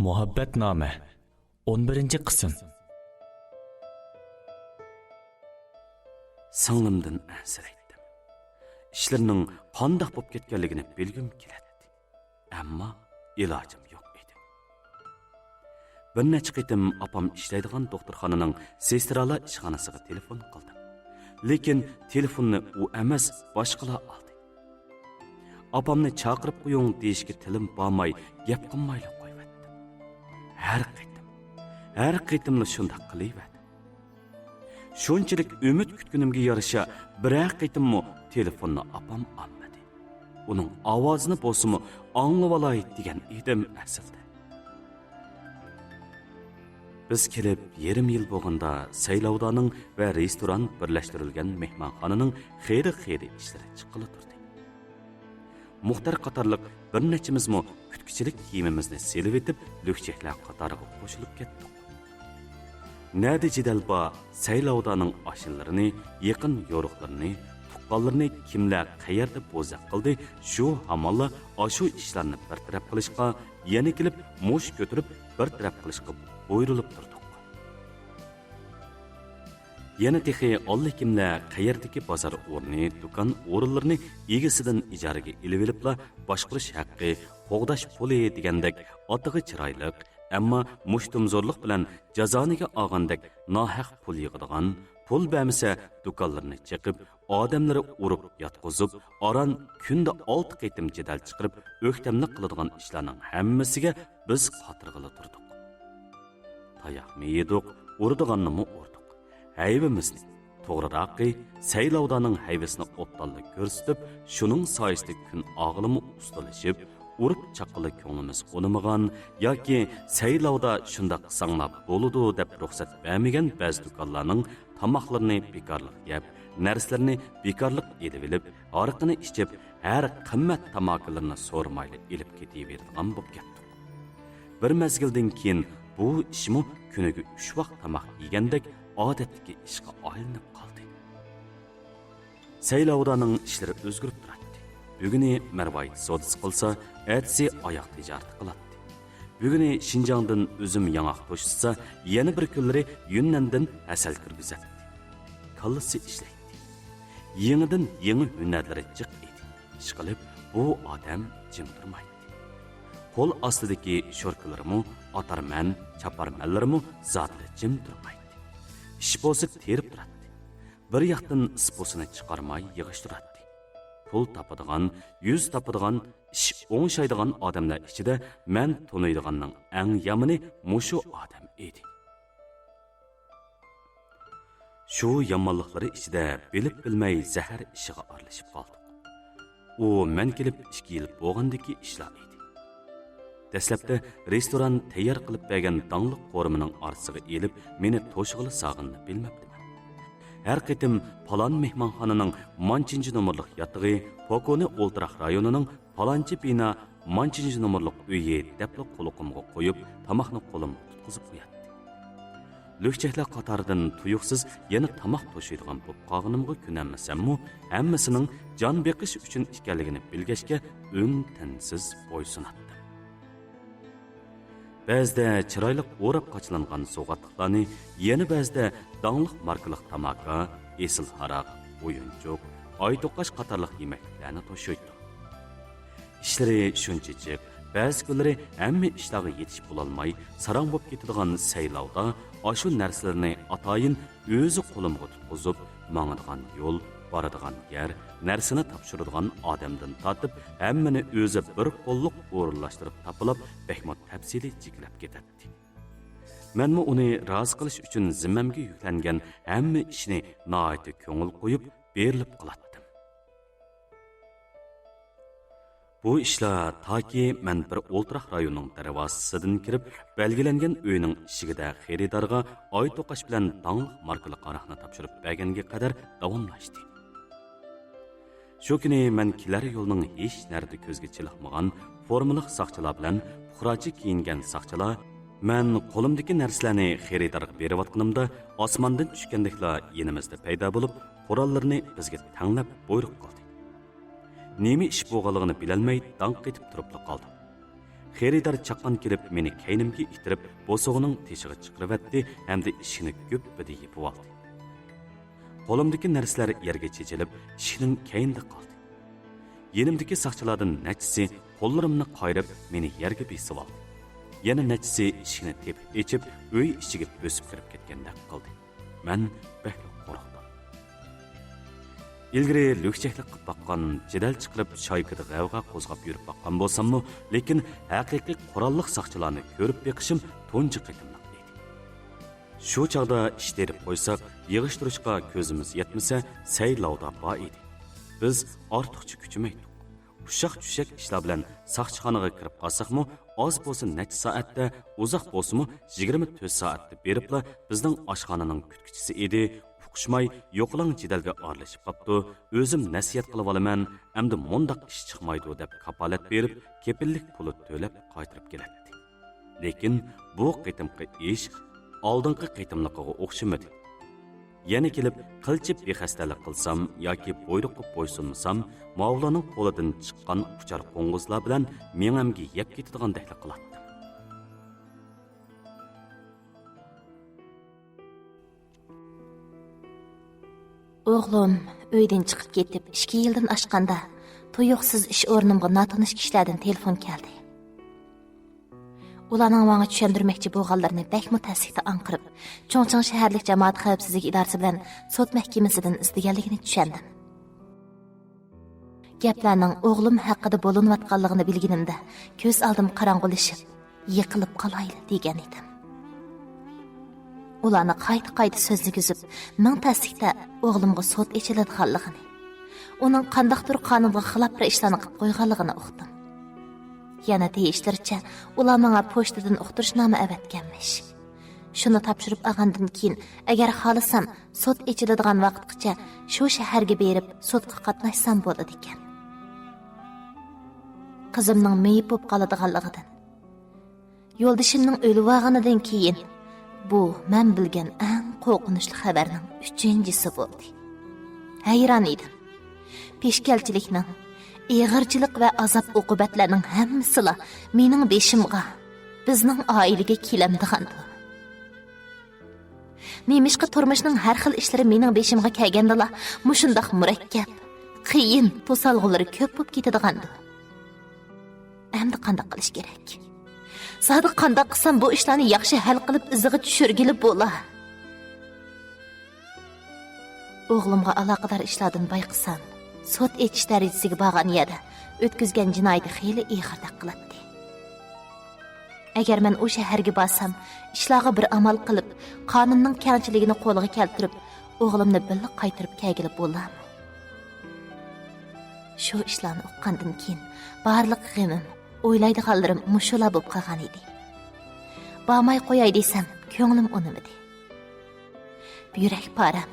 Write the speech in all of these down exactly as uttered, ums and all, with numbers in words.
مۇھەببەتنامە، ئون بىرىنچى قىسىم. سىڭلىمدىن ئەنسىرەيتتىم. ئىشلىرىنىڭ قانداق بولۇپ كەتكەنلىكىنى بىلگۈم كېلەتتى. ئەمما ئىلاجىم يوق ئىدى. بىر نەچچە قېتىم ئاپام ئىشلەيدىغان دوختۇرخانىنىڭ سېسترالار ئىشخانىسىغا تېلېفون قىلدىم. لېكىن تېلېفوننى ئۇ ئەمەس، باشقىلار ئالدى. ئاپامنى چاقىرىپ قويۇڭ دېيىشكە تىلىم بارماي، گەپ قىلمايلا قويۇۋەتتىم. ھەر قېتىم، ھەر قېتىملا شۇنداق قىلىۋەردىم. شۇنچىلىك ئۈمىد كۈتكىنىمگە يارىشا، بىرەر قېتىممۇ تېلېفوننى ئاپام ئالمىدى. ئۇنىڭ ئاۋازىنى بولسىمۇ ئاڭلىۋالاي دېگەن ئىدىم ئەسلىدە. بىز كېلىپ يېرىم يىل بولغاندا، سەيلاۋدانىڭ ۋە رېستوران بىرلەشتۈرۈلگەن مېھمانخانىنىڭ خېرى-خېرى ئىشلىرى چىققىلى تۇردى. مۇختەر قاتارلىق بىر نەچچىمىزمۇ كۈتكۈچىلىك كىيىمىمىزنى سېلىۋېتىپ، لۈكچەكلەر قاتارىغا قوشۇلۇپ كەتتۇق. نەدە جېدەل بار، سەيلاۋدانىڭ ئاشنىلىرىنى، يېقىن يورۇقلىرىنى، تۇغقانلىرىنى كىملەر قەيەردە بوزەك قىلدى، شۇ ھامانلا ئاشۇ ئىشلارنى بىر تەرەپ قىلىشقا، يەنە كېلىپ مۇش كۆتۈرۈپ بىر تەرەپ قىلىشقا بۇيرۇلۇپ تۇردۇق. يەنە تېخى ئاللىكىملەر قەيەردىكى بازار ئورنى، دۇكان ئورۇنلىرىنى ئىگىسىدىن ئىجارىگە ئېلىۋېلىپلا، باشقۇرۇش ھەققى، قوغداش پۇلى دېگەندەك ئاتىغى چىرايلىق، ئەمما مۇشتۇمزورلۇق بىلەن جازانىگە ئالغاندەك ناھەق پۇل يىغىدىغان، پۇل بەرمىسە دۇكانلىرىنى چېقىپ، ئادەملىرى ئۇرۇپ ياتقۇزۇپ، ئاران كۈندە ئالتە قېتىم جېدەل چىقىرىپ، ئۆكتەملىك قىلىدىغان ئىشلارنىڭ ھەممىسىگە بىز قاترىغىلى تۇردۇق. تاياقنى يېدۇق، ئۇرىدىغاننىمۇ ئۇردۇق. ھەيۋىمىزنى، توغرىراقى، سەيلاۋدانىڭ ھەيۋىسىنى ئوبدانلا كۆرسىتىپ، شۇنىڭ سايىسىدا كۈن ئاغلىمۇ ئۇستىلىشىپ، ئۇرۇپ چاققىلى كۆڭلىمىز ئۇنىمىغان ياكى سەيلاۋدا شۇنداق قىلساڭلار بولىدۇ دەپ رۇخسەت بەرمىگەن بەزى دۇكانلارنىڭ تاماقلىرىنى بىكارلىق يەپ، نەرسىلىرىنى بىكارلىق ئېلىۋېلىپ، ھارىقىنى ئىچىپ، ھەر قىممەت تاماكىلىرىنى سورىمايلا ئېلىپ كېتىۋېرىدىغان بولۇپ كەتتۇق. بىر مەزگىلدىن كېيىن بۇ ئىشمۇ كۈنىگە ئۈچ ۋاق تاماق يېگەندەك ئادەتتىكى ئىشقا ئايلىنىپ قالدى. سەيلاۋدانىڭ ئىشلىرى ئۆزگىرىپ تۇراتتى. بۈگۈنى مەرۋايىت سودىسى قىلسا، ئەتىسى ئاياغ تىجارىتى قىلاتتى. بۈگۈنى شىنجاڭدىن ئۈزۈم ياڭاق توشۇتسا، يەنە بىر كۈنلىرى يۈننەندىن ھەسەل كىرگۈزەتتى. كاللىسى ئىشلەيتتى. يېڭىدىن يېڭى ھۈنەرلىرى جىق ئىدى. ئىشقىلىپ، بۇ ئادەم جىم تۇرمايتتى. قول ئاستىدىكى شوركىلىرىمۇ، ئاتارمەن، چاپارمەنلىرىمۇ زادىلا جىم تۇرمايتتى. ئىش بولسا تېرىپ تۇراتتى. بىر ياقتىن ئىسپۇسىنى چىقارماي يىغىشتۇراتتى. پۇل تاپىدىغان، يۈز تاپىدىغان، ئىش ئوڭشايدىغان ئادەملەر ئىچىدە مەن تونۇيدىغاننىڭ ئەڭ يامىنى مۇشۇ ئادەم ئىدى. شۇ يامانلىقلىرى ئىچىدە بىلىپ بىلمەي زەھەر ئىشىغا ئارىلىشىپ قالدۇق. ئۇ مەن كېلىپ ئىككى يىل بولغاندىكى ئىشلار ئىدى. دەسلەپتە رېستوران تەييار قىلىپ بەرگەن داڭلىق قورۇمىنىڭ ئارىسىغا ئېلىپ، مېنى توشۇغىلى سالغىنىنى بىلمەپتىمەن. ھەر قېتىم پالان مېھمانخانىنىڭ مانچىنچى نومۇرلۇق ياتىقى، پوكونى ئولتۇراق رايونىنىڭ پالانچى بىنا مانچىنچى نومۇرلۇق ئۆيى دەپلا قۇلىقىمغا قويۇپ، تاماقنى قولۇمغا تۇتقۇزۇپ قوياتتى. لۈكچەكلەر قاتارىدىن تۇيۇقسىز يەنە تاماق توشۇيدىغان بولۇپ قالغىنىمغا كۆنەلمىسەممۇ، ھەممىسىنىڭ جان بېقىش ئۈچۈن ئىكەنلىكىنى بىلگەچكە، ئۈن-تىنسىز بويسۇناتتىم. بەزىدە چىرايلىق ئوراپ قاچىلانغان سوۋغاتلىقلارنى، يەنە بەزىدە داڭلىق ماركىلىق تاماكا، ئېسىل ھاراق، ئويۇنچۇق، ئاي توقاش قاتارلىق يېمەكلىكلەرنى توشۇيتتۇق. ئىشلىرى شۇنچە جىق، بەزى كۈنلىرى ھەممە ئىشلارغا يېتىشىپ بولالماي، ساراڭ بولۇپ كېتىدىغان سەيلاۋدا ئاشۇ نەرسىلىرىنى ئاتايىن ئۆزى قولۇمغا تۇتقۇزۇپ، ماڭىدىغان يول، بارىدىغان يەر، نەرسىنى تاپشۇرىدىغان ئادەمدىن تارتىپ، ھەممىنى ئۆزى بىر قوللۇق ئورۇنلاشتۇرۇپ تاپىلاپ، بەكمۇ تەپسىلىي جىكىلەپ كېتەتتى. مەنمۇ ئۇنى رازى قىلىش ئۈچۈن زىممەمگە يۈكلەنگەن ھەممە ئىشنى ناھايىتى كۆڭۈل قويۇپ بېرىلىپ قىلاتتىم. بۇ ئىشلار تاكى مەن بىر ئولتۇراق رايوننىڭ دەرۋازىسىدىن كىرىپ، بەلگىلەنگەن ئۆينىڭ ئىشىكىدە خېرىدارغا ئاي توقاش بىلەن داڭلىق ماركىلىق ھاراقنى تاپشۇرۇپ بەرگەنگە قەدەر داۋاملاشتى. شۇ كۈنى مەن كېلەر يولنىڭ ھېچ نەرىدە كۆزگە چېلىقمىغان فورمىلىق ساقچىلار بىلەن پۇقراچە كىيىنگەن ساقچىلار، مەن قولۇمدىكى نەرسىلەرنى خېرىدارغا بېرىۋاتقىنىمدا، ئاسماندىن چۈشكەندەكلا يېنىمىزدا پەيدا بولۇپ، قوراللىرىنى بىزگە تەڭلەپ بۇيرۇق قىلدى. نېمە ئىش بولغانلىقىنى بىلەلمەي داڭ قېتىپ تۇرۇپلا قالدىم. خېرىدار چاققان كېلىپ، مېنى كەينىمگە ئىتتىرىپ، بوسۇغىنىڭ تېشىغا چىقىرىۋەتتى ھەمدە ئىشىكنى گۈپپىدە يېپىۋالدى. قولۇمدىكى نەرسىلەر يەرگە چېچىلىپ، ئىشىكنىڭ كەينىدە قالدى. يېنىمدىكى ساقچىلاردىن نەچچىسى قوللىرىمنى قايرىپ، مېنى يەرگە بېسىۋالدى. يەنە نەچچىسى ئىشىكنى تېپىپ ئېچىپ، ئۆي ئىچىگە بۆسۈپ كىرىپ كەتكەندەك قىلدى. مەن بەكلا قورقتۇم. ئىلگىرى لۈكچەكلىك قىلىپ باققان، جېدەل چىقىرىپ، شايكىدا غەۋغا قوزغاپ يۈرۈپ باققان بولساممۇ، لېكىن ھەقىقىي قوراللىق ساقچىلارنى كۆرۈپ بېقىشىم تۇنجى قېتىملىق ئىدى. شۇ چاغدا ئىش تېرىپ قويساق، يىغىشتۇرۇشقا كۆزىمىز يەتمىسە، سەي لاۋدا بار ئىدى. بىز ئارتۇقچە كۈچىمەيتتۇق. ئۇششاق-چۈششەك ئىشلار بىلەن ساقچىخانىغا كىرىپ قالساقمۇ، ئاز بولسا نەچچە سائەتتە، ئۇزاق بولسىمۇ يىگىرمە تۆت سائەتتە بېرىپلا، بىزنىڭ ئاشخانىنىڭ كۈتكۈچىسى ئىدى، ئۇقۇشماي يوقىلاڭ جېدەلگە ئارىلىشىپ قاپتۇ. ئۆزۈم نەسىھەت قىلىۋالىمەن، ئەمدى مۇنداق ئىش چىقمايدۇ دەپ كاپالەت بېرىپ، كېپىللىك پۇلى تۆلەپ قايتۇرۇپ كېلەتتى. لېكىن بۇ قېتىمقى ئىش ئالدىنقى قېتىملىقىغا ئوخشىمىدى. يەنە كېلىپ قىلچە بىخەستەلىك قىلسام ياكى بۇيرۇققا بويسۇنمىسام، ماۋۇلارنىڭ قولىدىن چىققان ئۇچار قوڭغۇزلار بىلەن مېڭەمگە يەپ كېتىدىغاندەكلا قىلاتتىم. ئوغلۇم ئۆيدىن چىقىپ كېتىپ ئىككى يىلدىن ئاشقاندا، تۇيۇقسىز ئىش ئورنۇمغا ناتونۇش كىشىلەردىن تېلېفون كەلدى. ئۇلارنىڭ ماڭا چۈشەندۈرمەكچى بولغانلىرىنى بەكمۇ تەسلىكتە ئاڭقىرىپ، چۇڭچىڭ شەھەرلىك جامائەت خەۋپسىزلىكى ئىدارىسى بىلەن سوت مەھكىمىسىدىن ئىزدىگەنلىكىنى چۈشەندىم. گەپلەرنىڭ ئوغلۇم ھەققىدە بولۇنۇۋاتقانلىقىنى بىلگىنىمدە، كۆز ئالدىم قاراڭغۇلىشىپ، يىقىلىپ قالايلى دېگەن ئىدىم. ئۇلارنى قايتا-قايتا سۆزلىگۈزۈپ، مىڭ تەسلىكتە ئوغلۇمغا سوت ئېچىلىدىغانلىقىنى، ئۇنىڭ قانداقتۇر قانۇنغا خىلاپ بىر ئىشلارنى قىلىپ قويغانلىقىنى ئۇقتۇم. يەنە دېيىشلىرىچە، ئۇلار ماڭا پوچتىدىن ئۇقتۇرۇشنامە ئەۋەتكەنمىش. شۇنى تاپشۇرۇپ ئالغاندىن كېيىن، ئەگەر خالىسام، سوت ئېچىلىدىغان ۋاقىتقىچە شۇ شەھەرگە بېرىپ، سوتقا قاتناشسام بولىدىكەن. قىزىمنىڭ مېيىپ بولۇپ قالىدىغانلىقىدىن، يولدىشىمنىڭ ئۆلۈۋالغىنىدىن كېيىن، بۇ مەن بىلگەن ئەڭ قورقۇنچلۇق خەۋەرنىڭ ئۈچىنچىسى بولدى. ھەيران ئىدىم. پېشكەلچىلىكنىڭ، ئېغىرچىلىق ۋە ئازاب-ئوقۇبەتلەرنىڭ ھەممىسىلا مېنىڭ بېشىمغا، بىزنىڭ ئائىلىگە كېلەمدىغاندۇ؟ نېمىشقا تۇرمۇشنىڭ ھەر خىل ئىشلىرى مېنىڭ بېشىمغا كەلگەندىلا مۇشۇنداق مۇرەككەپ، قىيىن، توسالغۇلىرى كۆپ بولۇپ كېتىدىغاندۇ؟ ئەمدى قانداق قىلىش كېرەك؟ زادى قانداق قىلسام بۇ ئىشلارنى ياخشى ھەل قىلىپ ئىزىغا چۈشۈرگىلى بولا؟ ئوغلۇمغا ئالاقىدار ئىشلاردىن بايقىسام، سوت ئېچىش دەرىجىسىگە بارغان يەردە ئۆتكۈزگەن جىنايىتى خېلى ئېغىردەك قىلاتتى. ئەگەر مەن ئۇ شەھەرگە بارسام، ئىشلارغا بىر ئامال قىلىپ، قانۇننىڭ كەڭچىلىكىنى قولغا كەلتۈرۈپ، ئوغلۇمنى بىللە قايتۇرۇپ كەلگىلى بولامۇ؟ شۇ ئىشلارنى ئۇققاندىن كېيىن، بارلىق غېمىم، ئويلايدىغانلىرىم مۇشۇلا بولۇپ قالغان ئىدى. بارماي قوياي دېسەم، كۆڭلۈم ئۇنىمىدى. يۈرەك پارەم،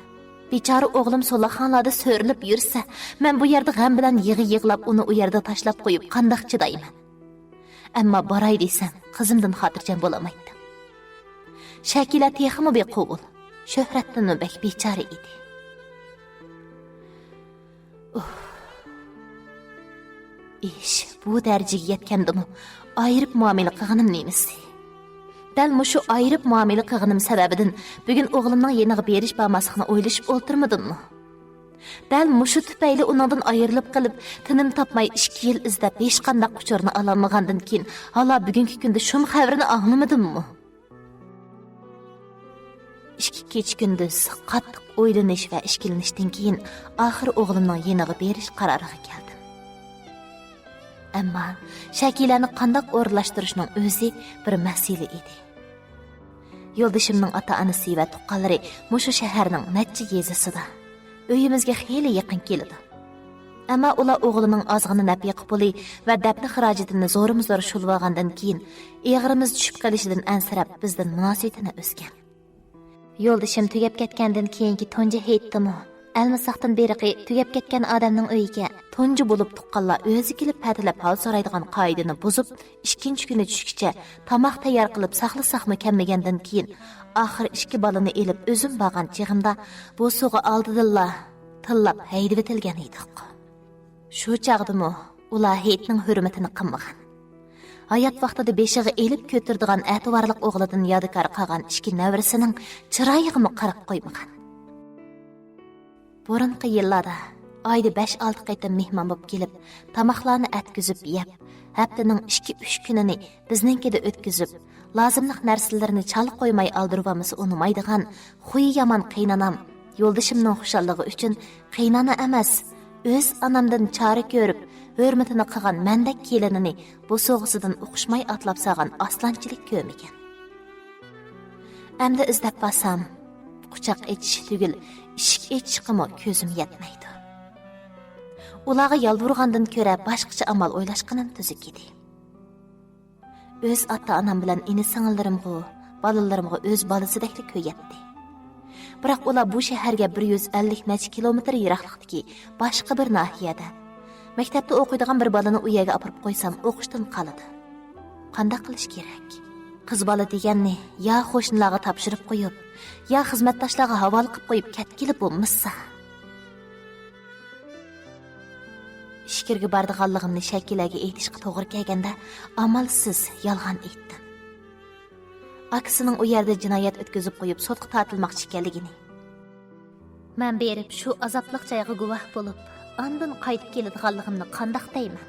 بىچارە ئوغلۇم سولاقخانىلاردا سۆرىلىپ يۈرسە، مەن بۇ يەردە غەم بىلەن يىغا يىغلاپ، ئۇنى ئۇ يەردە تاشلاپ قويۇپ قانداق چىدايمەن؟ ئەمما باراي دېسەم، قىزىمدىن خاتىرجەم بولالمايتتىم. شەكىلە تېخىمۇ بىقوبۇل، شۆھرەتتىنمۇ بەك بىچارە ئىدى. ئۇھ. ئىش بۇ دەرىجىگە يەتكەندىمۇ ئايرىپ مۇئامىلە قىلغىنىم نېمىسى؟ دەل مۇشۇ ئايرىپ مۇئامىلە قىلغىنىم سەۋەبىدىن بۈگۈن ئوغلۇمنىڭ يېنىغا بېرىش بارماسلىقنى ئويلىشىپ ئولتۇرمىدىممۇ؟ دەل مۇشۇ تۈپەيلى ئۇنىڭدىن ئايرىلىپ قېلىپ، تىنىم تاپماي ئىككى يىل ئىزدەپ ھېچقانداق ئۇچۇرنى ئالالمىغاندىن كېيىن، ھالا بۈگۈنكى كۈندە شۇم خەۋىرىنى ئاڭلىمىدىممۇ؟ ئىككى كېچە كۈندۈز قاتتىق ئويلىنىش ۋە ئىككىلىنىشتىن كېيىن، ئاخىر ئوغلۇمنىڭ يېنىغا بېرىش قارارىغا كەلدىم. ئەمما شەكىلەنى قانداق ئورۇنلاشتۇرۇشنىڭ ئۆزى بىر مەسىلە ئىدى. يولدىشىمنىڭ ئاتا-ئانىسى ۋە تۇغقانلىرى مۇشۇ شەھەرنىڭ نەچچە يېزىسىدا، ئۆيىمىزگە خېلى يېقىن كېلىدۇ. ئەمما ئۇلار ئوغلىنىڭ ئازغىنا نەپىقە پۇلى ۋە دەپنە خىراجىتىنى زورمۇ زور شۇلىۋالغاندىن كېيىن، ئېغىرىمىز چۈشۈپ قېلىشىدىن ئەنسىرەپ، بىزدىن مۇناسىۋىتىنى ئۈزگەن. يولدىشىم تۈگەپ كەتكەندىن كېيىنكى تۇنجى ھېيتتىمۇ، ئەلمىساقتىن بېرىقى تۈگەپ كەتكەن ئادەمنىڭ ئۆيىگە تۇنجى بولۇپ تۇغقانلار ئۆزى كېلىپ پەتىلەپ ھال سورايدىغان قائىدىنى بۇزۇپ، ئىككىنچى كۈنى چۈشكىچە تاماق تەييار قىلىپ ساقلىساقمۇ كەلمىگەندىن كېيىن، ئاخىر ئىككى بالىنى ئېلىپ ئۆزۈم بارغان چېغىمدا، بوسۇغا ئالدىدىنلا تىللاپ ھەيدىۋېتىلگەن ئىدۇق. شۇ چاغدىمۇ ئۇلار ھېيتنىڭ ھۆرمىتىنى قىلمىغان. ھايات ۋاقتىدا بېشىغا ئېلىپ كۆتۈرىدىغان ئەتىۋارلىق ئوغلىدىن يادىكار قالغان ئىككى نەۋرىسىنىڭ چىرايىغىمۇ قاراپ قويمىغان. بۇرۇنقى يىللاردا ئايدا بەش-ئالتە قېتىم مېھمان بولۇپ كېلىپ، تاماقلارنى ئەتكۈزۈپ يەپ، ھەپتىنىڭ ئىككى-ئۈچ كۈنىنى بىزنىڭكىدە ئۆتكۈزۈپ، لازىملىق نەرسىلىرىنى چالا قويماي ئالدۇرۇۋالمىسا ئۇنىمايدىغان خۇيى يامان قېينانام، يولدىشىمنىڭ خۇشاللىقى ئۈچۈن قېينانا ئەمەس، ئۆز ئانامدىن چارە كۆرۈپ، ھۆرمىتىنى قىلغان مەندەك كېلىنىنى بوسۇغىسىدىن ئۇقۇشماي ئاتلاپ سالغان ئاسلانچىلىك كۆرمىگەن. ئەمدى ئىزدەپ بارسام، قۇچاق ئېچىشى تۈگۈل، ئىشىك ئېچىشقىمۇ كۆزۈم يەتمەيدۇ. ئۇلارغا يالۋۇرغاندىن كۆرە باشقىچە ئامال ئويلاشقىنىم تۈزۈك ئىدى. ئۆز ئاتا-ئانام بىلەن ئىنى-سىڭىللىرىمغۇ، بالىلىرىمغا ئۆز بالىسىدەكلا كۆيەتتى. بىراق ئۇلار بۇ شەھەرگە بىر يۈز ئەللىك نەچچە كىلومېتىر يىراقلىقتىكى باشقا بىر ناھىيەدە، مەكتەپتە ئوقۇيدىغان بىر بالىنى ئۇ يەرگە ئاپىرىپ قويسام، ئوقۇشتىن قالىدۇ. قانداق قىلىش كېرەك؟ قىز بالا دېگەننى يا قوشنىلارغا تاپشۇرۇپ قويۇپ، يا خىزمەتداشلارغا ھاۋالە قىلىپ قويۇپ كەتكىلى بولمىسا. ئىچكىرىگە بارىدىغانلىقىمنى شەكىلەگە ئېيتىشقا توغرا كەلگەندە، ئامالسىز يالغان ئېيتتىم. ئاكىسىنىڭ ئۇ يەردە جىنايەت ئۆتكۈزۈپ قويۇپ، سوتقا تارتىلماقچى ئىكەنلىكىنى. مەن بېرىپ شۇ ئازابلىق جايغا گۇۋاھ بولۇپ، ئاندىن قايتىپ كېلىدىغانلىقىمنى قانداق دەيمەن؟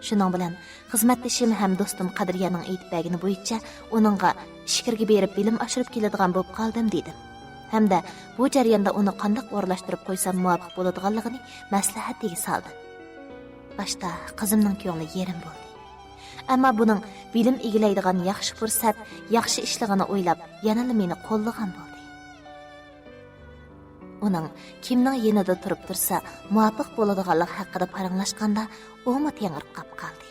شۇنىڭ بىلەن خىزمەتدىشىم ھەم دوستۇم قەدرىيەنىڭ ئېيتىپ بەرگىنى بويىچە ئۇنىڭغا ئىچكىرىگە بېرىپ بىلىم ئاشۇرۇپ كېلىدىغان بولۇپ قالدىم دېدىم. ھەمدە بۇ جەرياندا ئۇنى قانداق ئورۇنلاشتۇرۇپ قويسام مۇۋاپىق بولىدىغانلىقىنى مەسلىھەتىگە سالدىم. باشتا قىزىمنىڭ كۆڭلى يېرىم بولدى. ئەمما بۇنىڭ بىلىم ئىگىلەيدىغان ياخشى پۇرسەت، ياخشى ئىشلىقىنى ئويلاپ، يەنىلا مېنى قوللىغان بولدى. ئۇنىڭ كىمنىڭ يېنىدا تۇرۇپ تۇرسا مۇۋاپىق بولىدىغانلىقى ھەققىدە پاراڭلاشقاندا، ئۇمۇ تېڭىرقاپ قالدى.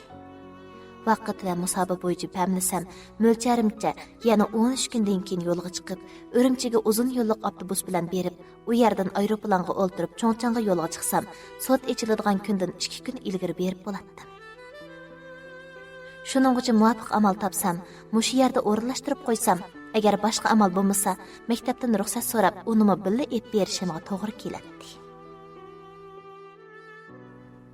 ۋاقىت ۋە مۇساپە بويىچە پەملىسەم، مۆلچەرىمچە يەنە ئون ئۈچ كۈندىن كېيىن يولغا چىقىپ، ئۈرۈمچىگە ئۇزۇن يوللۇق ئاپتوبۇس بىلەن بېرىپ، ئۇ يەردىن ئايروپىلانغا ئولتۇرۇپ چۇڭچىڭغا يولغا چىقسام، سوت ئېچىلىدىغان كۈندىن ئىككى كۈن ئىلگىرى بېرىپ بولاتتىم. شۇنىڭغىچە مۇۋاپىق ئامال تاپسام، مۇشۇ يەردە ئورۇنلاشتۇرۇپ قويسام، ئەگەر باشقا ئامال بولمىسا، مەكتەپتىن رۇخسەت سوراپ، ئۇنىمۇ بىللە ئېلىپ بېرىشىمغا توغرا كېلەتتى.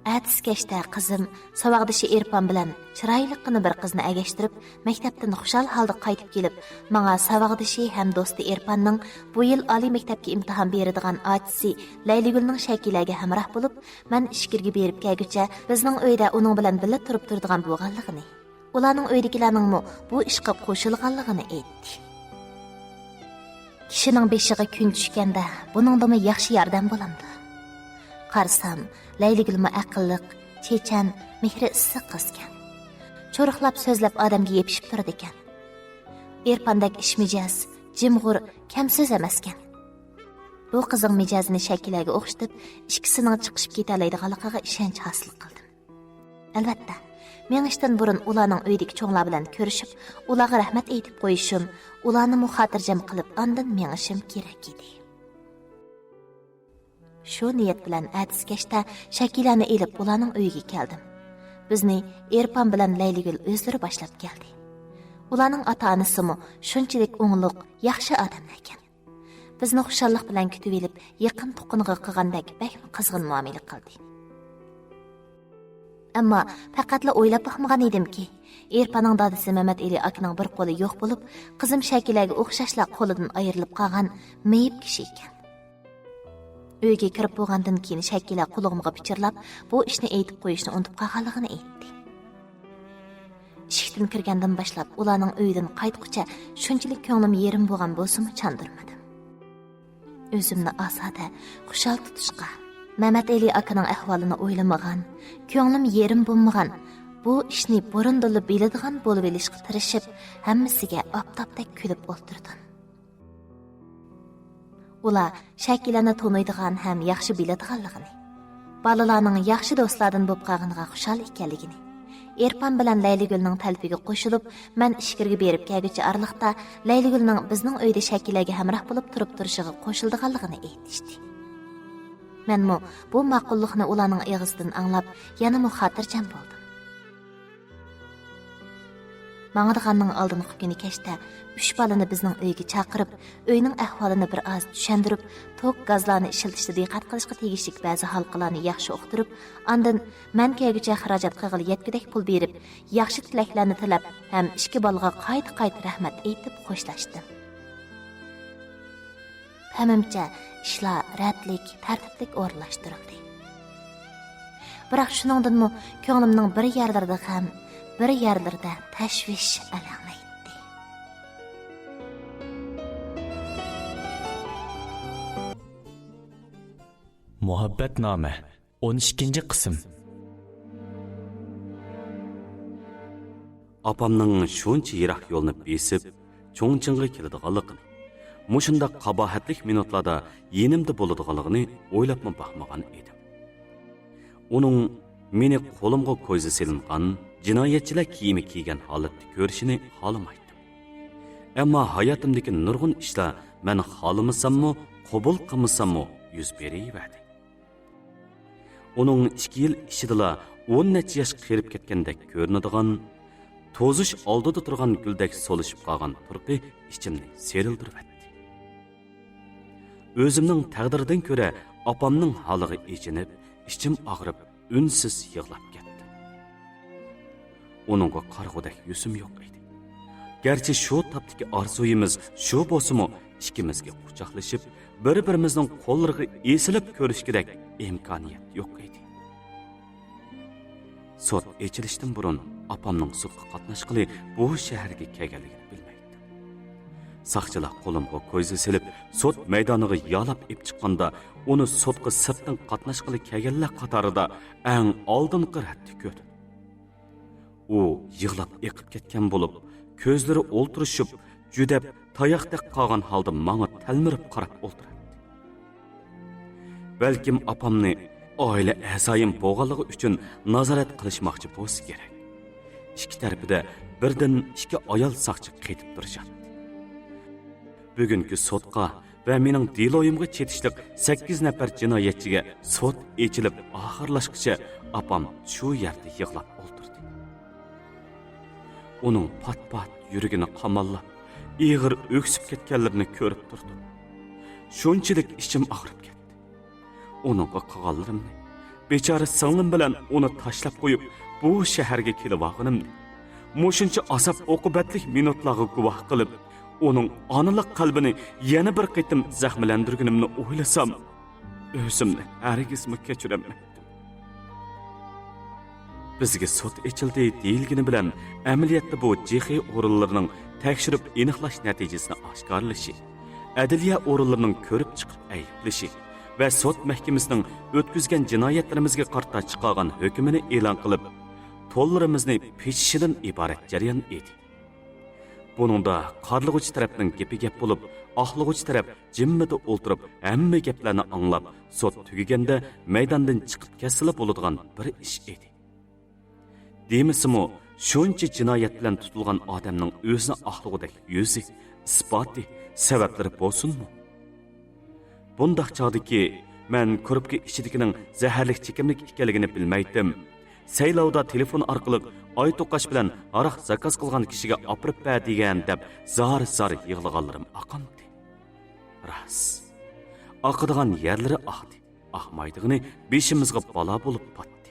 ئەتىسى كەچتە قىزىم ساۋاقدىشى ئېرپان بىلەن چىرايلىققىنا بىر قىزنى ئەگەشتۈرۈپ، مەكتەپتىن خۇشال ھالدا قايتىپ كېلىپ، ماڭا ساۋاقدىشى ھەم دوستى ئېرپاننىڭ بۇ يىل ئالىي مەكتەپكە ئىمتىھان بېرىدىغان ئاچىسى لەيلىگۈلنىڭ شەكىلەگە ھەمراھ بولۇپ، مەن ئىچكىرىگە بېرىپ كەلگۈچە بىزنىڭ ئۆيدە ئۇنىڭ بىلەن بىللە تۇرۇپ تۇرىدىغان بولغانلىقىنى، ئۇلارنىڭ ئۆيدىكىلەرنىڭمۇ بۇ ئىشقا قوشۇلغانلىقىنى ئېيتتى. كىشىنىڭ بېشىغا كۈن چۈشكەندە، بۇنىڭدىمۇ ياخشى ياردەم بولامدۇ؟ قارىسام، لەيلىگۈلمۇ ئەقىللىق، چېچەن، مېھرى ئىسسىق قىزكەن. چورۇقلاپ سۆزلەپ، ئادەمگە يېپىشىپ تۇرىدىكەن. ئېرپاندەك ئىچ مىجەز، جىمغۇر، كەمسۆز ئەمەسكەن. بۇ قىزنىڭ مىجەزىنى شەكىلەگە ئوخشىتىپ، ئىككىسىنىڭ چىقىشىپ كېتەلەيدىغانلىقىغا ئىشەنچ ھاسىل قىلدىم. ئەلۋەتتە، مېڭىشتىن بۇرۇن ئۇلارنىڭ ئۆيىدىكى چوڭلار بىلەن كۆرۈشۈپ، ئۇلارغا رەھمەت ئېيتىپ قويۇشۇم، ئۇلارنىمۇ خاتىرجەم قىلىپ، ئاندىن مېڭىشىم كېرەك ئىدى. شۇ نىيەت بىلەن ئەتىسى كەچتە شەكىلەنى ئېلىپ، ئۇلارنىڭ ئۆيىگە كەلدىم. بىزنى ئېرپان بىلەن لەيلىگۈل ئۆزلىرى باشلاپ كەلدى. ئۇلارنىڭ ئاتا-ئانىسىمۇ شۇنچىلىك ئوڭلۇق، ياخشى ئادەملەركەن. بىزنى خۇشاللىق بىلەن كۈتۈۋېلىپ، يېقىن تۇغقىنىغا قىلغاندەك بەكمۇ قىزغىن مۇئامىلە قىلدى. ئەمما پەقەتلا ئويلاپ باقمىغان ئىدىمكى، ئېرپاننىڭ دادىسى مەمەت ئېلى ئاكىنىڭ بىر قولى يوق بولۇپ، قىزىم شەكىلەگە ئوخشاشلا قولىدىن ئايرىلىپ قالغان مېيىپ كىشى ئىكەن. ئۆيگە كىرىپ بولغاندىن كېيىن شەكىلە قۇلىقىمغا پىچىرلاپ، بۇ ئىشنى ئېيتىپ قويۇشنى ئۇنتۇپ قالغانلىقىنى ئېيتتى. ئىشىكتىن كىرگەندىن باشلاپ ئۇلارنىڭ ئۆيىدىن قايتقۇچە شۇنچىلىك كۆڭلۈم يېرىم بولغان بولسىمۇ چاندۇرمىدىم. ئۆزۈمنى ئازادە، خۇشال تۇتۇشقا، مەمەت ئېلى ئاكىنىڭ ئەھۋالىنى ئويلىمىغان، كۆڭلۈم يېرىم بولمىغان، بۇ ئىشنى بۇرۇندىنلا بىلىدىغان بولۇۋېلىشقا تىرىشىپ، ھەممىسىگە ئاپتاپتەك كۈلۈپ ئولتۇردۇم. ئۇلار شەكىلەنى تونۇيدىغان ھەم ياخشى بىلىدىغانلىقىنى، بالىلارنىڭ ياخشى دوستلاردىن بولۇپ قالغىنىغا خۇشال ئىكەنلىكىنى، ئېرپان بىلەن لەيلىگۈلنىڭ تەلىپىگە قوشۇلۇپ، مەن ئىچكىرىگە بېرىپ كەلگۈچە ئارىلىقتا لەيلىگۈلنىڭ بىزنىڭ ئۆيدە شەكىلەگە ھەمراھ بولۇپ تۇرۇپ تۇرۇشىغا قوشۇلىدىغانلىقىنى ئېيتىشتى. مەنمۇ بۇ ماقۇللۇقنى ئۇلارنىڭ ئېغىزىدىن ئاڭلاپ، يەنىمۇ خاتىرجەم بولدۇم. ماڭىدىغاننىڭ ئالدىنقى كۈنى كەچتە ئۈچ بالىنى بىزنىڭ ئۆيگە چاقىرىپ، ئۆينىڭ ئەھۋالىنى بىر ئاز چۈشەندۈرۈپ، توك، گازلارنى ئىشلىتىشتە دىققەت قىلىشقا تېگىشلىك بەزى ھالقىلارنى ياخشى ئۇقتۇرۇپ، ئاندىن مەن كەلگۈچە خىراجەت قىلغىلى يەتكۈدەك پۇل بېرىپ، ياخشى تىلەكلەرنى تىلەپ ھەم ئىككى بالىغا قايتا-قايتا رەھمەت ئېيتىپ خوشلاشتىم. ھەممىمچە ئىشلار رەتلىك، تەرتىپلىك ئورۇنلاشتۇرۇلدى. بىراق شۇنىڭدىنمۇ كۆڭلۈمنىڭ بىر يەرلىرىدە غەم، بىر يەرلىرىدە تەشۋىش ئەلەڭلەيتتى. مۇھەببەتنامە، ئون ئىككىنچى قىسىم. ئاپامنىڭ شۇنچە يىراق يولنى بېسىپ، چۇڭچىڭغا كېلىدىغانلىقىنى، مۇشۇنداق قاباھەتلىك مىنۇتلاردا يېنىمدا بولىدىغانلىقىنى ئويلاپمۇ باقمىغان ئىدىم. ئۇنىڭ مېنى قولۇمغا كويزا سېلىنغان، جىنايەتچىلەر كىيىمى كىيگەن ھالەتتە كۆرۈشىنى خالىمايتتىم. ئەمما ھاياتىمدىكى نۇرغۇن ئىشلار مەن خالىمىساممۇ، قوبۇل قىلمىساممۇ يۈز بېرىۋەردى. ئۇنىڭ ئىككى يىل ئىچىدىلا ئون نەچچە ياش قېرىپ كەتكەندەك كۆرۈنىدىغان، توزۇش ئالدىدا تۇرغان گۈلدەك سولىشىپ قالغان تۇرقى ئىچىمنى سېرىلدۇرۇۋەتتى. ئۆزۈمنىڭ تەقدىرىدىن كۆرە ئاپامنىڭ ھالىغا ئېچىنىپ، ئىچىم ئاغرىپ، ئۈنسىز يىغلاپ كەتتىم. ئۇنىڭغا قارىغۇدەك يۈزۈم يوق ئىدى. گەرچە شۇ تاپتىكى ئارزۇيىمىز شۇ بولسىمۇ، ئىككىمىزگە قۇچاقلىشىپ، بىر-بىرىمىزنىڭ قوللىرىغا ئېسىلىپ كۆرۈشكۈدەك ئىمكانىيەت يوق ئىدى. سوت ئېچىلىشتىن بۇرۇن ئاپامنىڭ سوتقا قاتناشقىلى بۇ شەھەرگە كەلگەنلىكىنى بىلمەيتتىم. ساقچىلار قولۇمغا كويزا سېلىپ، سوت مەيدانىغا يالاپ ئېلىپ چىققاندا، ئۇنى سوتقا سىرتتىن قاتناشقىلى كەلگەنلەر قاتارىدا ئەڭ ئالدىنقى رەتتە كۆردۈم. ئۇ يىغلاپ ئېقىپ كەتكەن بولۇپ، كۆزلىرى ئولتۇرۇشۇپ، جۈدەپ، تاياقتەك قالغان ھالدا ماڭا تەلمۈرۈپ قاراپ ئولتۇراتتى. بەلكىم ئاپامنى ئائىلە ئەزايىم بولغانلىقى ئۈچۈن نازارەت قىلىشماقچى بولسا كېرەك. ئىككى تەرىپىدە بىردىن ئىككى ئايال ساقچى قېتىپ تۇرۇشاتتى. بۈگۈنكى سوتقا ۋە مېنىڭ دېلويۇمغا چېتىشلىق سەككىز نەپەر جىنايەتچىگە سوت ئېچىلىپ ئاخىرلاشقىچە ئاپام شۇ يەردە يىغلاپ ئولتۇردى. ئۇنىڭ پات-پات يۈرىكىنى قاماللاپ، ئېغىر ئۆكسۈپ كەتكەنلىرىنى كۆرۈپ تۇردۇم. شۇنچىلىك ئىچىم ئاغرىپ كەتتى. ئۇنىڭغا قىلغانلىرىمنى، بىچارە سىڭلىم بىلەن ئۇنى تاشلاپ قويۇپ، بۇ شەھەرگە كېلىۋالغىنىمنى، مۇشۇنچە ئازاب-ئوقۇبەتلىك مىنۇتلارغا گۇۋاھ قىلىپ، ئۇنىڭ ئانىلىق قەلبىنى يەنە بىر قېتىم زەخىملەندۈرگىنىمنى ئويلىسام، ئۆزۈمنى ھەرگىزمۇ كەچۈرەلمەيمەن. بىزگە سوت ئېچىلدى دېيىلگىنى بىلەن، ئەمەلىيەتتە بۇ جېخې ئورۇنلىرىنىڭ تەكشۈرۈپ ئېنىقلاش نەتىجىسىنى ئاشكارىلىشى، ئەدلىيە ئورۇنلىرىنىڭ كۆرۈپ چىقىپ ئەيىبلىشى ۋە سوت مەھكىمىسىنىڭ ئۆتكۈزگەن جىنايەتلىرىمىزگە قارىتا چىقارغان ھۆكمىنى ئېلان قىلىپ، تونلىرىمىزنى پېچىشىدىن ئىبارەت جەريان ئىدى. بۇنىڭدا قارىلىغۇچى تەرەپنىڭ گېپى گەپ بولۇپ، ئاقلىغۇچى تەرەپ جىممىدە ئولتۇرۇپ، ھەممە گەپلەرنى ئاڭلاپ، سوت تۈگىگەندە مەيداندىن چىقىپ كەتسىلا بولىدىغان بىر ئىش ئىدى. دېمىسىمۇ، شۇنچە جىنايەت بىلەن تۇتۇلغان ئادەمنىڭ ئۆزىنى ئاقلىغۇدەك يۈزى، ئىسپاتى، سەۋەبلىرى بولسۇنمۇ؟ بۇنداق چاغدىكى مەن كۇرۇپكا ئىچىدىكىنىڭ زەھەرلىك چېكىملىك ئىكەنلىكىنى بىلمەيتتىم. سەيلاۋدا تېلېفون ئارقىلىق ئاي توقاش بىلەن ھاراق زاكاز قىلغان كىشىگە ئاپىرىپ بەر دېگەن دەپ زار-زار يىغلىغانلىرىم ئاقامتى. راست. ئاقىدىغان يەرلىرى ئاقتى. ئاقمايدىغىنى بېشىمىزغا بالا بولۇپ پاتتى.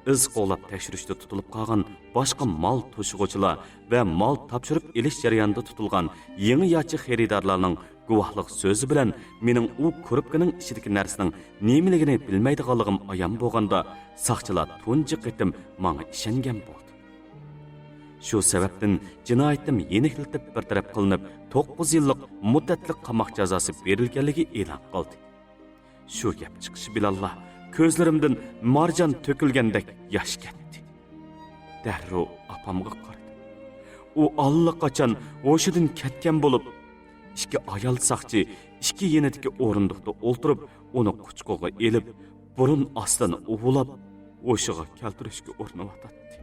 ئىز قوغلاپ تەكشۈرۈشتە تۇتۇلۇپ قالغان باشقا مال توشۇغۇچىلار ۋە مال تاپشۇرۇپ ئېلىش جەريانىدا تۇتۇلغان يېڭى ياچى خېرىدارلارنىڭ گۇۋاھلىق سۆزى بىلەن مېنىڭ ئۇ كۇرۇپكىنىڭ ئىچىدىكى نەرسىنىڭ نېمىلىكىنى بىلمەيدىغانلىقىم ئايان بولغاندا، ساقچىلار تۇنجى قېتىم ماڭا ئىشەنگەن بولدى. شۇ سەۋەبتىن جىنايىتىم يېنىكلىتىپ بىر تەرەپ قىلىنىپ، توققۇز يىللىق مۇددەتلىك قاماق جازاسى بېرىلگەنلىكى ئېلان قىلدى. شۇ گەپ چىقىشى بىلەنلا كۆزلىرىمدىن مارجان تۆكۈلگەندەك ياش كەتتى. دەررۇ ئاپامغا قارىدىم. ئۇ ئاللىقاچان ھوشىدىن كەتكەن بولۇپ، ئىككى ئايال ساقچى ئىككى يېنىدىكى ئورۇندۇقتا ئولتۇرۇپ، ئۇنى قۇچىقىغا ئېلىپ، بۇرۇن ئاستىنى ئۇۋىلاپ، ھوشىغا كەلتۈرۈشكە ئۇرۇنۇۋاتاتتى.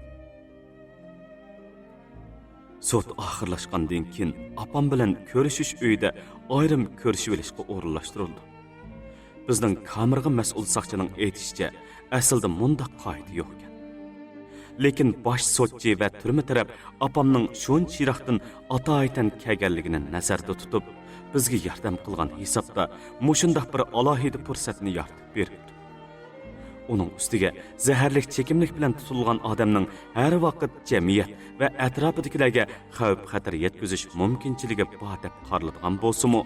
سوت ئاخىرلاشقاندىن كېيىن، ئاپام بىلەن كۆرۈشۈش ئۆيىدە ئايرىم كۆرۈشۈۋېلىشقا ئورۇنلاشتۇرۇلدۇق. بىزنىڭ كامېرغا مەسئۇل ساقچىنىڭ ئېيتىشىچە، ئەسلىدە مۇنداق قائىدە يوقكەن. لېكىن باش سوتچى ۋە تۈرمە تەرەپ ئاپامنىڭ شۇنچە يىراقتىن ئاتايىتەن كەلگەنلىكىنى نەزەردە تۇتۇپ، بىزگە ياردەم قىلغان ھېسابتا مۇشۇنداق بىر ئالاھىدە پۇرسەتنى يارىتىپ بېرىپتۇ. ئۇنىڭ ئۈستىگە زەھەرلىك چېكىملىك بىلەن تۇتۇلغان ئادەمنىڭ ھەر ۋاقىت جەمئىيەت ۋە ئەتراپىدىكىلەرگە خەۋپ-خەتەر يەتكۈزۈش مۇمكىنچىلىكى بار دەپ قارىلىدىغان بولسىمۇ،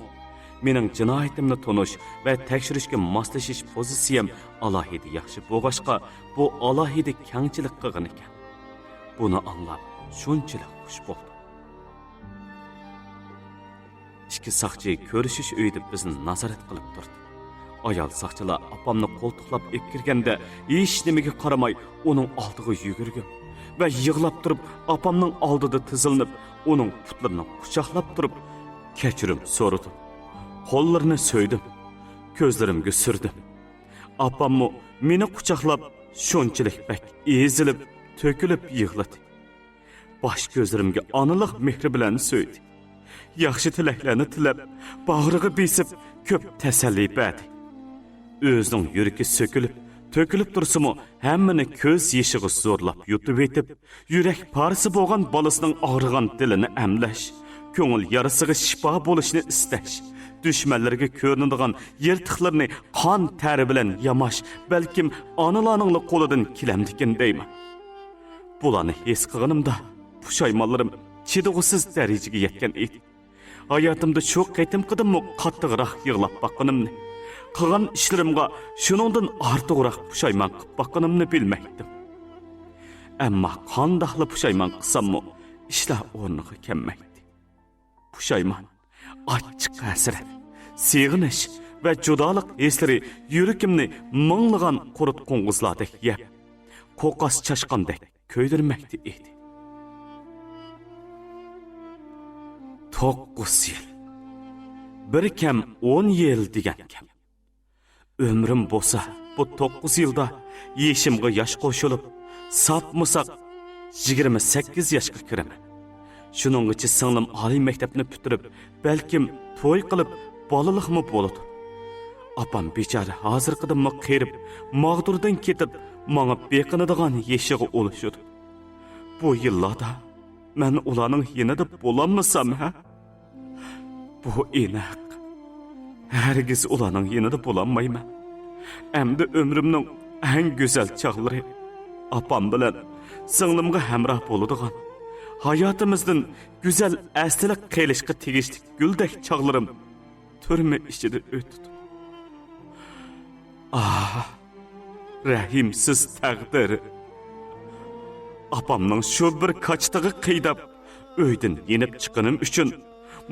مېنىڭ جىنايىتىمنى تونۇش ۋە تەكشۈرۈشكە ماسلىشىش پوزىتسىيەم ئالاھىدە ياخشى بولغاچقا، بۇ ئالاھىدە كەڭچىلىك قىلغىنىكەن. بۇنى ئاڭلاپ شۇنچىلىك خۇش بولدۇم. ئىككى ساقچى كۆرۈشۈش ئۆيىدە بىزنى نازارەت قىلىپ تۇردى. ئايال ساقچىلار ئاپامنى قولتۇقلاپ ئېلىپ كىرگەندە، ھېچنېمىگە قارىماي ئۇنىڭ ئالدىغا يۈگۈرگۈم ۋە يىغلاپ تۇرۇپ ئاپامنىڭ ئالدىدا تىزلىنىپ، ئۇنىڭ پۇتلىرىنى قۇچاقلاپ تۇرۇپ كەچۈرۈم سورىدىم. قوللىرىنى سۆيدۈم. كۆزلىرىمگە سۈردۈم. ئاپاممۇ مېنى قۇچاقلاپ شۇنچىلىك بەك ئېزىلىپ، تۆكۈلۈپ يىغلىدى. باش كۆزلىرىمگە ئانىلىق مېھرى بىلەن سۆيدى. ياخشى تىلەكلەرنى تىلەپ، باغرىغا بېسىپ، كۆپ تەسەللى بەردى. ئۆزىنىڭ يۈرىكى سۆكۈلۈپ، تۆكۈلۈپ تۇرسىمۇ، ھەممىنى كۆز يېشىغا زورلاپ يۇتۇۋېتىپ، يۈرەك پارىسى بولغان بالىسىنىڭ ئاغرىغان دىلىنى ئەملەش، كۆڭۈل يارىسىغا شىپا بولۇشنى ئىستەش، دۈشمەنلىرىگە كۆرۈنىدىغان يىرتىقلىرىنى قان تەرى بىلەن ياماش بەلكىم ئانىلارنىڭلا قولىدىن كېلەمدىكىن دەيمەن. بۇلارنى ھېس قىلغىنىمدا پۇشايمانلىرىم چىدىغۇسىز دەرىجىگە يەتكەن ئىدى. ھاياتىمدا شۇ قېتىمقىدىنمۇ قاتتىقراق يىغلاپ باققىنىمنى، قىلغان ئىشلىرىمغا شۇنىڭدىن ئارتۇقراق پۇشايمان قىلىپ باققىنىمنى بىلمەيتتىم. ئەمما قانداقلا پۇشايمان قىلساممۇ، ئىشلار ئورنىغا كەلمەيتتى. پۇشايمان، ئاچچىق ھەسرەت، سېغىنىش ۋە جۇدالىق ھېسلىرى يۈرىكىمنى مىڭلىغان قۇرت قوڭغۇزلاردەك يەپ، قوقاس چاشقاندەك كۆيدۈرمەكتە ئىدى. توققۇز يىل. بىر كەم ئون يىل دېگەن گەپ. ئۆمرۈم بولسا بۇ توققۇز يىلدا يېشىمغا ياش قوشۇلۇپ، ساپمۇساق يىگىرمە سەككىز ياشقا كىرىمەن. شۇنىڭغىچە سىڭلىم ئالىي مەكتەپنى پۈتتۈرۈپ، بەلكىم توي قىلىپ، بالىلىقمۇ بولىدۇ. ئاپام بىچارە ھازىرقىدىنمۇ قېرىپ، ماغدۇردىن كېتىپ، ماڭا بېقىنىدىغان يېشىغا ئۇلىشىدۇ. بۇ يىللاردا مەن ئۇلارنىڭ يېنىدا بولالمىسام، ھە؟ بۇ ئېنىق. ھەرگىز ئۇلارنىڭ يېنىدا بولالمايمەن. ئەمدى ئۆمرۈمنىڭ ئەڭ گۈزەل چاغلىرى ئاپام بىلەن سىڭلىمغا ھەمراھ بولىدىغان، ھاياتىمىزدىن گۈزەل ئەسلىلىك قېلىشقا تېگىشلىك گۈلدەك چاغلىرىم تۈرمە ئىچىدە ئۆتىدۇ. ئاھ، رەھىمسىز تەقدىر! ئاپامنىڭ شۇ بىر كاچىتىغا قىيداپ، ئۆيدىن يېنىپ چىققىنىم ئۈچۈن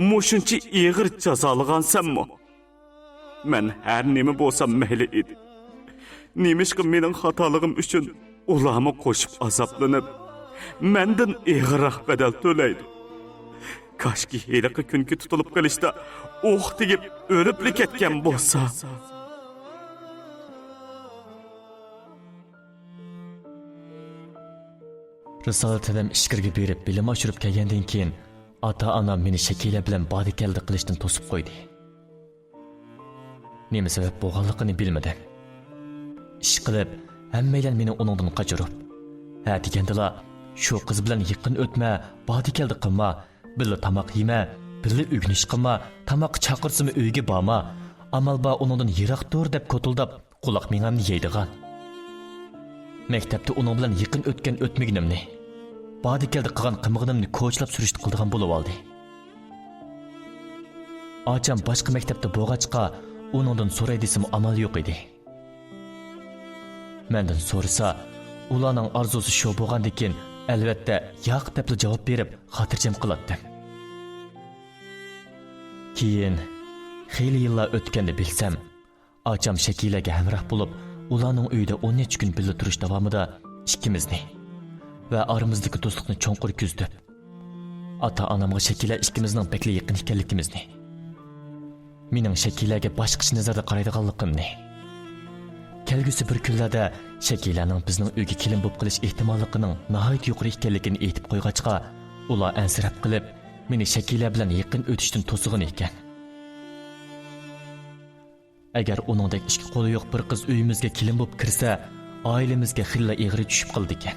مۇشۇنچە ئېغىر جازالىغانسەنمۇ؟ مەن ھەر نېمە بولسام مەيلى ئىدى. نېمىشقا مېنىڭ خاتالىقىم ئۈچۈن ئۇلارمۇ قوشۇپ ئازابلىنىپ، مەندىن ئېغىرراق بەدەل تۆلەيدۇ؟ كاشكى ھېلىقى كۈنكى تۇتۇلۇپ قېلىشتا ئوق تېگىپ ئۆلۈپلا كەتكەن بولسا. رىسالەت ھەدەم ئىچكىرىگە بېرىپ بىلىم ئاشۇرۇپ كەلگەندىن كېيىن، ئاتا-ئانام مېنى شەكىلە بىلەن بادى-كەلدە قىلىشتىن توسۇپ قويدى. نېمە سەۋەب بولغانلىقىنى بىلمىدىم. ئىشقىلىپ، ھەممەيلەن مېنى ئۇنىڭدىن قاچۇرۇپ، ھە دېگەندىلا، شۇ قىز بىلەن يېقىن ئۆتمە، بادى-كەلدە قىلما، بىللە تاماق يېمە، بىللە ئۆگىنىش قىلما، تاماققا چاقىرسىمۇ ئۆيگە بارما، ئامال بار ئۇنىڭدىن يىراق تۇر دەپ كوتۇلداپ، قۇلاق مېڭەمنى يەيدىغان. مەكتەپتە ئۇنىڭ بىلەن يېقىن ئۆتكەن ئۆتمىگىنىمنى، بادى-كەلدە قىلغان قىلمىغىنىمنى كوچىلاپ سۈرۈشتە قىلىدىغان بولۇۋالدى. ئاچام باشقا مەكتەپتە بولغاچقا، ئۇنىڭدىن سوراي دېسىمۇ ئامال يوق ئىدى. مەندىن سورىسا، ئۇلارنىڭ ئارزۇسى شۇ بولغاندىكىن، ئەلۋەتتە، ياق دەپلا جاۋاب بېرىپ، خاتىرجەم قىلاتتىم. كېيىن، خېلى يىللار ئۆتكەندە بىلسەم، ئاچام شەكىلەگە ھەمراھ بولۇپ، ئۇلارنىڭ ئۆيىدە ئون نەچچە كۈن بىللە تۇرۇش داۋامىدا ئىككىمىزنى ۋە ئارىمىزدىكى دوستلۇقنى چوڭقۇر كۆزىتىپ، ئاتا-ئانامغا شەكىلە ئىككىمىزنىڭ بەكلا يېقىن ئىكەنلىكىمىزنى، مېنىڭ شەكىلەگە باشقىچە نەزەردە قارايدىغانلىقىمنى، كەلگۈسى بىر كۈنلەردە شەكىلەنىڭ بىزنىڭ ئۆيگە كېلىن بولۇپ قېلىش ئېھتىماللىقىنىڭ ناھايىتى يۇقىرى ئىكەنلىكىنى ئېيتىپ قويغاچقا، ئۇلار ئەنسىرەپ قېلىپ، مېنى شەكىلە بىلەن يېقىن ئۆتۈشتىن توسىغىنى ئىكەن. ئەگەر ئۇنىڭدەك ئىككى قولى يوق بىر قىز ئۆيىمىزگە كېلىن بولۇپ كىرسە، ئائىلىمىزگە خېلىلا ئېغىرى چۈشۈپ قالىدىكەن.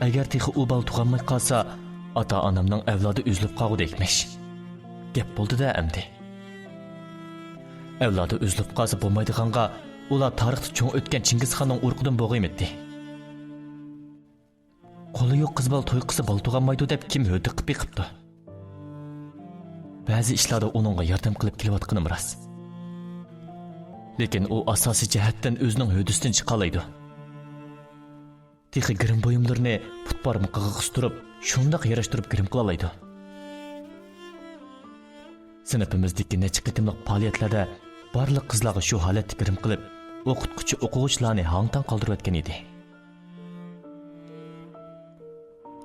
ئەگەر تېخى ئۇ بالا تۇغالماي قالسا، ئاتا-ئانامنىڭ ئەۋلادى ئۈزۈلۈپ قالغۇدەكمىش. گەپ بولدى-دە ئەمدى. ئەۋلادى ئۈزۈلۈپ قالسا بولمايدىغانغا، ئۇلار تارىختا چوڭ ئۆتكەن چىڭگىزخاننىڭ ئۇرۇقىدىن بولغىيمىدى. قولى يوق قىز بالا توي قىلسا بالا تۇغالمايدۇ دەپ كىم ھۆددە قىلىپ بېقىپتۇ؟ بەزى ئىشلاردا ئۇنىڭغا ياردەم قىلىپ كېلىۋاتقىنىم راست. لېكىن ئۇ ئاساسىي جەھەتتىن ئۆزىنىڭ ھۆددىسىدىن چىقالايدۇ. تېخى گىرىم بۇيۇملىرىنى پۇت بارمىقىغا قىستۇرۇپ، شۇنداق ياراشتۇرۇپ گىرىم قىلالايدۇ. سىنىپىمىزدىكى نەچچە قېتىملىق پائالىيەتلەردە بارلىق قىزلارغا شۇ ھالەتتە گىرىم قىلىپ، ئوقۇتقۇچى ئوقۇغۇچىلارنى ھاڭ-تاڭ قالدۇرۇۋەتكەن ئىدى.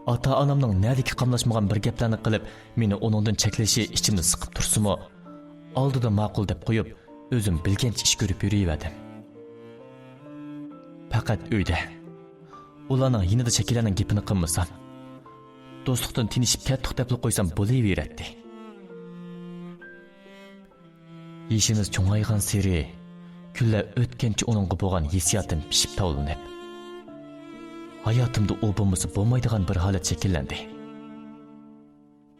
ئاتا-ئانامنىڭ نەدىكى قاملاشمىغان بىر گەپلەرنى قىلىپ، مېنى ئۇنىڭدىن چەكلىشى ئىچىمنى سىقىپ تۇرسىمۇ، ئالدىدا ماقۇل دەپ قويۇپ، ئۆزۈم بىلگەنچە ئىش كۆرۈپ يۈرۈۋەردىم. پەقەت ئۆيدە، ئۇلارنىڭ يېنىدا شەكىلەرنىڭ گېپىنى قىلمىسام، دوستلۇقتىن تىنىشىپ كەتتۇق دەپلا قويسام بولۇۋېرەتتى. يېشىمىز چوڭايغانسېرى، كۈنلەر ئۆتكەنچە ئۇنىڭغا بولغان ھېسسىياتىم پىشىپ تاۋلىنىپ، ھاياتىمدا ئۇ بولمىسا بولمايدىغان بىر ھالەت شەكىللەندى.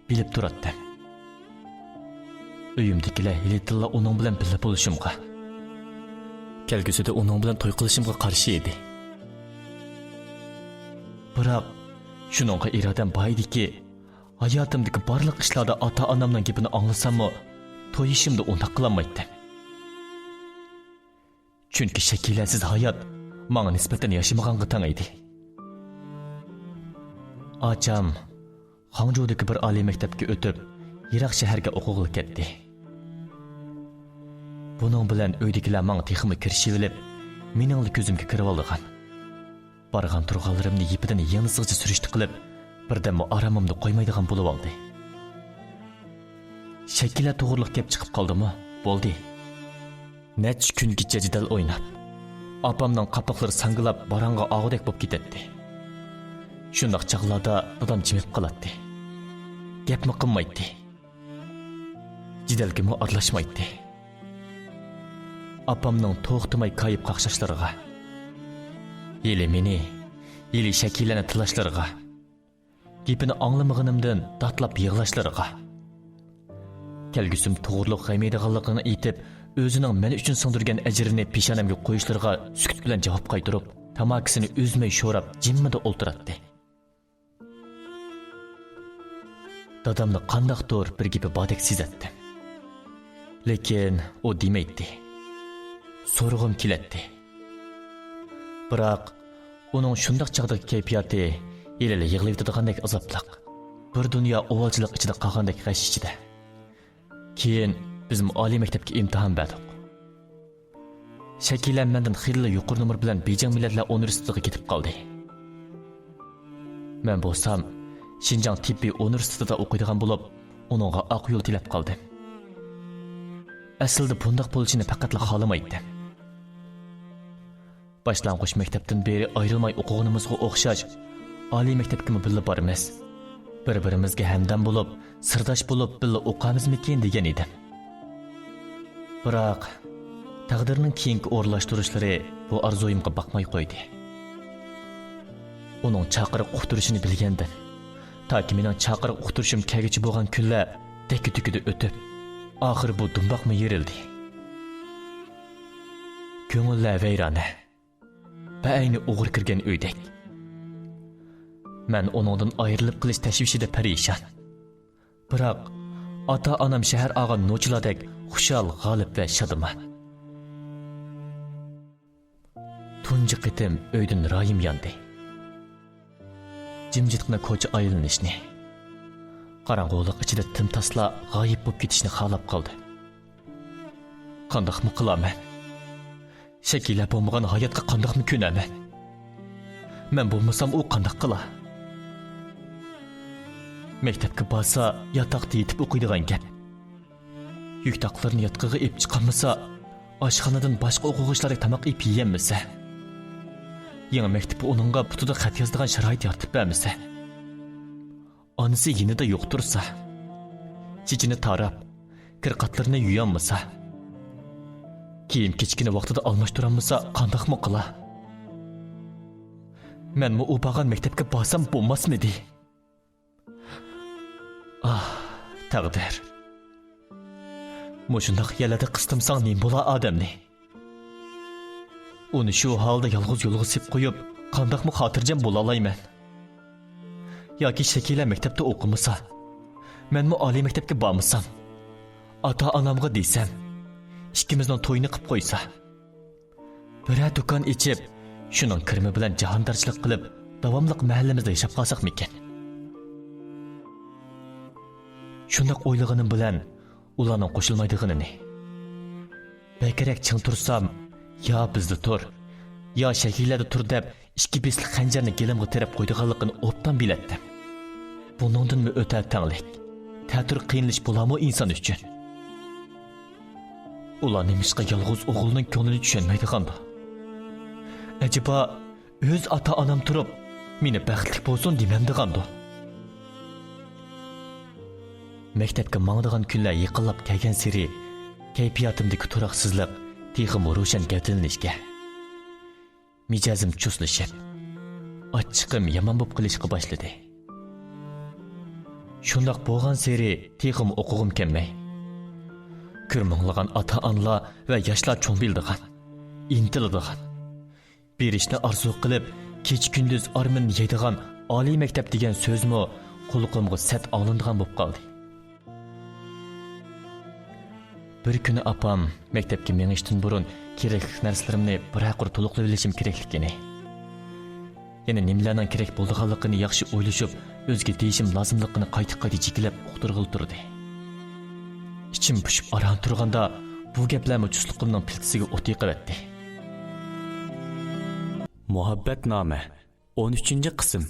بىلىپ تۇراتتىم. ئۆيۈمدىكىلەر ھېلىتىنلا ئۇنىڭ بىلەن بىللە بولۇشۇمغا، كەلگۈسىدە ئۇنىڭ بىلەن توي قىلىشىمغا قارشى ئىدى. بىراق، شۇنىڭغا ئىرادەم بار ئىدىكى، ھاياتىمدىكى بارلىق ئىشلاردا ئاتا-ئانامنىڭ گېپىنى ئاڭلىساممۇ، تويۇشۇمدا ئۇنداق قىلالمايتتىم. چۈنكى شەكىلەنسىز ھايات ماڭا نىسبەتەن ياشىمىغانغا تەڭ ئىدى. ئاچام خاڭجۇدىكى بىر ئالىي مەكتەپكە ئۆتۈپ، يىراق شەھەرگە ئوقۇغىلى كەتتى. بۇنىڭ بىلەن ئۆيدىكىلەر ماڭا تېخىمۇ كىرىشىۋېلىپ، مېنىڭلا كۆزۈمگە كىرىۋالىدىغان. بارغان-تۇرغانلىرىمنى يىپىدىن يىڭنە سىغىچە سۈرۈشتە قىلىپ، بىردەممۇ ئارامىمدا قويمايدىغان بولۇۋالدى. شەكىللەر توغرۇلۇق گەپ چىقىپ قالدىمۇ، بولدى. نەچچە كۈنگىچە جېدەل ئويناپ، ئاپامنىڭ قاپاقلىرى ساڭگىلاپ باراڭغا ئاغۇدەك بولۇپ كېتەتتى. شۇنداق چاغلاردا دادام جىمىپ قالاتتى. گەپمۇ قىلمايتتى. جېدەلگىمۇ ئارىلاشمايتتى. ئاپامنىڭ توختىماي كايىپ قاقشاشلىرىغا، ھېلى مېنى، ھېلى شەكىللەرنى تىلاشلىرىغا، گېپىنى ئاڭلىمىغىنىمدىن داتلاپ يىغلاشلىرىغا، كەلگۈسىم توغرۇلۇق غەم يەيدىغانلىقىنى ئېيتىپ، ئۆزىنىڭ مەن ئۈچۈن سىڭدۈرگەن ئەجرىنى پېشانەمگە قويۇشلىرىغا سۈكۈت بىلەن جاۋاب قايتۇرۇپ، تاماكىسىنى ئۈزمەي شوراپ، جىممىدە ئولتۇراتتى. دادامنى قانداقتۇر بىر گېپى باردەك سېزەتتىم. لېكىن ئۇ دېمەيتتى. سورىغۇم كېلەتتى. بىراق، ئۇنىڭ شۇنداق چاغدىكى كەيپىياتى ھېلىلا يىغلىۋېتىدىغاندەك ئازابلىق، بىر دۇنيا ئۇۋالچىلىق ئىچىدە قالغاندەك غەش ئىچىدە. كېيىن بىزمۇ ئالىي مەكتەپكە ئىمتىھان بەردۇق. شەكىلەن مەندىن خېلىلا يۇقىرى نومۇر بىلەن بېيجىڭ مىللەتلەر ئۇنىۋېرسىتېتىغا كېتىپ قالدى. مەن بولسام، شىنجاڭ تېببىي ئۇنىۋېرسىتېتىدا ئوقۇيدىغان بولۇپ، ئۇنىڭغا ئاق يول تىلەپ قالدىم. ئەسلىدە بۇنداق بولۇشىنى پەقەتلا خالىمايتتىم. باشلانغۇچ مەكتەپتىن بېرى ئايرىلماي ئوقۇغىنىمىزغا ئوخشاش، ئالىي مەكتەپكىمۇ بىللە بارىمىز. بىر-بىرىمىزگە ھەمدەم بولۇپ، سىرداش بولۇپ، بىللە ئوقامىزمىكىن دېگەن ئىدىم. بىراق، تەقدىرنىڭ كېيىنكى ئورۇنلاشتۇرۇشلىرى بۇ ئارزۇيۇمغا باقماي قويدى. ئۇنىڭ چاقىرىق ئۇقتۇرۇشىنى بىلگەندىن، تاكى مېنىڭ چاقىرىق ئۇقتۇرۇشۇم كەلگۈچە بولغان كۈنلەر دەككە-دۈككىدە ئۆتۈپ، ئاخىرى بۇ دۇمباقمۇ يېرىلدى. كۆڭۈللەر ۋەيرانە. بەئەينى ئوغرى كىرگەن ئۆيدەك. مەن ئۇنىڭدىن ئايرىلىپ قېلىش تەشۋىشىدە پەرىشان. بىراق، ئاتا-ئانام شەھەر ئالغان نوچىلاردەك خۇشال، غالىب ۋە شادىمان. تۇنجى قېتىم ئۆيدىن رايىم ياندى. جىمجىتقىنا كوچا ئايلىنىشنى، قاراڭغۇلۇق ئىچىدە تىمتاسلا غايىب بولۇپ كېتىشنى خالاپ قالدىم. قانداقمۇ قىلامەن؟ شەكىلە بولمىغان ھاياتقا قانداقمۇ كۆنەمەن؟ مەن بولمىسام، ئۇ قانداق قىلا؟ مەكتەپكە بارسا، ياتاقتا يېتىپ ئوقۇيدىغان گەپ. يۈكتاقلىرىنى ياتىقىغا ئېلىپ چىقالمىسا، ئاشخانىدىن باشقا ئوقۇغۇچىلاردەك تاماق ئېلىپ يېيەلمىسە، يېڭى مەكتىپى ئۇنىڭغا پۇتىدا خەت يازىدىغان شارائىت يارىتىپ بەرمىسە، ئانىسى يېنىدا يوق تۇرسا، چېچىنى تاراپ، كىر-قاتلىرىنى يۇيالمىسا، كىيىم-كېچىكىنى ۋاقتىدا ئالماشتۇرالمىسا، قانداقمۇ قىلا؟ مەنمۇ ئۇ بارغان مەكتەپكە بارسام بولماسمىدى؟ ئاھ، تەقدىر. مۇشۇنداق يەرلەردە قىستىمساڭ نېمە بولا ئادەمنى؟ ئۇنى شۇ ھالدا يالغۇز يولغا سېلىپ قويۇپ، قانداقمۇ خاتىرجەم بولالايمەن؟ ياكى شەكىلە مەكتەپتە ئوقۇمىسا، مەنمۇ ئالىي مەكتەپكە بارمىسام، ئاتا-ئانامغا دېسەم، ئىككىمىزنىڭ تويىنى قىپ قويسا، بىرەر دۇكان ئېچىپ، شۇنىڭ كىرىمى بىلەن جاھاندارچىلىق قىلىپ، داۋاملىق مەھەللىمىزدە ياشاپ قالساقمىكىن؟ شۇنداق ئويلىغىنىم بىلەن ئۇلارنىڭ قوشۇلمايدىغىنىنى، بەكرەك چىڭ تۇرسام، يا بىزدە تۇر، يا شەكىلەردە تۇر دەپ، ئىككى بېسىق خەنجەرنى گېلىمغا تىرەپ قويىدىغانلىقىنى ئوبدان بىلەتتىم. بۇنىڭدىنمۇ ئۆتە تەڭلىك، تەتۈر قىينىلىش بولامۇ ئىنسان ئۈچۈن؟ ئۇلار نېمىشقا يالغۇز ئوغۇلنىڭ كۆڭلىنى چۈشەنمەيدىغاندۇ؟ ئەجەبا، ئۆز ئاتا-ئانام تۇرۇپ، مېنى بەختلىك بولسۇن دېمەمدىغاندۇ؟ مەكتەپكە ماڭىدىغان كۈنلەر يېقىنلاپ كەلگەنسېرى، كەيپىياتىمدىكى تۇراقسىزلىق تېخىمۇ روشەن گەۋدىلىنىشكە، مىجەزىم چۇسلىشىپ، ئاچچىقىم يامان بولۇپ قېلىشقا باشلىدى. شۇنداق بولغانسېرى تېخىمۇ ئوقۇغۇم كەلمەي، كۆرمىڭلىغان ئاتا-ئانىلار ۋە ياشلار چوڭ بىلىدىغان، ئىنتىلىدىغان، بېرىشنى ئارزۇ قىلىپ، كېچە-كۈندۈز ئارمىنىنى يەيدىغان ئالىي مەكتەپ دېگەن سۆزمۇ قۇلىقىمغا سەت ئاڭلىنىدىغان بولۇپ قالدى. بىر كۈنى ئاپام مەكتەپكە مېڭىشتىن بۇرۇن كېرەكلىك نەرسىلىرىمنى بىرەر قۇر تولۇقلىۋېلىشىم كېرەكلىكىنى، يەنە نېمىلەرنىڭ كېرەك بولىدىغانلىقىنى ياخشى ئويلىشىپ، ئۆزىگە دېيىشىم لازىملىقىنى قايتا-قايتا جىكىلەپ ئۇقتۇرغىلى تۇردى. ئىچىم پۇشۇپ ئاران تۇرغاندا، بۇ گەپلەرمۇ چۇسلۇقۇمنىڭ پىلتىسىگە ئوت يېقىۋەتتى. مۇھەببەتنامە، ئون ئۈچىنچى قىسىم.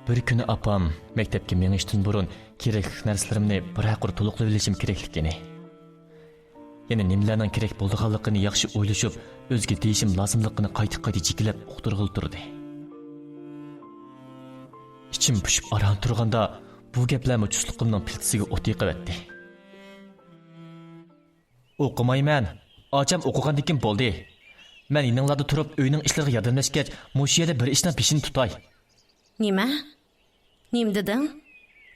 بىر كۈنى ئاپام مەكتەپكە مېڭىشتىن بۇرۇن كېرەكلىك نەرسىلىرىمنى بىرەر قۇر تولۇقلىۋېلىشىم كېرەكلىكىنى، يەنە نېمىلەرنىڭ كېرەك بولىدىغانلىقىنى ياخشى ئويلىشىپ، ئۆزىگە دېيىشىم لازىملىقىنى قايتا-قايتا جىكىلەپ ئۇقتۇرغىلى تۇردى. ئىچىم پۇشۇپ ئاران تۇرغاندا، بۇ گەپلەرمۇ چۇسلۇقۇمنىڭ پىلتىسىگە ئوت يېقىۋەتتى. ئوقۇمايمەن. ئاچام ئوقۇغاندىكىن بولدى. مەن يېنىڭلاردا تۇرۇپ ئۆينىڭ ئىشلىرىغا ياردەملەشكەچ، مۇشۇ يەردە بىر ئىشنىڭ پېشىنى تۇتاي. نېمە؟ نېمە دېدىڭ؟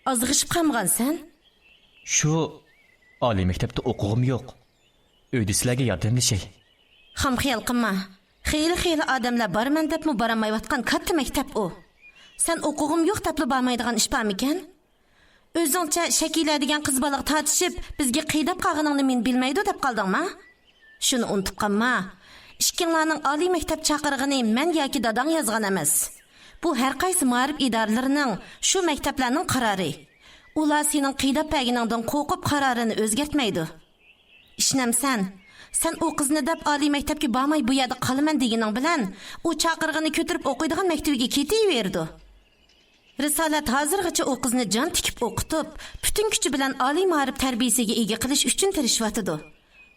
ئازغىشىپ قالمىغانسەن؟ شۇ، ئالىي مەكتەپتە ئوقۇغۇم يوق. ئۆيدە سىلەرگە ياردەملىشەي. خام خىيال قىلما. خېلى-خېلى ئادەملەر بارىمەن دەپمۇ بارالمايۋاتقان كاتتا مەكتەپ ئۇ. سەن ئوقۇغۇم يوق دەپلا بارمايدىغان ئىش بارمىكەن؟ ئۆزۈڭچە شەكىلە دېگەن قىز بالىغا تارتىشىپ، بىزگە قىيداپ قالغىنىڭنى مېنى بىلمەيدۇ دەپ قالدىڭما؟ شۇنى ئۇنتۇپ قالما. ئىككىڭلارنىڭ ئالىي مەكتەپ چاقىرغىنى مەن ياكى داداڭ يازغان ئەمەس. بۇ ھەر قايسى مائارىپ ئىدارىلىرىنىڭ، شۇ مەكتەپلەرنىڭ قارارى. ئۇلار سېنىڭ قىيداپ بەرگىنىڭدىن قورقۇپ قارارىنى ئۆزگەرتمەيدۇ. ئىشىنەمسەن؟ سەن ئۇ قىزنى دەپ ئالىي مەكتەپكە بارماي بۇ يەردە قالىمەن دېگىنىڭ بىلەن، ئۇ چاقىرغىنى كۆتۈرۈپ ئوقۇيدىغان مەكتىۋىگە كېتىۋېرىدۇ. رىسالەت ھازىرغىچە ئۇ قىزنى جان تىكىپ ئوقۇتۇپ، پۈتۈن كۈچى بىلەن ئالىي مائارىپ تەربىيىسىگە ئىگە قىلىش ئۈچۈن تىرىشىۋاتىدۇ.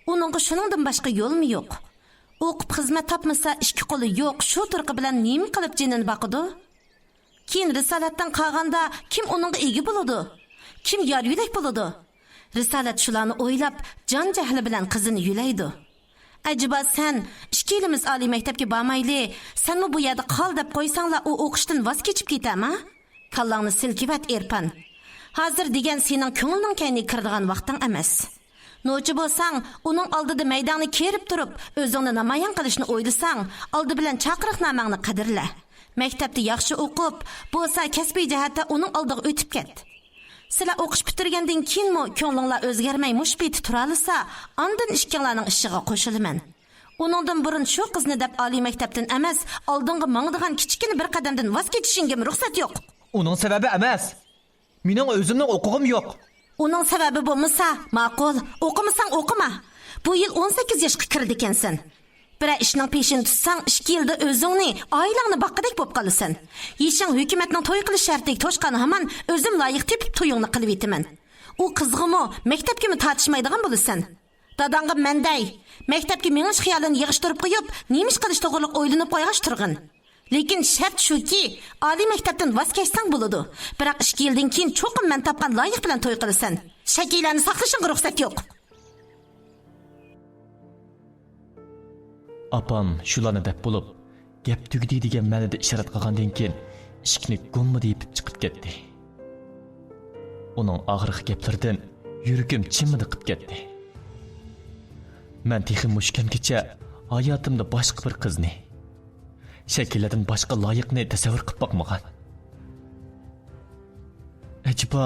ئۇنىڭغا شۇنىڭدىن باشقا يولمۇ يوق. ئوقۇپ خىزمەت تاپمىسا، ئىككى قولى يوق، شۇ تۇرقى بىلەن نېمە قىلىپ جېنىنى باقىدۇ؟ كېيىن رىسالەتتىن قالغاندا كىم ئۇنىڭغا ئىگە بولىدۇ؟ كىم يار-يۆلەك بولىدۇ؟ رىسالەت شۇلارنى ئويلاپ، جان-جەھلى بىلەن قىزىنى يۆلەيدۇ. ئەجەبا سەن، ئىككىيلىمىز ئالىي مەكتەپكە بارمايلى، سەنمۇ بۇ يەردە قال دەپ قويساڭلا، ئۇ ئوقۇشتىن ۋاز كېچىپ كېتەما؟ كاللاڭنى سىلكىۋەت، ئېرپان. ھازىر دېگەن سېنىڭ كۆڭلۈڭنىڭ كەينىگە كىرىدىغان ۋاقتىڭ ئەمەس. نوچى بولساڭ، ئۇنىڭ ئالدىدا مەيدەڭنى كېرىپ تۇرۇپ، ئۆزۈڭنى نامايان قىلىشنى ئويلىساڭ، ئالدى بىلەن چاقىرىقنامەڭنى قەدىرلە. مەكتەپتە ياخشى ئوقۇپ، بولسا كەسپىي جەھەتتە ئۇنىڭ ئالدىغا ئۆتۈپ كەت. سىلەر ئوقۇش پۈتتۈرگەندىن كېيىنمۇ كۆڭلۈڭلار ئۆزگەرمەي مۇشۇ پېتى تۇرالىسا، ئاندىن ئىككىڭلارنىڭ ئىشىغا قوشۇلىمەن. ئۇنىڭدىن بۇرۇن شۇ قىزنى دەپ ئالىي مەكتەپتىن ئەمەس، ئالدىڭغا ماڭىدىغان كىچىككىنە بىر قەدەمدىن ۋاز كېچىشىڭگىمۇ رۇخسەت يوق. ئۇنىڭ سەۋەبى ئەمەس. مېنىڭ ئۆزۈمنىڭ ئوقۇغۇم يوق. ئۇنىڭ سەۋەبى بولمىسا، ماقۇل، ئوقۇمىساڭ ئوقۇما. بۇ يىل ئون سەككىز ياشقا كىرىدىكەنسەن. بىرەر ئىشنىڭ پېشىنى تۇتساڭ، ئىككى يىلدا ئۆزۈڭنى، ئائىلەڭنى باققۇدەك بولۇپ قالىسەن. يېشىڭ ھۆكۈمەتنىڭ توي قىلىش شەرتىگە توشقان ھامان ئۆزۈم لايىق تېپىپ تويۇڭنى قىلىۋېتىمەن. ئۇ قىزغىمۇ، مەكتەپكىمۇ تارتىشمايدىغان بولىسەن. داداڭغا مەن دەي، مەكتەپكە مېڭىش خىيالىنى يىغىشتۇرۇپ قويۇپ، نېمە ئىش قىلىش توغرىلىق ئويلىنىپ قويغاچ تۇرغىن. لېكىن شەرت شۇكى، ئالىي مەكتەپتىن ۋاز كەچسەڭ بولىدۇ. بىراق ئىككى يىلدىن كېيىن چوقۇم مەن تاپقان لايىق بىلەن توي قىلىسەن. شەكىلەنى ساقلىشىڭغا رۇخسەت يوق. ئاپام شۇلارنى دەپ بولۇپ، گەپ تۈگىدى دېگەن مەنىدە ئىشارەت قىلغاندىن كېيىن، ئىشىكنى گوممىدە يېپىپ چىقىپ كەتتى. ئۇنىڭ ئاخىرقى گەپلىرىدىن يۈرىكىم چىممىدە قىپ كەتتى. مەن تېخى مۇشۇ كۈنگىچە ھاياتىمدا باشقا بىر قىزنى، شەكىللەردىن باشقا لايىقنى تەسەۋۋۇر قىپ باقمىغان. ئەجەبا،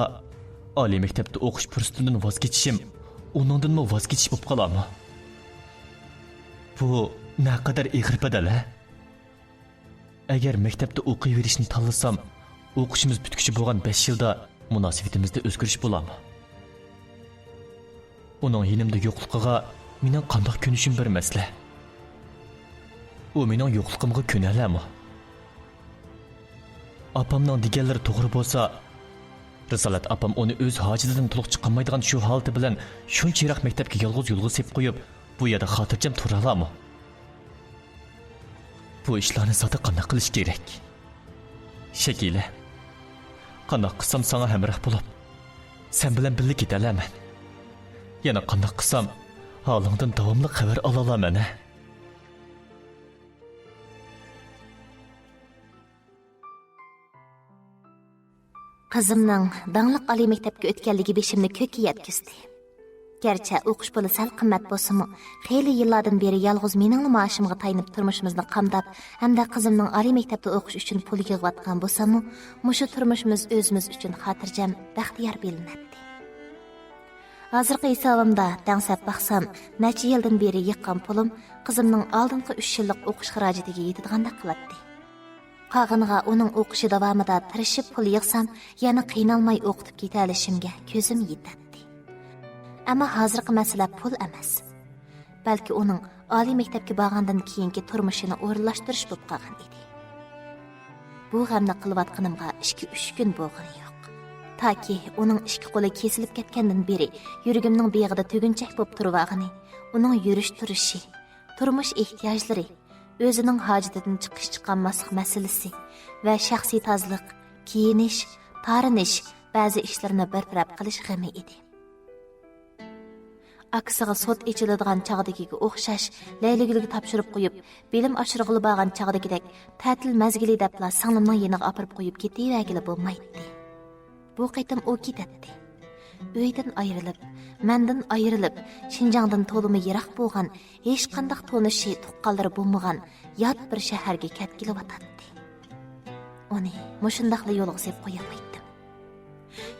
ئالىي مەكتەپتە ئوقۇش پۇرسىتىدىن ۋاز كېچىشىم ئۇنىڭدىنمۇ ۋاز كېچىش بولۇپ قالارمۇ؟ بۇ نەقەدەر ئېغىر بەدەل، ھە؟ ئەگەر مەكتەپتە ئوقۇۋېرىشنى تاللىسام، ئوقۇشىمىز پۈتكۈچە بولغان بەش يىلدا مۇناسىۋىتىمىزدە ئۆزگىرىش بولارمۇ؟ ئۇنىڭ يېنىمدا يوقلۇقىغا مېنىڭ قانداق كۆنۈشۈم بىر مەسىلە. ئۇ مېنىڭ يوقلۇقۇمغا كۆنەلەرمۇ؟ ئاپامنىڭ دېگەنلىرى توغرا بولسا، رىسالەت ئاپام ئۇنى ئۆز ھاجىتىدىن تولۇق چىقالمايدىغان شۇ ھالىتى بىلەن شۇنچە يىراق مەكتەپكە يالغۇز يولغا سېلىپ قويۇپ، بۇ يەردە خاتىرجەم تۇرالارمۇ؟ بۇ ئىشلارنى زادى قانداق قىلىش كېرەك؟ شەكىلە، قانداق قىلسام ساڭا ھەمراھ بولۇپ، سەن بىلەن بىللە كېتەلەرمەن؟ يەنە قانداق قىلسام ھالىڭدىن داۋاملىق خەۋەر ئالالارمەن، ھە؟ قىزىمنىڭ داڭلىق ئالىي مەكتەپكە ئۆتكەنلىكى بېشىمنى كۆككە يەتكۈزدى. گەرچە ئوقۇش پۇلى سەل قىممەت بولسىمۇ، خېلى يىللاردىن بېرى يالغۇز مېنىڭلا مائاشىمغا تايىنىپ تۇرمۇشىمىزنى قامداپ ھەمدە قىزىمنىڭ ئالىي مەكتەپتە ئوقۇش ئۈچۈن پۇل يىغىۋاتقان بولساممۇ، مۇشۇ تۇرمۇشىمىز ئۆزىمىز ئۈچۈن خاتىرجەم، بەختىيار بىلىنەتتى. ھازىرقى ھېسابىمدا دەڭسەپ باقسام، نەچچە يىلدىن بېرى يىغقان پۇلۇم قىزىمنىڭ ئالدىنقى ئۈچ يىللىق ئوقۇش خىراجىتىگە يېتىدىغاندەك قىلاتتى. قالغىنىغا ئۇنىڭ ئوقۇشى داۋامىدا تىرىشىپ پۇل يىغسام، يەنە قىينالماي ئوقۇتۇپ كېتەلىشىمگە كۆزۈم يېتەتتى. ئەمما ھازىرقى مەسىلە پۇل ئەمەس. بەلكى ئۇنىڭ ئالىي مەكتەپكە بارغاندىن كېيىنكى تۇرمۇشىنى ئورۇنلاشتۇرۇش بولۇپ قالغان ئىدى. بۇ غەمنى قىلىۋاتقىنىمغا ئىككى، ئۈچ كۈن بولغىنى يوق. تاكى ئۇنىڭ ئىككى قولى كېسىلىپ كەتكەندىن بېرى يۈرىكىمنىڭ بېغىدا تۈگۈنچەك بولۇپ تۇرۇۋالغىنى، ئۇنىڭ يۈرۈش تۇرۇشى، تۇرمۇش ئېھتىياجلىرى، ئۆزىنىڭ ھاجىتىدىن چىقىش چىقالماسلىق مەسىلىسى ۋە شەخسىي تازىلىق، كىيىنىش، تارىنىش، بەزى ئىشلىرىنى بىر تەرەپ قىلىش غېمى ئىدى. ئاكىسىغا سوت ئېچىلىدىغان چاغدىكىگە ئوخشاش، لەيلىگۈلگە تاپشۇرۇپ قويۇپ، بىلىم ئاشۇرغىلى بارغان چاغدىكىدەك تەتىل مەزگىلى دەپلا سىڭلىمنىڭ يېنىغا ئاپىرىپ قويۇپ كېتىۋەرگىلى بولمايتتى. بۇ قېتىم ئۇ كېتەتتى. ئۆيدىن ئايرىلىپ، مەندىن ئايرىلىپ، شىنجاڭدىن تولىمۇ يىراق بولغان، ھېچقانداق تونۇشى، تۇغقانلىرى بولمىغان يات بىر شەھەرگە كەتكىلى بولاتتى. ئۇنى مۇشۇنداقلا يولغا سېلىپ قويالمايتتىم.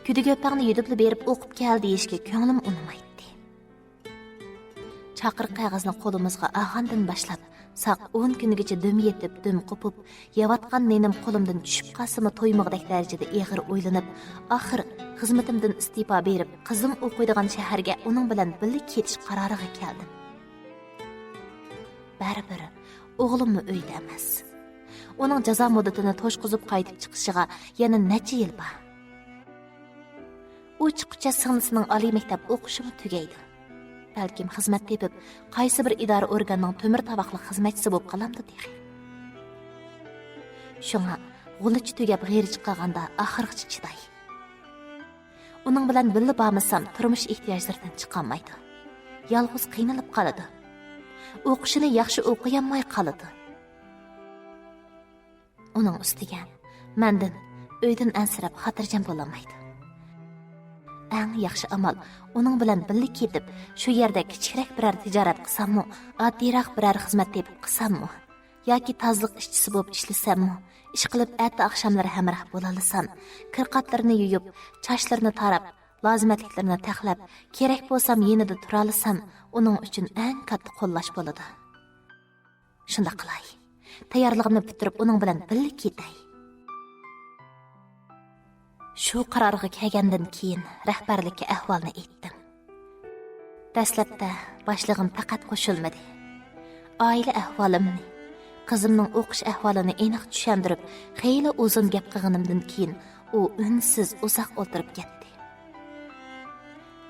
كۈدىگۆپەڭنى يۈدۈپلا بېرىپ ئوقۇپ كەل دېيىشكە كۆڭلۈم ئۇنىمايتتى. چاقىرىق قەغىزىنى قولىمىزغا ئالغاندىن باشلاپ، ساق ئون كۈنگىچە دۈم يېتىپ، دۈم قوپۇپ، يەۋاتقان نېنىم قولۇمدىن چۈشۈپ قالسىمۇ تويمىغۇدەك دەرىجىدە ئېغىر ئويلىنىپ، ئاخىر خىزمىتىمدىن ئىستېپا بېرىپ، قىزىم ئوقۇيدىغان شەھەرگە ئۇنىڭ بىلەن بىللە كېتىش قارارىغا كەلدىم. بەرىبىر، ئوغلۇممۇ ئۆيدە ئەمەس. ئۇنىڭ جازا مۇددىتىنى توشقۇزۇپ قايتىپ چىقىشىغا يەنە نەچچە يىل بار. ئۇ چىققۇچە سىڭلىسىنىڭ ئالىي مەكتەپ ئوقۇشىمۇ تۈگەيدۇ. بەلكىم خىزمەت تېپىپ، قايسى بىر ئىدارە ئورگاننىڭ تۆمۈر تاۋاقلىق خىزمەتچىسى بولۇپ قالامدۇ تېخى؟ شۇڭا غۇلىچە تۈگەپ غېرىچە قالغاندا ئاخىرغىچە چىداي. ئۇنىڭ بىلەن بىللە بارمىسام، تۇرمۇش ئېھتىياجلىرىدىن چىقالمايدۇ. يالغۇز قىينىلىپ قالىدۇ. ئوقۇشىنى ياخشى ئوقۇيالماي قالىدۇ. ئۇنىڭ ئۈستىگە مەندىن، ئۆيدىن ئەنسىرەپ خاتىرجەم بولالمايدۇ. ئەڭ ياخشى ئامال، ئۇنىڭ بىلەن بىللە كېتىپ، شۇ يەردە كىچىكرەك بىرەر تىجارەت قىلساممۇ، ئاددىيراق بىرەر خىزمەت تېپىپ قىلساممۇ، ياكى تازىلىق ئىشچىسى بولۇپ ئىشلىسەممۇ، ئىشقىلىپ ئەتە ئاخشاملىرى ھەمراھ بولالىسام، كىرقاتلىرىنى يۇيۇپ، چاچلىرىنى تاراپ، لازىمەتلىكلىرىنى تەقلەپ، كېرەك بولسام يېنىدا تۇرالىسام، ئۇنىڭ ئۈچۈن ئەڭ كاتتا قوللاش بولىدۇ. شۇنداق قىلاي. تەييارلىقىمنى پۈتتۈرۈپ ئۇنىڭ بىلەن بىللە كېتەي. شۇ قارارغا كەلگەندىن كېيىن رەھبەرلىككە ئەھۋالنى ئېيتتىم. دەسلەپتە باشلىقىم پەقەت قوشۇلمىدى. ئائىلە ئەھۋالىمنى، قىزىمنىڭ ئوقۇش ئەھۋالىنى ئېنىق چۈشەندۈرۈپ، خېلى ئۇزۇن گەپ قىلغىنىمدىن كېيىن ئۇ ئۈنسىز ئۇزاق ئولتۇرۇپ كەتتى.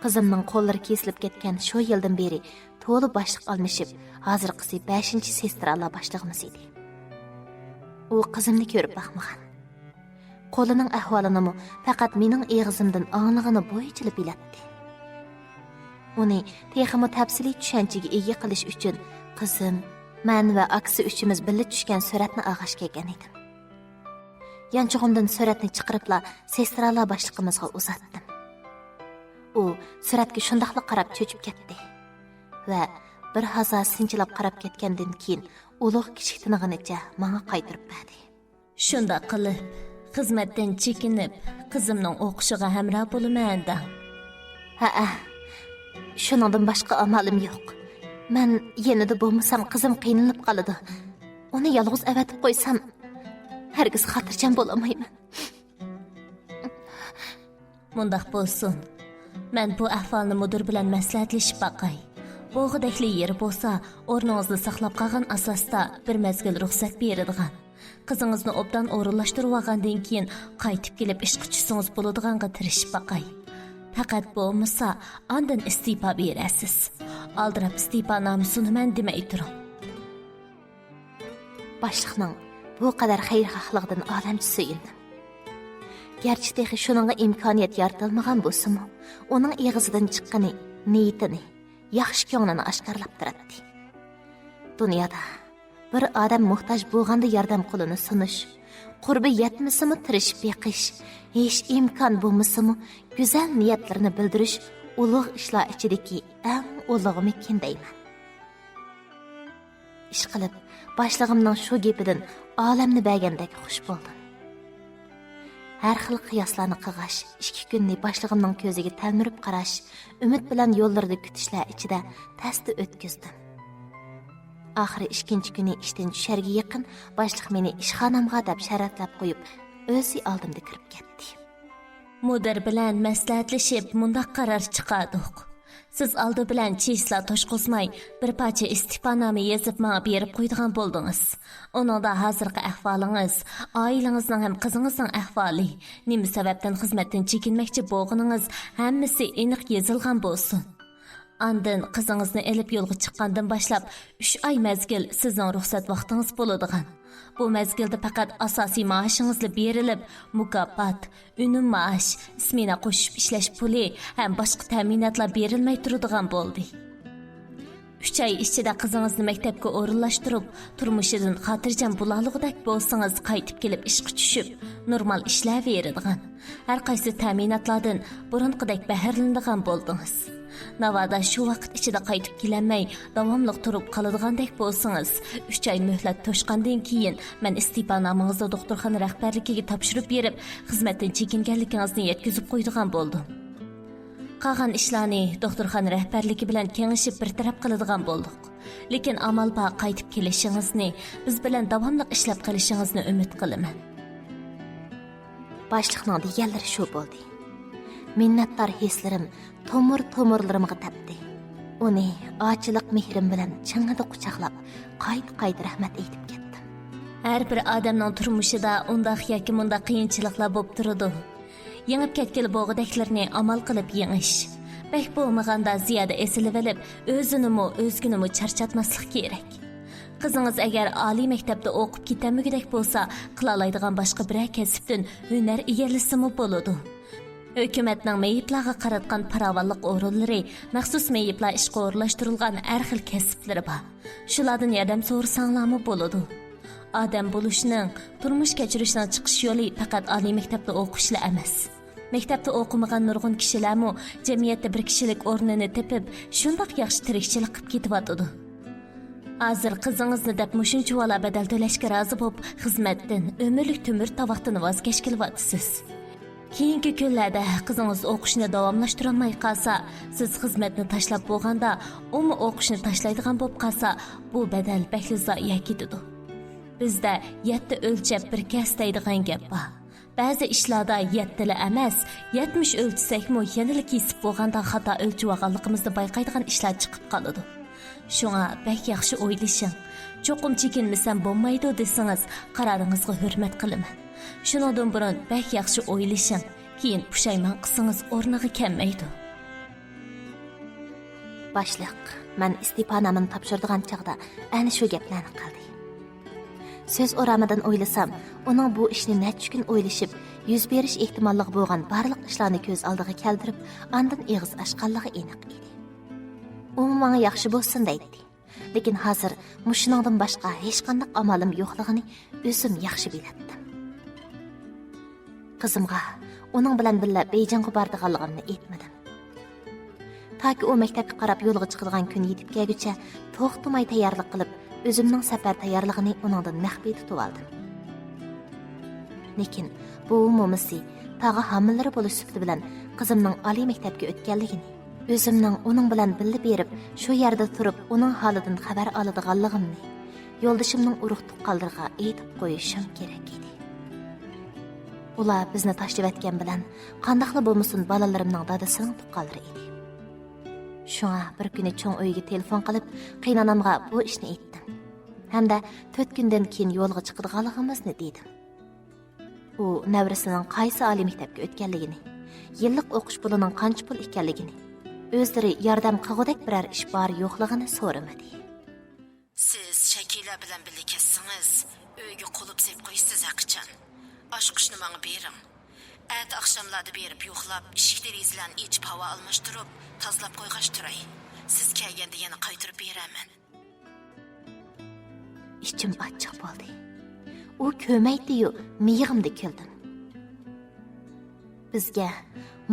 قىزىمنىڭ قوللىرى كېسىلىپ كەتكەن شۇ يىلدىن بېرى تولا باشلىق ئالمىشىپ، ھازىرقىسى بەشىنچى سېسترالار باشلىقىمىز ئىدى. ئۇ قىزىمنى كۆرۈپ باقمىغان. قولىنىڭ ئەھۋالىنىمۇ پەقەت مېنىڭ ئېغىزىمدىن ئاڭلىغىنى بويىچىلا بىلەتتى. ئۇنى تېخىمۇ تەپسىلىي چۈشەنچىگە ئىگە قىلىش ئۈچۈن قىزىم، مەن ۋە ئاكىسى ئۈچىمىز بىللە چۈشكەن سۈرەتنى ئالغاچ كەلگەن ئىدىم. يانچۇقۇمدىن سۈرەتنى چىقىرىپلا سېسترالار باشلىقىمىزغا ئۇزاتتىم. ئۇ سۈرەتكە شۇنداقلا قاراپ چۆچۈپ كەتتى ۋە بىر ھازا سىنچىلاپ قاراپ كەتكەندىن كېيىن ئۇلۇغ كىچىك تىنىغىنىچە ماڭا قايتۇرۇپ بەردى. شۇنداق قىلىپ، خىزمەتتىن چېكىنىپ، قىزىمنىڭ ئوقۇشىغا ھەمراھ بولىمەن دەڭ. ھەئە، شۇنىڭدىن باشقا ئامالىم يوق. مەن يېنىدا بولمىسام، قىزىم قىينىلىپ قالىدۇ. ئۇنى يالغۇز ئەۋەتىپ قويسام، ھەرگىز خاتىرجەم بولالمايمەن. مۇنداق بولسۇن. مەن بۇ ئەھۋالنى مۇدىر بىلەن مەسلىھەتلىشىپ باقاي. بولغۇدەكلا يېرى بولسا، ئورنىڭىزنى ساقلاپ قالغان ئاساستا بىر مەزگىل رۇخسەت بېرىدىغان. قىزىڭىزنى ئوبدان ئورۇنلاشتۇرۇۋالغاندىن كېيىن قايتىپ كېلىپ ئىشقا چۈشسىڭىز بولىدىغانغا تىرىشىپ باقاي. پەقەت بولمىسا، ئاندىن ئىستېپا بېرەرسىز. ئالدىراپ ئىستېپانامە سۇنىمەن دېمەي تۇرۇڭ. باشلىقنىڭ بۇ قەدەر خەيرخاھلىقىدىن ئالەمچە سۆيۈندۈم. گەرچە تېخى شۇنىڭغا ئىمكانىيەت يارىتىلمىغان بولسىمۇ، ئۇنىڭ ئېغىزىدىن چىققىنى نىيىتىنى، ياخشى كۆڭلىنى ئاشكارىلاپ تۇراتتى. دۇنيادا بىر ئادەم موھتاج بولغاندا ياردەم قولىنى سۇنۇش، قۇربى يەتمىسىمۇ تىرىشىپ بېقىش، ھېچ ئىمكان بولمىسىمۇ گۈزەل نىيەتلىرىنى بىلدۈرۈش ئۇلۇغ ئىشلار ئىچىدىكى ئەڭ ئۇلۇغىمىكىن دەيمەن. ئىشقىلىپ، باشلىقىمنىڭ شۇ گېپىدىن ئالەمنى بەرگەندەك خۇش بولدۇم. ھەر خىل قىياسلارنى قىلغاچ، ئىككى كۈننى باشلىقىمنىڭ كۆزىگە تەلمۈرۈپ قاراش، ئۈمىد بىلەن يوللىرىدا كۈتۈشلەر ئىچىدە تەستە ئۆتكۈزدۈم. ئاخىرى ئىككىنچى كۈنى ئىشتىن چۈشەرگە يېقىن باشلىق مېنى ئىشخانامغا دەپ شەرەتلەپ قويۇپ، ئۆزى ئالدىمدا كىرىپ كەتتى. مۇدىر بىلەن مەسلىھەتلىشىپ مۇنداق قارار چىقاردۇق. سىز ئالدى بىلەن چىسلا توشقۇزماي، بىر پارچە ئىستېپانامە يېزىپ ماڭا بېرىپ قويىدىغان بولدىڭىز. ئۇنىڭدا ھازىرقى ئەھۋالىڭىز، ئائىلىڭىزنىڭ ھەم قىزىڭىزنىڭ ئەھۋالى، نېمە سەۋەبتىن خىزمەتتىن چېكىنمەكچى بولغىنىڭىز ھەممىسى ئېنىق يېزىلغان بولسۇن. ئاندىن قىزىڭىزنى ئېلىپ يولغا چىققاندىن باشلاپ ئۈچ ئاي مەزگىل سىزنىڭ رۇخسەت ۋاقتىڭىز بولىدىغان. بۇ مەزگىلدە پەقەت ئاساسىي مائاشىڭىزلا بېرىلىپ، مۇكاپات، ئۈنۈم مائاش، سمېنا قوشۇپ ئىشلەش پۇلى ھەم باشقا تەمىناتلار بېرىلمەي تۇرىدىغان بولدى. ئۈچ ئاي ئىچىدە قىزىڭىزنى مەكتەپكە ئورۇنلاشتۇرۇپ، تۇرمۇشىدىن خاتىرجەم بولالىغۇدەك بولسىڭىز، قايتىپ كېلىپ ئىشقا چۈشۈپ، نورمال ئىشلەۋېرىدىغان. ھەر قايسى تەمىناتلاردىن بۇرۇنقىدەك بەھرىلىنىدىغان بولدىڭىز. ناۋادا شۇ ۋاقىت ئىچىدە قايتىپ كېلەلمەي، داۋاملىق تۇرۇپ قالىدىغاندەك بولسىڭىز، ئۈچ ئاي مۆھلەت توشقاندىن كېيىن، مەن ئىستېپانامىڭىزنى دوختۇرخانا رەھبەرلىكىگە تاپشۇرۇپ بېرىپ، خىزمەتتىن چېكىنگەنلىكىڭىزنى يەتكۈزۈپ قويىدىغان بولدۇم. قالغان ئىشلارنى دوختۇرخانا رەھبەرلىكى بىلەن كېڭىشىپ بىر تەرەپ قىلىدىغان بولدۇق. لېكىن ئامال بار قايتىپ كېلىشىڭىزنى، بىز بىلەن داۋاملىق ئىشلەپ قېلىشىڭىزنى ئۈمىد قىلىمەن. باشلىقنىڭ دېگەنلىرى شۇ بولدى. مىننەتدار ھېسلىرىم تومۇر-تومۇرلىرىمغا تەپتى. ئۇنى ئاچىلىق مېھرىم بىلەن چىڭڭىدە قۇچاقلاپ، قايتا-قايتا رەھمەت ئېيتىپ كەتتىم. ھەر بىر ئادەمنىڭ تۇرمۇشىدا ئۇنداق ياكى مۇنداق قىيىنچىلىقلار بولۇپ تۇرىدۇ. يېڭىپ كەتكىلى بولغۇدەكلىرىنى ئامال قىلىپ يېڭىش. بەك بولمىغاندا زىيادە ئېسىلىۋېلىپ، ئۆزىنىمۇ، ئۆزگىنىمۇ چارچاتماسلىق كېرەك. قىزىڭىز ئەگەر ئالىي مەكتەپتە ئوقۇپ كېتەلمىگۈدەك بولسا، قىلالايدىغان باشقا بىرەر كەسىپتىن ھۈنەر ئىگىلىسىمۇ بولىدۇ. ھۆكۈمەتنىڭ مېيىپلارغا قاراتقان پاراۋانلىق ئورۇنلىرى، مەخسۇس مېيىپلار ئىشقا ئورۇنلاشتۇرۇلغان ھەر خىل كەسىپلىرى بار. شۇلاردىن ياردەم سورىساڭلارمۇ بولىدۇ. ئادەم بولۇشنىڭ، تۇرمۇش كەچۈرۈشنىڭ چىقىش يولى پەقەت ئالىي مەكتەپتە ئوقۇشلا ئەمەس. مەكتەپتە ئوقۇمىغان نۇرغۇن كىشىلەرمۇ جەمئىيەتتە بىر كىشىلىك ئورنىنى تېپىپ، شۇنداق ياخشى تىرىكچىلىك قىلىپ كېتىۋاتىدۇ. ھازىر قىزىڭىزنى دەپ مۇشۇنچىۋالا بەدەل تۆلەشكە رازى بولۇپ، خىزمەتتىن، ئۆمۈرلۈك تۆمۈر تاۋاقتىن ۋاز كەچكىلى ۋاتىسىز. كېيىنكى كۈنلەردە قىزىڭىز ئوقۇشىنى داۋاملاشتۇرالماي قالسا، سىز خىزمەتنى تاشلاپ بولغاندا، ئۇمۇ ئوقۇشنى تاشلايدىغان بولۇپ قالسا، بۇ بەدەل بەكلا زايە كېتىدۇ. بىزدە «يەتتە ئۆلچەپ، بىر كەس» دەيدىغان گەپ بار. بەزى ئىشلاردا يەتتىلا ئەمەس، يەتمىش ئۆلچىسەكمۇ، يەنىلا كېسىپ بولغاندا خاتا ئۆلچىۋالغانلىقىمىزنى بايقايدىغان ئىشلار چىقىپ قالىدۇ. شۇڭا بەك ياخشى ئويلىشىڭ. چوقۇم چېكىنمىسەم بولمايدۇ دېسىڭىز، قارارىڭىزغا ھۆرمەت قىلىمەن. شۇنىڭدىن بۇرۇن بەك ياخشى ئويلىشىڭ، كېيىن پۇشايمان قىلسىڭىز ئورنىغا كەلمەيدۇ. باشلىق، مەن ئىستېپانامنى تاپشۇرىدىغان چاغدا ئەنە شۇ گەپلەرنى قىلدى. سۆز ئورامىدىن ئويلىسام، ئۇنىڭ بۇ ئىشنى نەچچە كۈن ئويلىشىپ، يۈز بېرىش ئېھتىماللىقى بولغان بارلىق ئىشلارنى كۆز ئالدىغا كەلتۈرۈپ، ئاندىن ئېغىز ئاچقانلىقى ئېنىق ئىدى. ئۇمۇ ماڭا ياخشى بولسۇن دەيتتى. لېكىن ھازىر مۇشۇنىڭدىن باشقا ھېچقانداق ئامالىم يوقلۇقىنى ئۆزۈم ياخشى بىلەتتىم. قىزىمغا ئۇنىڭ بىلەن بىللە بېيجىڭغا بارىدىغانلىقىمنى ئېيتمىدىم. تاكى ئۇ مەكتەپكە قاراپ يولغا چىقىدىغان كۈن يېتىپ كەلگۈچە توختىماي تەييارلىق قىلىپ، ئۆزۈمنىڭ سەپەر تەييارلىقىنى ئۇنىڭدىن مەخپىي تۇتۇۋالدىم. لېكىن بوۋا مومىسى تاغا ھامىلىدار بولۇش سۈپىتى بىلەن قىزىمنىڭ ئالىي مەكتەپكە ئۆتكەنلىكىنى، ئۆزۈمنىڭ ئۇنىڭ بىلەن بىللە بېرىپ، شۇ يەردە تۇرۇپ ئۇنىڭ ھالىدىن خەۋەر ئالىدىغانلىقىمنى يولدىشىمنىڭ ئۇرۇق تۇغقانلىرىغا ئېيتىپ قويۇشۇم كېرەك ئىدى. ئۇلار بىزنى تاشلىۋەتكەن بىلەن قانداقلا بولمىسۇن بالىلىرىمنىڭ دادىسىنىڭ تۇغقانلىرى ئىدى. شۇڭا بىر كۈنى چوڭ ئۆيگە تېلېفون قىلىپ، قېيىنانامغا بۇ ئىشنى ئېيتتىم. ھەمدە تۆت كۈندىن كېيىن يولغا چىقىدىغانلىقىمىزنى دېدىم. ئۇ نەۋرىسىنىڭ قايسى ئالىي مەكتەپكە ئۆتكەنلىكىنى، يىللىق ئوقۇش پۇلىنىڭ قانچە پۇل ئىكەنلىكىنى، ئۆزلىرى ياردەم قىلغۇدەك بىرەر ئىش بار يوقلۇقىنى سورىمىدى. سىز شەكىلە بىلەن بىللە كەتسىڭىز، ئۆيگە قۇلۇپ سېلىپ قويىسىز ھەقىچان. ئاچقۇچنى ماڭا بېرىڭ. ئەتە ئاخشاملاردا بېرىپ يوقلاپ، ئىشىك دېرىزىلەرنى ئېچىپ ھاۋا ئالماشتۇرۇپ، تازىلاپ قويغاچ تۇراي. سىز كەلگەندە يەنە قايتۇرۇپ بېرەرمەن. ئىچىم ئاچچىق بولدى. ئۇ كۆرمەيتتىيۇ، مىيىقىمدا كۈلدۈم. بىزگە،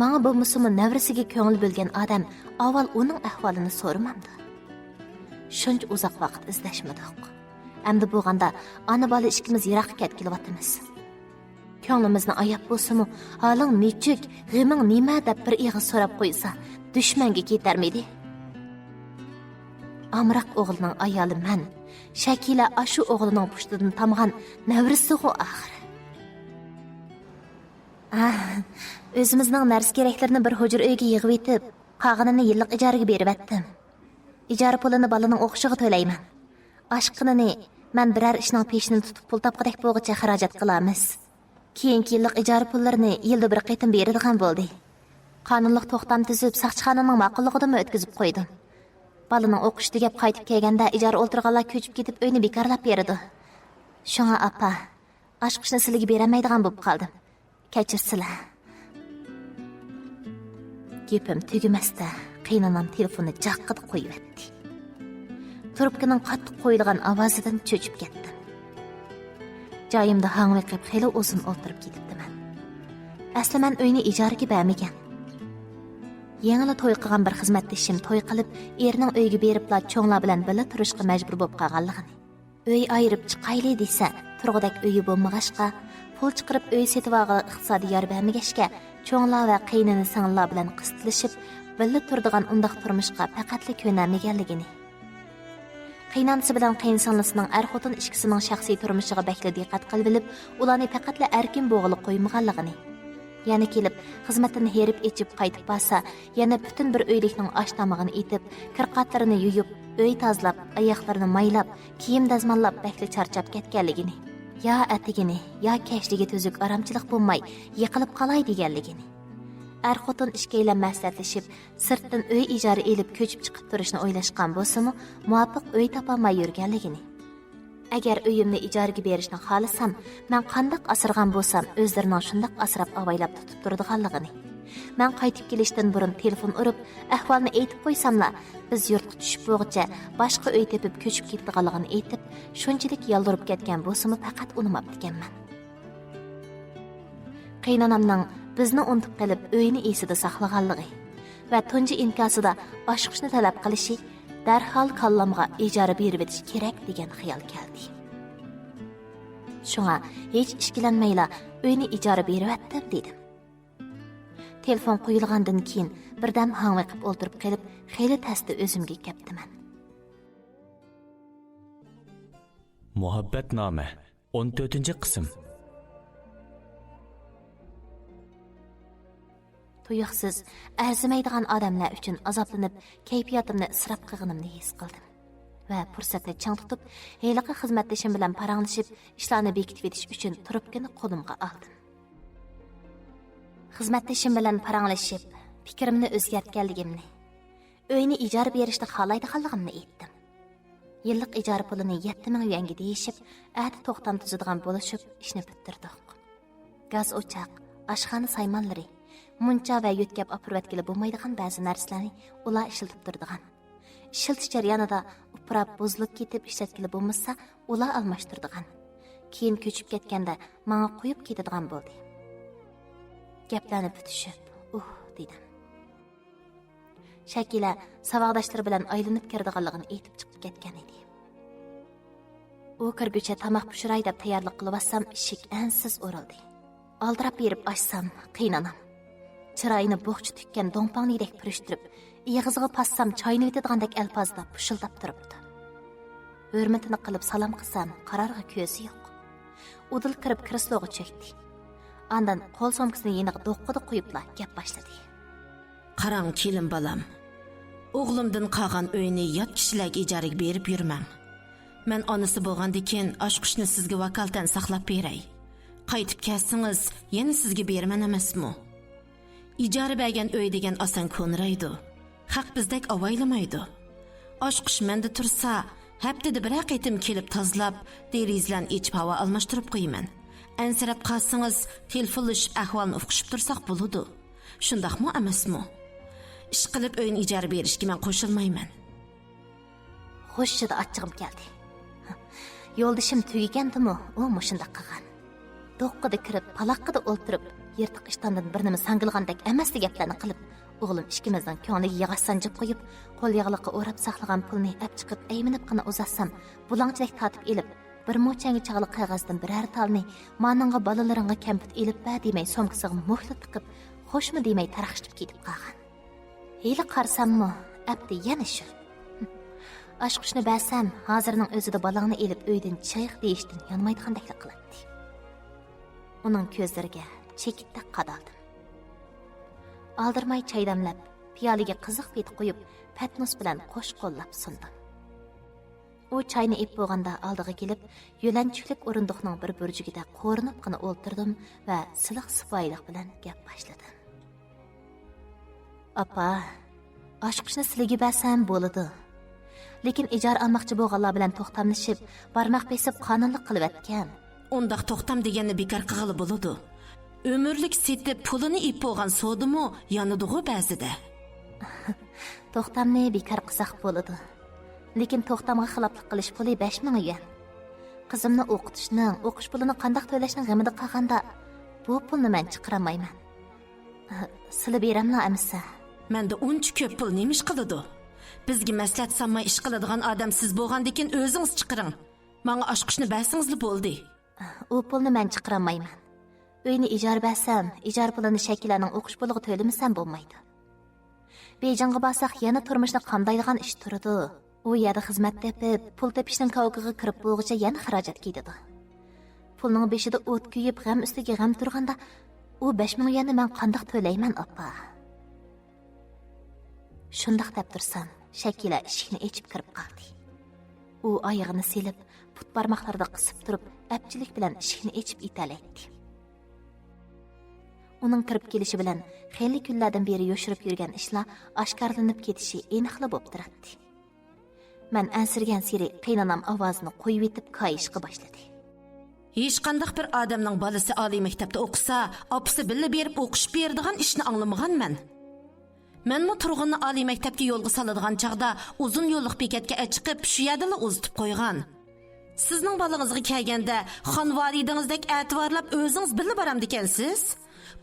ماڭا بولمىسىمۇ نەۋرىسىگە كۆڭۈل بۆلگەن ئادەم ئاۋۋال ئۇنىڭ ئەھۋالىنى سورىمامدۇ؟ شۇنچە ئۇزاق ۋاقىت ئىزدەشمىدۇق. ئەمدى بولغاندا ئانا-بالا ئىككىمىز يىراققا كەتكىلى ئاتىمىز. كۆڭلىمىزنى ئاياپ بولسىمۇ، ھالىڭ نېچۈك، غېمىڭ نېمە دەپ بىر ئېغىز سوراپ قويسا، دۈشمەنگە كېتەرمىدى؟ ئامراق ئوغلىنىڭ ئايالى مەن، شەكىلە ئاشۇ ئوغلىنىڭ پۇشتىدىن تامغان نەۋرىسىغۇ ئاخىر. ئاھ، ئۆزىمىزنىڭ نەرسە-كېرەكلىرىنى بىر ھۇجرا ئۆيگە يىغىۋېتىپ، قالغىنىنى يىللىق ئىجارىگە بېرىۋەتتىم. ئىجارە پۇلىنى بالىنىڭ ئوقۇشىغا تۆلەيمەن. ئاشقىنىنى مەن بىرەر ئىشنىڭ پېشىنى تۇتۇپ پۇل تاپقۇدەك بولغۇچە خىراجەت قىلارمىز. كېيىنكى يىللىق ئىجارە پۇللىرىنى يىلدا بىر قېتىم بېرىدىغان بولدى. قانۇنلۇق توختام تۈزۈپ، ساقچىخانىنىڭ ماقۇللۇقىدىمۇ ئۆتكۈزۈپ قويدۇم. بالىنىڭ ئوقۇشى تۈگەپ قايتىپ كەلگەندە ئىجارە ئولتۇرغانلار كۆچۈپ كېتىپ ئۆينى بىكارلاپ بېرىدۇ. شۇڭا ئاپا، ئاچقۇچنى سىلىگە بېرەلمەيدىغان بولۇپ قالدىم. كەچۈرسىلە. گېپىم تۈگىمەستە، قېينانام تېلېفوننى جاققىدە قويۇۋەتتى. تۇرۇپكىنىڭ قاتتىق قويۇلغان ئاۋازىدىن چۆچۈپ كەتتىم. جايىمدا ھاڭۋېقىپ خېلى ئۇزۇن ئولتۇرۇپ كېتىپتىمەن. ئەسلى مەن ئۆينى ئىجارىگە بەرمىگەن. يېڭىلا توي قىلغان بىر خىزمەتدىشىم توي قىلىپ، ئېرىنىڭ ئۆيىگە بېرىپلا چوڭلار بىلەن بىللە تۇرۇشقا مەجبۇر بولۇپ قالغانلىقىنى، ئۆي ئايرىپ چىقايلى دېسە، تۇرغۇدەك ئۆيى بولمىغاچقا، پۇل چىقىرىپ ئۆي سېتىۋالغىلى ئىقتىسادىي يار بەرمىگەچكە، چوڭلار ۋە قېينىنى سىڭىللار بىلەن قىستىلىشىپ، بىللە تۇرىدىغان ئۇنداق تۇرمۇشقا پەقەتلا كۆنەلمىگەنلىكىنى. قېينانىسى بىلەن قېينىسىڭلىسىنىڭ ئەر-خوتۇن ئىككىسىنىڭ شەخسىي تۇرمۇشىغا بەكلا دىققەت قىلىۋېلىپ، ئۇلارنى پەقەتلا ئەركىن بولغىلى قويمىغانلىقىنى. يەنە كېلىپ، خىزمەتتىن ھېرىپ ئېچىپ قايتىپ بارسا، يەنە پۈتۈن بىر ئۆيلۈكنىڭ ئاش-تامىقىنى ئېتىپ، كىر-قاتلىرىنى يۇيۇپ، ئۆي تازىلاپ، ئاياقلىرىنى مايلاپ، كىيىم دەزماللاپ بەكلا چارچاپ كەتكەنلىكىنى. يا ئەتىگىنى، يا كەچلىكى تۈزۈك ئارامچىلىق بولماي، يىقىلىپ قالاي دېگەنلىكىنى. ئەر-خوتۇن ئىككىيلەن مەسلىھەتلىشىپ، سىرتتىن ئۆي ئىجارە ئېلىپ كۆچۈپ چىقىپ تۇرۇشنى ئويلاشقان بولسىمۇ، مۇۋاپىق ئۆي تاپالماي يۈرگەنلىكىنى. ئەگەر ئۆيۈمنى ئىجارىگە بېرىشنى خالىسام، مەن قانداق ئاسرىغان بولسام، ئۆزلىرىنىڭ شۇنداق ئاسراپ-ئاۋايلاپ تۇتۇپ تۇرىدىغانلىقىنى. مەن قايتىپ كېلىشتىن بۇرۇن تېلېفون ئۇرۇپ، ئەھۋالنى ئېيتىپ قويساملا، بىز يۇرتقا چۈشۈپ بولغۇچە باشقا ئۆي تېپىپ كۆچۈپ كېتىدىغانلىقىنى ئېيتىپ، شۇنچىلىك يالۋۇرۇپ كەتكەن بولسىمۇ، پەقەت ئۇنىماپتىكەنمەن. قېينانامنىڭ بىزنى ئۇنتۇپ قېلىپ، ئۆيىنى ئېسىدە ساقلىغانلىقى ۋە تۇنجى ئىنكاسىدا ئاچقۇچنى تەلەپ قىلىشى دەرھال كاللامغا ئىجارە بېرىۋېتىش كېرەك دېگەن خىيال كەلدى. شۇڭا ھېچ ئىككىلەنمەيلا ئۆينى ئىجارە بېرىۋەتتىم دېدىم. تېلېفون قويۇلغاندىن كېيىن بىردەم ھاڭۋېقىپ ئولتۇرۇپ قېلىپ، خېلى تەستە ئۆزۈمگە كەپتىمەن. مۇھەببەتنامە، ئون تۆتىنچى قىسىم. تۇيۇقسىز ئەرزىمەيدىغان ئادەملەر ئۈچۈن ئازابلىنىپ، كەيپىياتىمنى ئىسراپ قىلغىنىمنى ھېس قىلدىم ۋە پۇرسەتنى چىڭ تۇتۇپ، ھېلىقى خىزمەتدىشىم بىلەن پاراڭلىشىپ، ئىشلارنى بېكىتىۋېتىش ئۈچۈن تۇرۇپكىنى قولۇمغا ئالدىم. خىزمەتدىشىم بىلەن پاراڭلىشىپ، پىكرىمنى ئۆزگەرتكەنلىكىمنى، ئۆينى ئىجارە بېرىشنى خالايدىغانلىقىمنى ئېيتتىم. يىللىق ئىجارە پۇلىنى يەتتە مىڭ يۈەنگە دېيىشىپ، ئەتە توختام تۈزىدىغان بولۇشۇپ، ئىشنى پۈتتۈردۇق. گاز ئوچاق، ئاشخانا سايمانلىرى، مۇنچا ۋە يۆتكەپ ئاپىرىۋەتكىلى بولمايدىغان بەزى نەرسىلەرنى ئۇلار ئىشلىتىپ تۇرىدىغان. ئىشلىتىش جەريانىدا ئۇپراپ، بۇزۇلۇپ كېتىپ ئىشلەتكىلى بولمىسا، ئۇلا ئالماشتۇرىدىغان. كېيىن كۆچۈپ كەتكەندە ماڭا قويۇپ كېتىدىغان بولدى. گەپلەرنى پۈتۈشۈپ، ئۇھ دېدىم. شەكىلە ساۋاقداشلىرى بىلەن ئايلىنىپ كىرىدىغانلىقىنى ئېيتىپ چىقىپ كەتكەن ئىدى. ئۇ كىرگۈچە تاماق پىشۇراي دەپ تەييارلىق قىلىۋاتسام، ئىشىك ئەنسىز ئۇرۇلدى. ئالدىراپ بېرىپ ئاچسام، قېيىنئانام. چىرايىنى بوغچا تۈككەن دوڭپاڭنىدەك پۈرۈشتۈرۈپ، ئېغىزىغا پاتسام چاينىۋېتىدىغاندەك ئەلپازدا پۇشۇلداپ تۇرۇپتۇ. ھۆرمىتىنى قىلىپ سالام قىلسام، قارارغا كۆزى يوق. ئۇدۇل كىرىپ كرېسلوغا چۆكتى. ئاندىن قول سومكىسىنى يېنىغا دوققىدە قويۇپلا گەپ باشلىدى. قاراڭ، كېلىن بالام، ئوغلۇمدىن قالغان ئۆينى يات كىشىلەرگە ئىجارىگە بېرىپ يۈرمەڭ. مەن ئانىسى بولغاندىكىن، ئاچقۇچنى سىزگە ۋاكالىتەن ساقلاپ بېرەي. قايتىپ كەلسىڭىز، يەنە سىزگە بېرىمەن ئەمەسمۇ؟ ئىجارە بەرگەن ئۆي دېگەن ئاسان كونىرايدۇ. خەق بىزدەك ئاۋايلىمايدۇ. ئاچقۇچ مەندە تۇرسا، ھەپتىدە بىرەر قېتىم كېلىپ تازىلاپ، دېرىزىلەرنى ئېچىپ ھاۋا ئالماشتۇرۇپ قويىمەن. ئەنسىرەپ قالسىڭىز، تېلېفونلىشىپ ئەھۋالنى ئۇقۇشۇپ تۇرساق بولىدۇ. شۇنداقمۇ ئەمەسمۇ؟ ئىشقىلىپ ئۆينى ئىجارە بېرىشكە مەن قوشۇلمايمەن. غۇژژىدە ئاچچىقىم كەلدى. يولدىشىم تۈگىگەندىمۇ ئۇ مۇشۇنداق قىلغان. دوققىدە كىرىپ، پالاققىدا ئولتۇرۇپ، يىرتىق ئىشتاندىن بىر نېمە ساڭگىلىغاندەك ئەمەسلىك گەپلەرنى قىلىپ، ئوغلۇم ئىككىمىزنىڭ كۆڭلىگە ياغاچ سانجىپ قويۇپ، قول ياغلىققا ئوراپ ساقلىغان پۇلنى ئەپ چىقىپ ئەيمىنىپ قىنا ئۇزاتسام، بۇلاڭچىدەك تارتىپ ئېلىپ، بىر موچەڭگە چاغلىق قەغەزدىن بىرەر تالنى، مانىڭغا بالىلىرىڭغا كەمپۈت ئېلىپ بەر دېمەي سومكىسىغا مۆھلەت تىقىپ، خوشمۇ دېمەي تەرەخشىتىپ كېتىپ قالغان. ھېلى قارىساممۇ، ئەپتى يەنە شۇ. ئاچقۇچنى بەرسەم، ھازىرنىڭ ئۆزىدە بالاڭنى ئېلىپ ئۆيدىن چىق دېيىشتىن يانمايدىغاندەكلا قىلاتتى. ئۇنىڭ كۆزلىرىگە چېكىتتەك قادالدىم. ئالدىرىماي چاي دەملەپ، پىيالىگە قىزىق پېتى قويۇپ، پەتنۇس بىلەن قوش قوللاپ سۇندۇم. ئۇ چاينى ئېلىپ بولغاندا ئالدىغا كېلىپ، يۆلەنچۈكلۈك ئورۇندۇقنىڭ بىر بۇرجىكىدە قورۇنۇپقىنا ئولتۇردۇم ۋە سىلىق سىپايىلىق بىلەن گەپ باشلىدىم. ئاپا، ئاچقۇچنى سىلىگە بەرسەم بولىدۇ. لېكىن ئىجارە ئالماقچى بولغانلار بىلەن توختاملىشىپ، بارماق بېسىپ قانۇنلۇق قىلىۋەتكەن. ئۇنداق توختام دېگەننى بىكار قىلغىلى بولىدۇ. ئۆمۈرلۈك سېتىپ پۇلىنى ئېلىپ بولغان سودىمۇ يانىدىغۇ بەزىدە. توختامنى بىكار قىلساق بولىدۇ. لېكىن توختامغا خىلاپلىق قىلىش پۇلى بەش مىڭ يۈەن. قىزىمنى ئوقۇتۇشنىڭ، ئوقۇش پۇلىنى قانداق تۆلەشنىڭ غېمىدا قالغاندا، بۇ پۇلنى مەن چىقىرالمايمەن. سىلى بېرەملا ئەمىسە؟ مەندە ئۇنچە كۆپ پۇل نېمە ئىش قىلىدۇ؟ بىزگە مەسلىھەت سالماي ئىش قىلىدىغان ئادەم سىز بولغاندىكىن ئۆزىڭىز چىقىرىڭ. ماڭا ئاچقۇچنى بەرسىڭىزلا بولدى. ئۇ پۇلنى مەن چىقىرالمايمەن. ئۆينى ئىجارە بەرسەم، ئىجارە پۇلىنى شەكىلەنىڭ ئوقۇش پۇلىغا تۆلىمىسەم بولمايدۇ. بېيجىڭغا بارساق يەنە تۇرمۇشنى قامدايدىغان ئىش تۇرىدۇ. ئۇ يەردە خىزمەت تېپىپ، پۇل تېپىشنىڭ كاۋىكىغا كىرىپ بولغۇچە يەنە خىراجەت كېتىدۇ. پۇلنىڭ بېشىدا ئوت كۆيۈپ، غەم ئۈستىگە غەم تۇرغاندا، ئۇ بەش مىڭ يۈەننى مەن قانداق تۆلەيمەن، ئاپا؟ شۇنداق دەپ تۇرسام، شەكىلە ئىشىكنى ئېچىپ كىرىپ قالدى. ئۇ ئايىغىنى سېلىپ، پۇت بارماقلىرىدا قىسىپ تۇرۇپ، ئەپچىللىك بىلەن ئىشىكنى ئېچىپ ئېتەلەيتتى. ئۇنىڭ كىرىپ كېلىشى بىلەن خېلى كۈنلەردىن بېرى يوشۇرۇپ يۈرگەن ئىشلار ئاشكارىلىنىپ كېتىشى ئېنىقلا بولۇپ تۇراتتى. مەن ئەنسىرىگەنسېرى قېينانام ئاۋازىنى قويۇۋېتىپ كايىشقا باشلىدى. ھېچقانداق بىر ئادەمنىڭ بالىسى ئالىي مەكتەپتە ئوقۇسا، ئاپىسى بىللە بېرىپ ئوقۇشۇپ بېرىدىغان ئىشنى ئاڭلىمىغانمەن. مەنمۇ تۇرغۇننى ئالىي مەكتەپكە يولغا سالىدىغان چاغدا ئۇزۇن يوللۇق بېكەتكە ئەچىقىپ، شۇ يەردىلا ئۇزىتىپ قويغان. سىزنىڭ بالىڭىزغا كەلگەندە، خانۋالىدىڭىزدەك ئەتىۋارلاپ ئۆزىڭىز بىللە بارامدىكەنسىز؟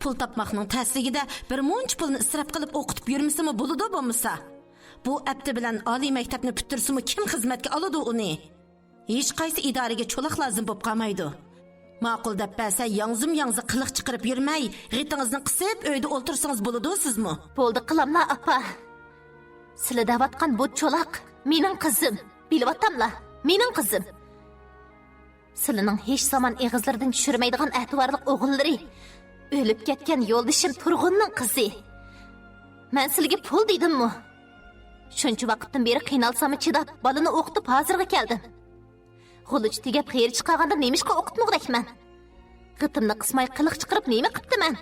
پۇل تاپماقنىڭ تەسلىكىدە بىر مۇنچە پۇلنى ئىسراپ قىلىپ ئوقۇتۇپ يۈرمىسىمۇ بولىدۇ بولمىسا. بۇ ئەپتى بىلەن ئالىي مەكتەپنى پۈتتۈرسىمۇ كىم خىزمەتكە ئالىدۇ ئۇنى؟ ھېچقايسى ئىدارىگە چولاق لازىم بوپ قالمايدۇ. ماقۇل دەپ بەرسە ياڭزىم ياڭزا قىلىق چىقىرىپ يۈرمەي، غېتىڭىزنى قىسىپ ئۆيدە ئولتۇرسىڭىز بولىدۇ سىزمۇ. بولدى قىلاملا ئاپا. سىلى دەۋاتقان بۇ چولاق مېنىڭ قىزىم. بىلىۋاتاملا، مېنىڭ قىزىم. سىلىنىڭ ھېچ زامان ئېغىزلىرىدىن چۈشۈرمەيدىغان ئەتىۋارلىق ئوغۇللىرى، ئۆلۈپ كەتكەن يولدىشىم تۇرغۇننىڭ قىزى. مەن سىلىگە پۇل دېدىممۇ؟ شۇنچە ۋاقىتتىن بېرى قىينالساممۇ چىداپ، بالىنى ئوقۇتۇپ ھازىرغا كەلدىم. غۇلىچى تۈگەپ غېرى چىقارغاندا نېمىشقا ئوقۇتمىغۇدەكمەن؟ غېتىمنى قىسماي قىلىق چىقىرىپ نېمە قىپتىمەن؟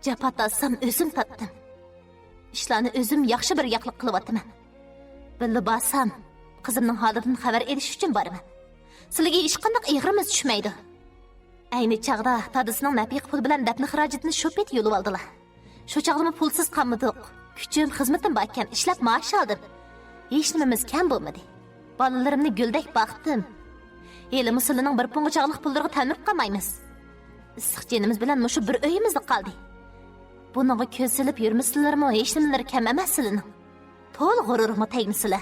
جاپا تارتسام ئۆزۈم تارتتىم. ئىشلارنى ئۆزۈم ياخشى بىر ياقلىق قىلىۋاتىمەن. بىللە بارسام، قىزىمنىڭ ھالىدىن خەۋەر ئېلىش ئۈچۈن بارىمەن. سىلىگە ھېچقانداق ئېغىرىمىز چۈشمەيدۇ. ئەينى چاغدا دادىسىنىڭ نەپىقە پۇلى بىلەن دەپنە خىراجىتىنى شۇ پېتى يوللىۋالدىلا. شۇ چاغدىمۇ پۇلسىز قالمىدۇق. كۈچۈم، خىزمىتىم باركەن، ئىشلەپ مائاش ئالدىم. ھېچنېمىمىز كەم بولمىدى. بالىلىرىمنى گۈلدەك باقتىم. ھېلىمۇ سىلىنىڭ بىر پۇڭغا چاغلىق پۇللىرىغا تەلمۈرۈپ قالمايمىز. ئىسسىق جېنىمىز بىلەن مۇشۇ بىر ئۆيىمىزدە قالدى. بۇنىڭغا كۆز سېلىپ يۈرمىسىلىرىمۇ ھېچنېمىلىرى كەم ئەمەس سىلىنىڭ. تول غۇرۇرۇمغا تەگمىسىلە.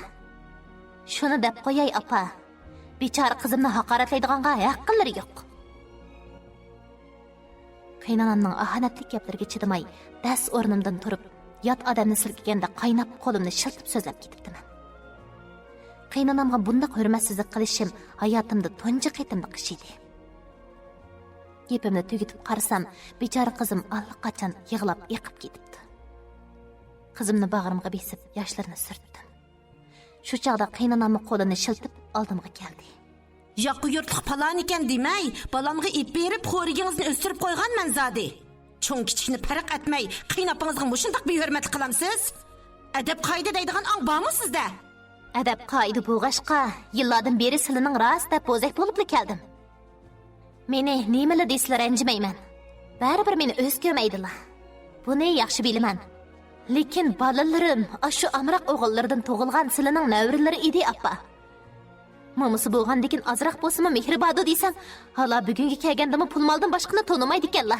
شۇنى دەپ قوياي، ئاپا. بىچارە قىزىمنى ھاقارەتلەيدىغانغا ھەققىلىرى يوق. قېينانامنىڭ ئاھانەتلىك گەپلىرىگە چىدىماي، دەس ئورنۇمدىن تۇرۇپ، يات ئادەمنى سىلكىگەندە قايناپ قولۇمنى شىلتىپ سۆزلەپ كېتىپتىمەن. قېينانامغا بۇنداق ھۆرمەتسىزلىك قىلىشىم ھاياتىمدا تۇنجى قېتىملىق ئىش ئىدى. گېپىمنى تۈگىتىپ قارىسام، بىچارە قىزىم ئاللىقاچان يىغلاپ ئېقىپ كېتىپتۇ. قىزىمنى باغرىمغا بېسىپ، ياشلىرىنى سۈرتتۈم. شۇ چاغدا قېيناناممۇ قولىنى شىلتىپ ئالدىمغا كەلدى. ياقا يۇرتلۇق پالانىكەن دېمەي، بالامغا ئېلىپ بېرىپ خورىكىڭىزنى ئۆستۈرۈپ قويغانمەن زادى. چوڭ كىچىكنى پەرق ئەتمەي، قېيىنئاپىڭىزغا مۇشۇنداق بىھۆرمەتلىك قىلامسىز؟ ئەدەپ قائىدە دەيدىغان ئاڭ بارمۇ سىزدە؟ ئەدەپ قائىدە بولغاچقا، يىللاردىن بېرى سىلىنىڭ راست دەپ بوزەك بولۇپلا كەلدىم. مېنى نېمىلا دېسىلا رەنجىمەيمەن. بەرىبىر مېنى ئۆز كۆرمەيدىلا. بۇنى ياخشى بىلىمەن. لېكىن بالىلىرىم ئاشۇ ئامراق ئوغۇللىرىدىن تۇغۇلغان سىلىنىڭ نەۋرىلىرى ئىدى، ئاپا. مومىسى بولغاندىكىن ئازراق بولسىمۇ مېھرى باردۇ دېسەم، ھالا بۈگۈنگە كەلگەندىمۇ پۇل مالدىن باشقىنى تونۇمايدىكەنلا.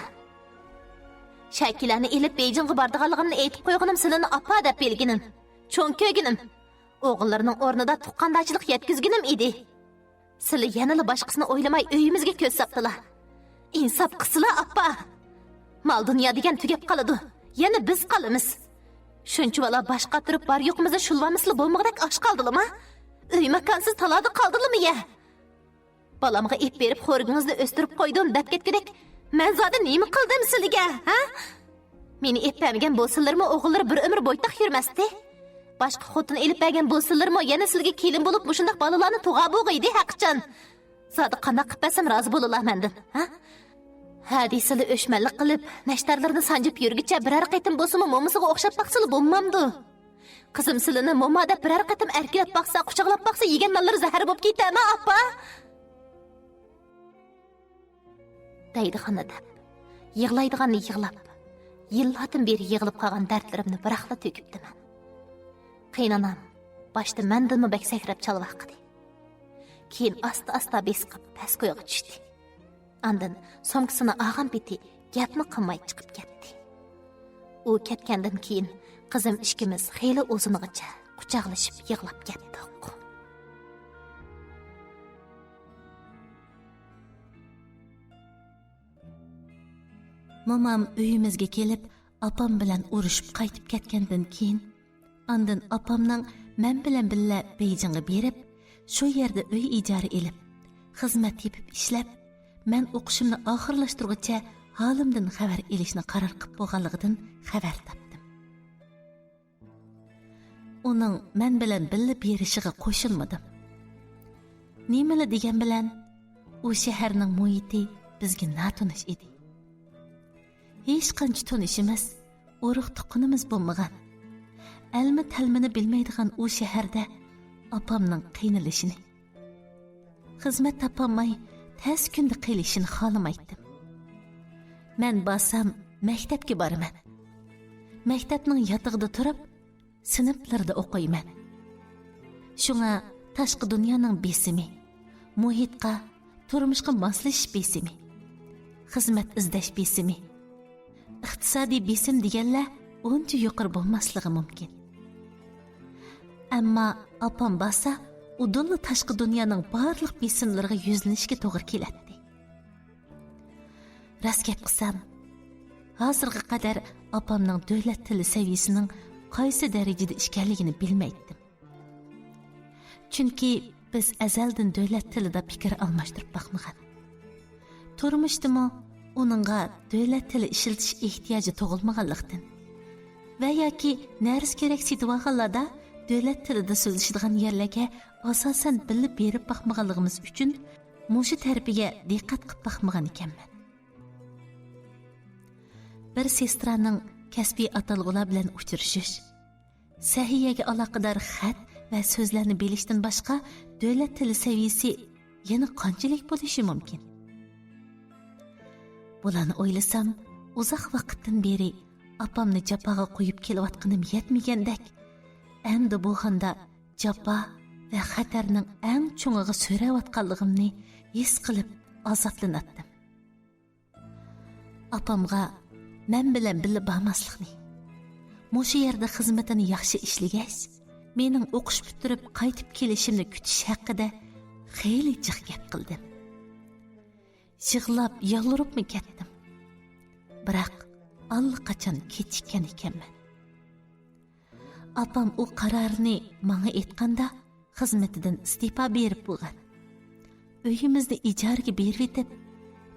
شاكىلەرنى ئېلىپ بېيجىڭغا بارىدىغانلىقىمنى ئېيتىپ قويغىنىم سىلىنى ئاپا دەپ بىلگىنىم، چوڭ كۆرگىنىم. ئوغۇللىرىنىڭ ئورنىدا تۇغقاندارچىلىق يەتكۈزگىنىم ئىدى. سىلى يەنىلا باشقىسىنى ئويلىماي ئۆيىمىزگە كۆز ساپتىلا. ئىنساپ قىسىلا، ئاپا! مال دۇنيا دېگەن تۈگەپ قالىدۇ. يەنە بىز قالىمىز. شۇنچىۋالا باش قاتۇرۇپ بار يوقىمىزنى شۇلۋامىسىلا بولمىغۇدەك ئاچ قالدىلىما؟ ئۆي ماكانسىز تالادا قالدىلىمۇ يە؟ بالامغا ئېلىپ بېرىپ خورىكىڭىزنى ئۆستۈرۈپ قويدۇم دەپ كەتكۈدەك، مەن زادى نېمە قىلدىم سىلىگە، ھە؟ مېنى ئېلىپ بەرمىگەن بولسىلىرىمۇ ئوغۇللىرى بىر ئۆمۈر بويتاق يۈرمەستى. باشقا خوتۇن ئېلىپ بەرگەن بولسىلىرىمۇ يەنە سىلىگە كېلىن بولۇپ مۇشۇنداق بالىلارنى تۇغار بولغىيدى ھەقىچان. زادى قانداق قىلىپ بەرسەم رازى بولىلا مەندىن، ھە؟ ھە دېسىلا ئۆچمەنلىك قىلىپ، نەشتەرلىرىنى سانجىپ يۈرگۈچە بىرەر قېتىم بولسىمۇ مومىسىغا ئوخشاپ باقسىلا بولمامدۇ؟ قىزىم سىلىنى موما دەپ بىرەر قېتىم ئەركىلەپ باقسا، قۇچاقلاپ باقسا يېگەن نانلىرى زەھەر بولۇپ كېتەما، ئاپا؟ دەيدىغاننى دەپ، يىغلايدىغاننى يىغلاپ، يىللاردىن بېرى يىغىلىپ قالغان دەردلىرىمنى بىراقلا تۆكۈپتىمەن. قېينانام باشتا مەندىنمۇ بەك سەكرەپ چالۋاقىدى. كېيىن ئاستا-ئاستا بېسىقىپ پەس كويغا چۈشتى. ئاندىن سومكىسىنى ئالغان پېتى گەپمۇ قىلماي چىقىپ كەتتى. ئۇ كەتكەندىن كېيىن قىزىم ئىككىمىز خېلى ئۇزۇنغىچە قۇچاقلىشىپ يىغلاپ كەتتۇق. مومام ئۆيىمىزگە كېلىپ، ئاپام بىلەن ئۇرۇشۇپ قايتىپ كەتكەندىن كېيىن، ئاندىن ئاپامنىڭ مەن بىلەن بىللە بېيجىڭغا بېرىپ، شۇ يەردە ئۆي ئىجارە ئېلىپ، خىزمەت تېپىپ ئىشلەپ، مەن ئوقۇشۇمنى ئاخىرلاشتۇرغۇچە ھالىمدىن خەۋەر ئېلىشنى قارار قىلىپ بولغانلىقىدىن خەۋەر تاپتىم. ئۇنىڭ مەن بىلەن بىللە بېرىشىغا قوشۇلمىدىم. نېمىلا دېگەن بىلەن، ئۇ شەھەرنىڭ مۇھىتى بىزگە ناتونۇش ئىدى. ھېچقانچە تونۇشىمىز، ئۇرۇق تۇغقىنىمىز بولمىغان، ئەلمە تەلمىنى بىلمەيدىغان ئۇ شەھەردە ئاپامنىڭ قىينىلىشىنى، خىزمەت تاپالماي تەس كۈندە قېلىشىنى خالىمايتتىم. مەن بارسام مەكتەپكە بارىمەن. مەكتەپنىڭ ياتىقىدا تۇرۇپ، سىنىپلىرىدا ئوقۇيمەن. شۇڭا تاشقى دۇنيانىڭ بېسىمى، مۇھىتقا، تۇرمۇشقا ماسلىشىش بېسىمى، خىزمەت ئىزدەش بېسىمى، ئىقتىسادىي بېسىم دېگەنلەر ئۇنچە يۇقىرى بولماسلىقى مۇمكىن. ئەمما ئاپام بارسا، ئۇدۇللا تاشقى دۇنيانىڭ بارلىق بېسىملىرىغا يۈزلىنىشكە توغرا كېلەتتى. راست گەپ قىلسام، ھازىرغا قەدەر ئاپامنىڭ دۆلەت تىلى سەۋىيىسىنىڭ قايسى دەرىجىدە ئىكەنلىكىنى بىلمەيتتىم. چۈنكى بىز ئەزەلدىن دۆلەت تىلىدا پىكىر ئالماشتۇرۇپ باقمىغان. تۇرمۇشتىمۇ ئۇنىڭغا دۆلەت تىلى ئىشلىتىش ئېھتىياجى تۇغۇلمىغانلىقتىن ۋە ياكى نەرسە-كېرەك سېتىۋالغانلاردا دۆلەت تىلىدا سۆزلىشىدىغان يەرلەرگە ئاساسەن بىللە بېرىپ باقمىغانلىقىمىز ئۈچۈن مۇشۇ تەرىپىگە دىققەت قىلىپ باقمىغان ئىكەنمەن. بىر سېسترانىڭ كەسپىي ئاتالغۇلار بىلەن ئۇچرىشىش، سەھىيەگە ئالاقىدار خەت ۋە سۆزلەرنى بىلىشتىن باشقا دۆلەت تىلى سەۋىيىسى يەنە قانچىلىك بولۇشى مۇمكىن؟ بۇلارنى ئويلىسام، ئۇزاق ۋاقىتتىن بېرى ئاپامنى جاپاغا قويۇپ كېلىۋاتقىنىم يەتمىگەندەك، ئەمدى بولغاندا جاپا ۋە خەتەرنىڭ ئەڭ چوڭىغا سۆرەۋاتقانلىقىمنى ھېس قىلىپ ئازابلىناتتىم. ئاپامغا مەن بىلەن بىللە بارماسلىقنى، مۇشۇ يەردە خىزمىتىنى ياخشى ئىشلىگەچ، مېنىڭ ئوقۇش پۈتتۈرۈپ قايتىپ كېلىشىمنى كۈتۈش ھەققىدە خېلى جىق گەپ قىلدىم. يىغلاپ، يالۋۇرۇپمۇ كەتتىم. بىراق، ئاللىقاچان كېچىككەن ئىكەنمەن. ئاپام ئۇ قارارنى ماڭا ئېيتقاندا، خىزمىتىدىن ئىستېپا بېرىپ بولغان. ئۆيىمىزنى ئىجارىگە بېرىۋېتىپ،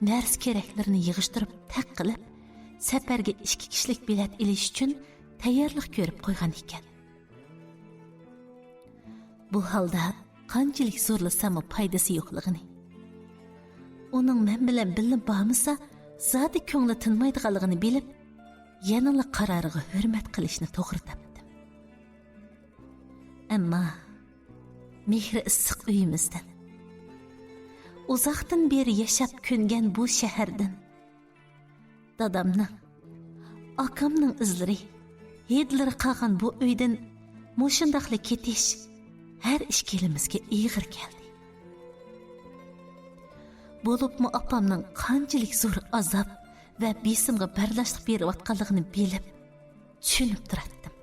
نەرسە-كېرەكلىرىنى يىغىشتۇرۇپ تەق قىلىپ، سەپەرگە ئىككى كىشىلىك بېلەت ئېلىش ئۈچۈن تەييارلىق كۆرۈپ قويغان ئىكەن. بۇ ھالدا قانچىلىك زورلىساممۇ پايدىسى يوقلۇقىنى، ئۇنىڭ مەن بىلەن بىللە بارمىسا، زادى كۆڭلى تىنمايدىغانلىقىنى بىلىپ، يەنىلا قارارىغا ھۆرمەت قىلىشنى توغرا تاپتىم. ئەمما مېھرى ئىسسىق ئۆيىمىزدىن، ئۇزاقتىن بېرى ياشاپ كۆنگەن بۇ شەھەردىن، دادامنىڭ، ئاكامنىڭ ئىزلىرى، ھىدلىرى قالغان بۇ ئۆيدىن مۇشۇنداقلا كېتىش ھەر ئىككىلىمىزگە ئېغىر كەلدى. بولۇپمۇ ئاپامنىڭ قانچىلىك زور ئازاب ۋە بېسىمغا بەرداشلىق بېرىۋاتقانلىقىنى بىلىپ، چۈشىنىپ تۇراتتىم.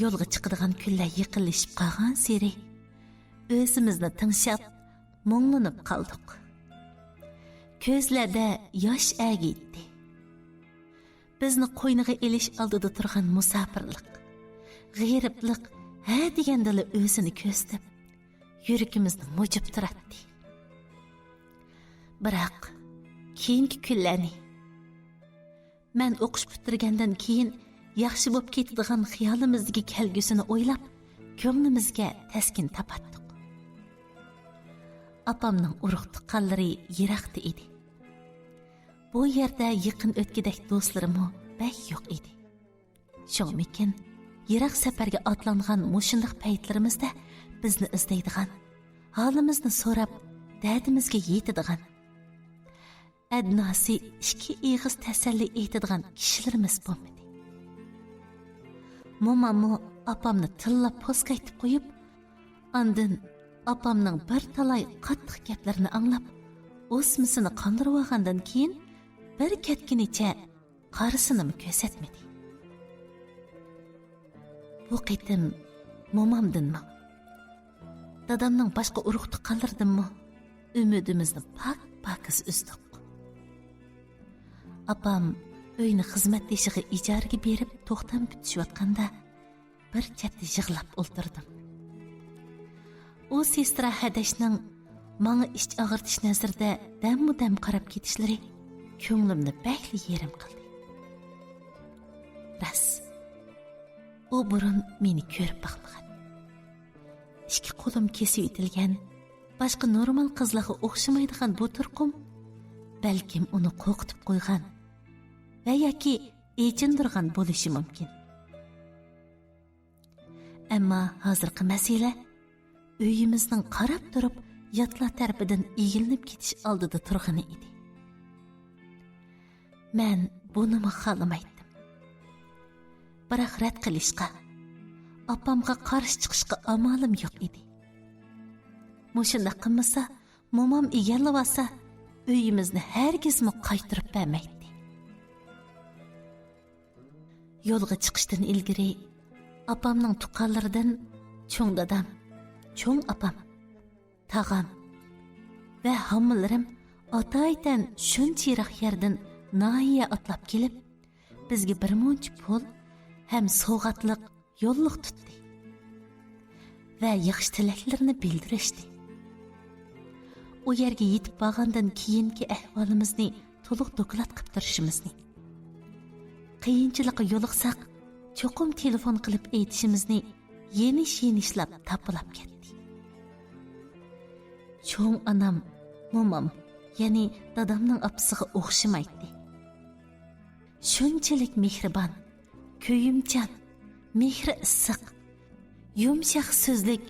يولغا چىقىدىغان كۈنلەر يېقىنلىشىپ قالغانسېرى، ئۆزىمىزنى تىڭشاپ، مۇڭلىنىپ قالدۇق. كۆزلەردە ياش ئەگىيتتى. بىزنى قوينىغا ئېلىش ئالدىدا تۇرغان مۇساپىرلىق، غېرىبلىق ھە دېگەندىلا ئۆزىنى كۆرسىتىپ، يۈرىكىمىزنى مۇجۇپ تۇراتتى. بىراق، كېيىنكى كۈنلەرنى، مەن ئوقۇش پۈتتۈرگەندىن كېيىن ياخشى بولۇپ كېتىدىغان خىيالىمىزدىكى كەلگۈسىنى ئويلاپ، كۆڭلىمىزگە تەسكىن تاپاتتۇق. ئاپامنىڭ ئۇرۇق-تۇغقانلىرى يىراقتا ئىدى. بۇ يەردە يېقىن ئۆتكۈدەك دوستلىرىمۇ بەك يوق ئىدى. شۇڭىمىكىن، يىراق سەپەرگە ئاتلانغان مۇشۇنداق پەيتلىرىمىزدە بىزنى ئىزدەيدىغان، ھالىمىزنى سوراپ، دەردىمىزگە يېتىدىغان، ئەدناسى ئىككى ئېغىز تەسەللى ئېيتىدىغان كىشىلىرىمىز بولمىدى. موماممۇ ئاپامنى تىللاپ پوسكايتىپ قويۇپ، ئاندىن ئاپامنىڭ بىر تالاي قاتتىق گەپلىرىنى ئاڭلاپ، ئوسمىسىنى قاندۇرۇۋالغاندىن كېيىن، بىر كەتكىنىچە قارىسىنىمۇ كۆرسەتمىدى. بۇ قېتىم مومامدىنمۇ، دادامنىڭ باشقا ئۇرۇق-تۇغقانلىرىدىنمۇ ئۈمىدىمىزنى پاك-پاكىز ئۈزدۇق. ئاپام ئۆينى خىزمەتدىشىغا ئىجارىگە بېرىپ توختام پۈتۈشۈۋاتقاندا، بىر چەتتە يىغلاپ ئولتۇردۇم. ئۇ سېسترا ھەدەشنىڭ ماڭا ئىچ ئاغرىتىش نەزىرىدە دەممۇ دەم قاراپ كېتىشلىرى كۆڭلۈمنى بەكلا يېرىم قىلدى. راست، ئۇ بۇرۇن مېنى كۆرۈپ باقمىغان. ئىككى قولۇم كېسىۋېتىلگەن، باشقا نورمال قىزلارغا ئوخشىمايدىغان بۇ تۇرقۇم بەلكىم ئۇنى قورقۇتۇپ قويغان ۋە ياكى ئېچىندۇرغان بولۇشى مۇمكىن. ئەمما ھازىرقى مەسىلە ئۆيىمىزنىڭ قاراپ تۇرۇپ ياتلار تەرىپىدىن ئىگىلىنىپ كېتىش ئالدىدا تۇرغىنى ئىدى. مەن بۇنىمۇ خالىمايتتىم. بىراق رەت قىلىشقا، ئاپامغا قارشى چىقىشقا ئامالىم يوق ئىدى. مۇشۇنداق قىلمىسا، مومام ئىگىلىۋالسا، ئۆيىمىزنى ھەرگىزمۇ قايتۇرۇپ بەرمەيتتى. يولغا چىقىشتىن ئىلگىرى ئاپامنىڭ تۇغقانلىرىدىن چوڭ دادام، چوڭ ئاپام، تاغام ۋە ھاممىلىرىم ئاتايىتەن شۇنچە يىراق يەردىن ناھىيە ئاتلاپ كېلىپ، بىزگە بىر مۇنچە پۇل ھەم سوۋغاتلىق يوللۇق تۇتتى ۋە ياخشى تىلەكلىرىنى بىلدۈرۈشتى. ئۇ يەرگە يېتىپ بارغاندىن كېيىنكى ئەھۋالىمىزنى تولۇق دوكلات قىلىپ تۇرۇشىمىزنى، قىيىنچىلىققا يولۇقساق، چوقۇم تېلېفون قىلىپ ئېيتىشىمىزنى يېنىش-يېنىشلاپ تاپىلاپ كەتتى. چوڭ ئانام، مومام، يەنى دادامنىڭ ئاپىسىغا ئوخشىمايتتى. شۇنچىلىك مېھرىبان، كۆيۈمچان، مېھرى ئىسسىق، يۇمشاق سۆزلۈك،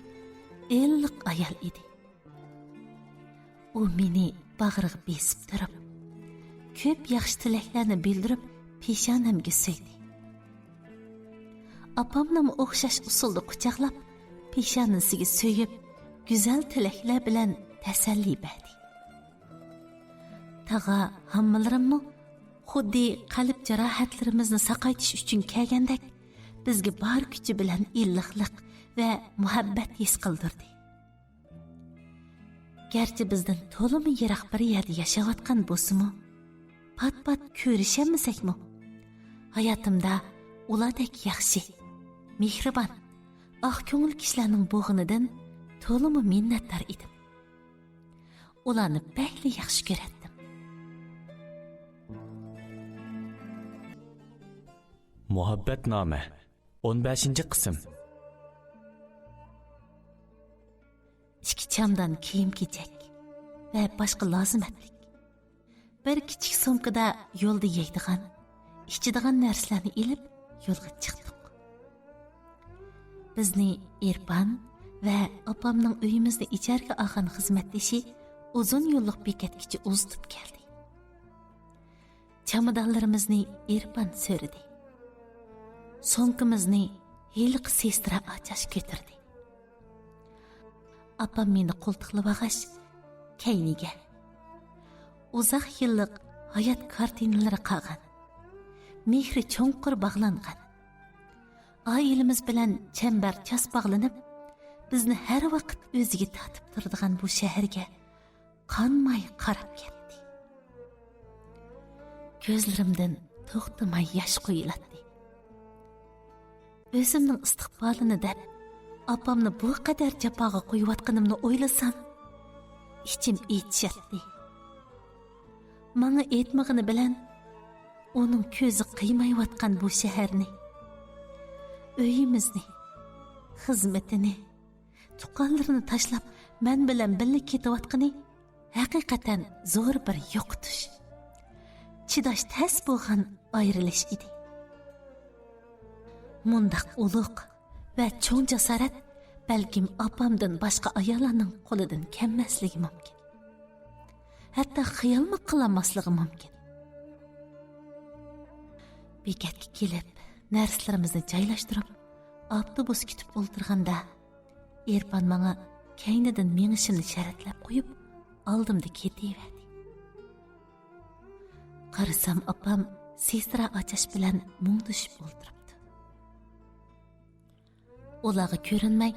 ئىللىق ئايال ئىدى. ئۇ مېنى باغرىغا بېسىپ تۇرۇپ، كۆپ ياخشى تىلەكلەرنى بىلدۈرۈپ، پېشانەمگە سۆيدى. ئاپامنىمۇ ئوخشاش ئۇسۇلدا قۇچاقلاپ، پېشانىسىگە سۆيۈپ، گۈزەل تىلەكلەر بىلەن تەسەللى بەردى. تاغا ھاممىلىرىممۇ خۇددى قەلب جاراھەتلىرىمىزنى ساقايتىش ئۈچۈن كەلگەندەك، بىزگە بار كۈچى بىلەن ئىللىقلىق ۋە مۇھەببەت ھېس قىلدۇردى. گەرچە بىزدىن تولىمۇ يىراق بىر يەردە ياشاۋاتقان بولسىمۇ، پات-پات كۆرۈشەلمىسەكمۇ، ھاياتىمدا ئۇلاردەك ياخشى، مېھرىبان، ئاق كۆڭۈل كىشىلەرنىڭ بولغىنىدىن تولىمۇ مىننەتدار ئىدىم. ئۇلارنى بەكلا ياخشى كۆرەتتىم. مۇھەببەتنامە، ئون بەشىنچى قىسىم. ئىككى چامدان كىيىم-كېچەك ۋە باشقا لازىمەتلىك. بىر كىچىك سومكىدا يولدا يەيدىغان، ئىچىدىغان نەرسىلەرنى ئېلىپ يولغا چىقتۇق. بىزنى ئېرپان ۋە ئاپامنىڭ ئۆيىمىزنى ئىجارىگە ئالغان خىزمەتدىشى ئۇزۇن يوللۇق بېكەتكىچە ئۇزىتىپ كەلدى. چامادانلىرىمىزنى ئېرپان سۆرىدى. سومكىمىزنى ھېلىقى سېسترا ئاچاش كۆتۈردى. ئاپام مېنى قولتۇقلىۋالغاچ، كەينىگە. ئۇزاق يىللىق ھايات كارتىنىلىرى قالغان، مېھرى چوڭقۇر باغلانغان، ئائىلىمىز بىلەن چەمبەر چاس باغلىنىپ، بىزنى ھەر ۋاقىت ئۆزىگە تارتىپ تۇرىدىغان بۇ شەھەرگە قانماي قاراپ كەتتى. كۆزلىرىمدىن توختىماي ياش قۇيۇلاتتى. ئۆزۈمنىڭ ئىستىقبالىنى دەپ، ئاپامنى بۇ قەدەر جاپاغا قويۇۋاتقىنىمنى ئويلىسام، ئىچىم ئېچىشاتتى. ماڭا ئېيتمىغىنى بىلەن، ئۇنىڭ كۆزى قىيمايۋاتقان بۇ شەھەرنى، ئۆيىمىزنى، خىزمىتىنى، تۇغقانلىرىنى تاشلاپ، مەن بىلەن بىللە كېتىۋاتقىنى ھەقىقەتەن زور بىر يوقىتىش، چىداش تەس بولغان ئايرىلىش ئىدى. مۇنداق ئۇلۇغ ۋە چوڭ جاسارەت بەلكىم ئاپامدىن باشقا ئاياللارنىڭ قولىدىن كەلمەسلىكى مۇمكىن. ھەتتا خىيالمۇ قىلالماسلىقى مۇمكىن. بېكەتكە كېلىپ، نەرسىلىرىمىزنى جايلاشتۇرۇپ، ئاپتوبۇس كۈتۈپ ئولتۇرغاندا، ئېرپان ماڭا كەينىدىن مېڭىشىمنى شەرتلەپ قويۇپ، ئالدىمدا كېتىۋەردى. قارىسام، ئاپام سېسترا ئاچاش بىلەن مۇڭدىشىپ ئولتۇرۇپتۇ. ئۇلارغا كۆرۈنمەي،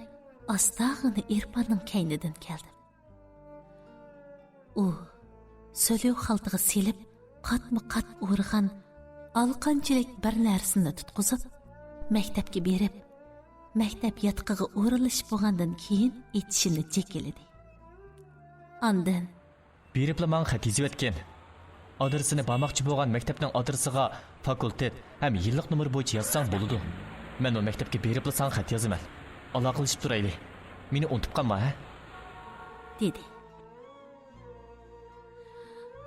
ئاستاغىنا ئېرپاننىڭ كەينىدىن كەلدىم. ئۇ سۆليۇ خالتىغا سېلىپ، قاتمۇ قات ئورىغان ئالىقانچىلىك بىر نەرسىنى تۇتقۇزۇپ، مەكتەپكە بېرىپ، مەكتەپ ياتىقىغا ئورۇنلىشىپ بولغاندىن كېيىن ئېچىشىنى جېكىلىدى. ئاندىن، بېرىپلا ماڭا خەت يېزىۋەتكىن. ئادرېسىنى بارماقچى بولغان مەكتەپنىڭ ئادرېسىغا فاكۇلتېت ھەم يىللىق نومۇر بويىچە يازساڭ بولىدۇ. مەن ئۇ مەكتەپكە بېرىپلا ساڭا خەت يازىمەن. ئالاقىلىشىپ تۇرايلى. مېنى ئۇنتۇپ قالما، ھە؟ دېدى.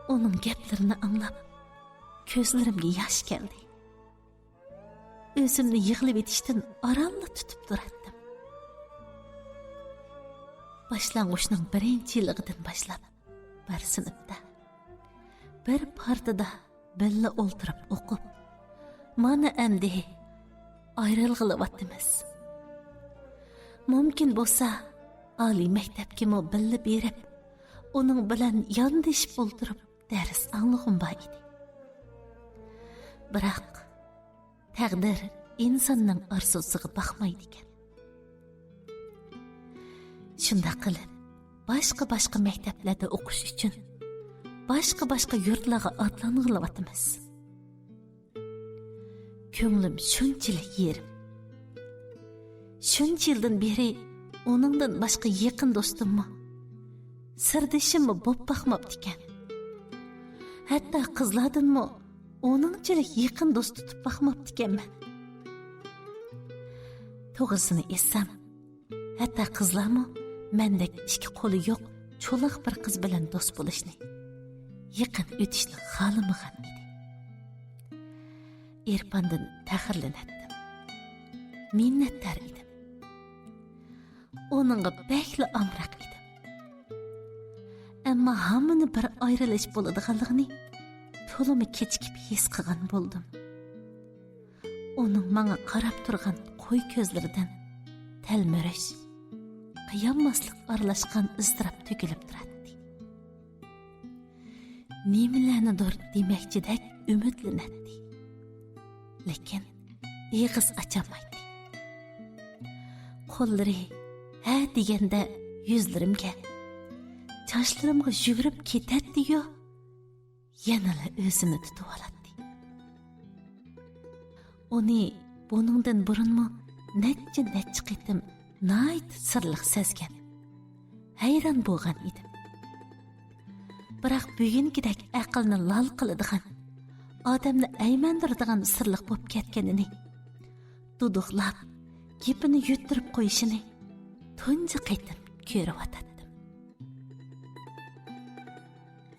ئۇنىڭ گەپلىرىنى ئاڭلاپ، كۆزلىرىمگە ياش كەلدى. ئۆزۈمنى يىغلىۋېتىشتىن ئارانلا تۇتۇپ تۇراتتىم. باشلانغۇچنىڭ بىرىنچى يىللىقىدىن باشلاپ، بىر سىنىپتا، بىر پارتىدا بىللە ئولتۇرۇپ ئوقۇپ، مانا ئەمدى ئايرىلغىلىۋاتىمىز. مۇمكىن بولسا، ئالىي مەكتەپكىمۇ بىللە بېرىپ، ئۇنىڭ بىلەن ياندىشىپ ئولتۇرۇپ دەرس ئاڭلىغۇم بار ئىدى. بىراق، تەقدىر ئىنساننىڭ ئارزۇسىغا باقمايدىكەن. شۇنداق قىلىپ، باشقا-باشقا مەكتەپلەردە ئوقۇش ئۈچۈن باشقا-باشقا يۇرتلارغا ئاتلانغىلىۋاتىمىز. كۆڭلۈم شۇنچىلىك يېرىم. شۇنچە يىلدىن بېرى ئۇنىڭدىن باشقا يېقىن دوستۇممۇ، سىردىشىممۇ بوپ باقماپتىكەن. ھەتتا قىزلاردىنمۇ ئۇنىڭچىلىك يېقىن دوست تۇتۇپ باقماپتىكەنمەن. توغرىسىنى ئېيتسام، ھەتتا قىزلارمۇ مەندەك ئىككى قولى يوق چولاق بىر قىز بىلەن دوست بولۇشنى، يېقىن ئۆتۈشنى خالىمىغان ئىدى. ئېرپاندىن پەخىرلىنەتتىم. مىننەتدار ئىدىم. ئۇنىڭغا بەكلا ئامراق ئىدىم. ئەمما ھامىنى بىر ئايرىلىش بولىدىغانلىقىنى تولىمۇ كېچىكىپ ھېس قىلغان بولدۇم. ئۇنىڭ ماڭا قاراپ تۇرغان قوي كۆزلىرىدىن تەلمۈرۈش، قىيالماسلىق ئارىلاشقان ئىزتىراپ تۆكۈلۈپ تۇراتتى. نېمىلەرنىدۇر دېمەكچىدەك ئۈمىدلىنەتتى. لېكىن ئېغىز ئاچالمايتتى. قوللىرى ھە دېگەندە يۈزلىرىمگە، چاچلىرىمغا يۈگۈرۈپ كېتەتتى-يۇ، يەنىلا ئۆزىنى تۇتۇۋالاتتى. ئۇنى بۇنىڭدىن بۇرۇنمۇ نەچچە، نەچچە قېتىم ناھايىتى سىرلىق سەزگەن، ھەيران بولغان ئىدىم. بىراق بۈگۈنكىدەك ئەقىلنى لال قىلىدىغان، ئادەمنى ئەيمەندۈرىدىغان سىرلىق بولۇپ كەتكىنىنى، دۇدۇقلاپ، گېپىنى يۈتتۈرۈپ قويۇشىنى تۇنجى قېتىم كۆرۈۋاتاتتىم.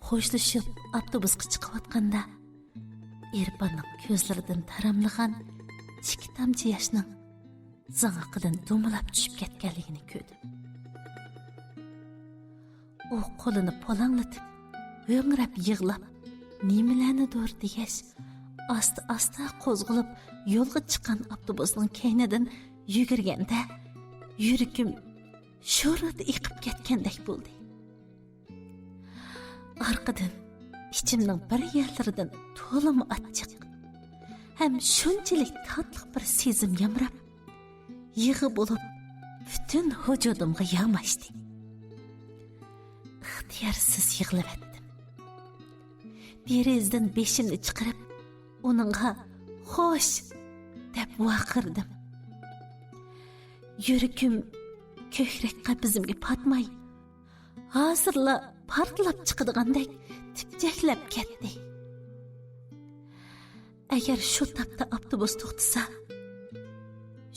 خوشلىشىپ ئاپتوبۇسقا چىقىۋاتقاندا، ئېرپاننىڭ كۆزلىرىدىن تاراملىغان ئىككى تامچە ياشنىڭ زاڭاقىدىن دومىلاپ چۈشۈپ كەتكەنلىكىنى كۆردۈم. ئۇ قولىنى پۇلاڭلىتىپ، ھۆڭرەپ يىغلاپ، نېمىلەرنىدۇر دېگەچ، ئاستا-ئاستا قوزغىلىپ، يولغا چىققان ئاپتوبۇسنىڭ كەينىدىن يۈگۈرگەندە، يۈرىكىم شورىدا ئېقىپ كەتكەندەك بولدى. ئارقىدىن ئىچىمنىڭ بىر يەرلىرىدىن تولىمۇ ئاچچىق ھەم شۇنچىلىك تاتلىق بىر سېزىم يامراپ، يىغا بولۇپ پۈتۈن ۋۇجۇدۇمغا ياماشتى. ئىختىيارسىز يىغلىۋەتتىم. دېرىزىدىن بېشىمنى چىقىرىپ، ئۇنىڭغا «خوش!» دەپ ۋارقىرىدىم. يۈرىكىم كۆكرەك قەپىسىمگە پاتماي، ھازىرلا پارتلاپ چىقىدىغاندەك تۈپچەكلەپ كەتتى. ئەگەر شۇ تاپتا ئاپتوبۇس توختىسا،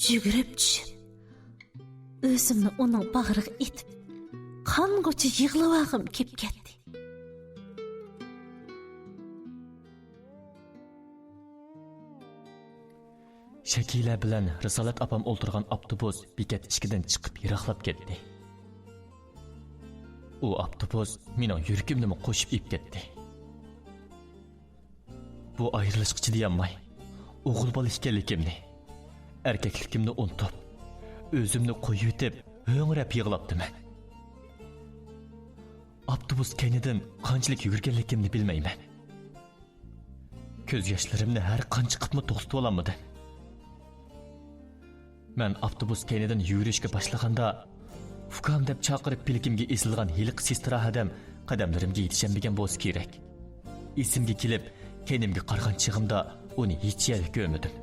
يۈگۈرۈپ چۈشۈپ، ئۆزۈمنى ئۇنىڭ باغرىغا ئېتىپ، قانغۇچە يىغلىۋالغۇم كېلىپ كەتتى. شەكىلە بىلەن رىسالەت ئاپام ئولتۇرغان ئاپتوبۇس بېكەت ئىچىدىن چىقىپ يىراقلاپ كەتتى. ئۇ ئاپتوبۇس مېنىڭ يۈرىكىمنىمۇ قوشۇپ ئېلىپ كەتتى. بۇ ئايرىلىشقا چىدىيالماي، ئوغۇل بالا ئىكەنلىكىمنى، ئەركەكلىكىمنى ئۇنتۇپ، ئۆزۈمنى قويۇۋېتىپ، ھۆڭرەپ يىغلاپتىمەن. ئاپتوبۇس كەينىدىن قانچىلىك يۈگۈرگەنلىكىمنى بىلمەيمەن. كۆز ياشلىرىمنى ھەر قانچە قىپمۇ توختىتىۋالالمىدىم. مەن ئاپتوبۇس كەينىدىن يۈگۈرۈشكە باشلىغاندا، «ئۇكام» دەپ چاقىرىپ پىلىكىمگە ئېسىلغان ھېلىقى سېسترا ھەدەم قەدەملىرىمگە يېتىشەلمىگەن بولسا كېرەك. ئېسىمگە كېلىپ، كەينىمگە قارىغان چېغىمدا ئۇنى ھېچ يەردە كۆرمىدىم.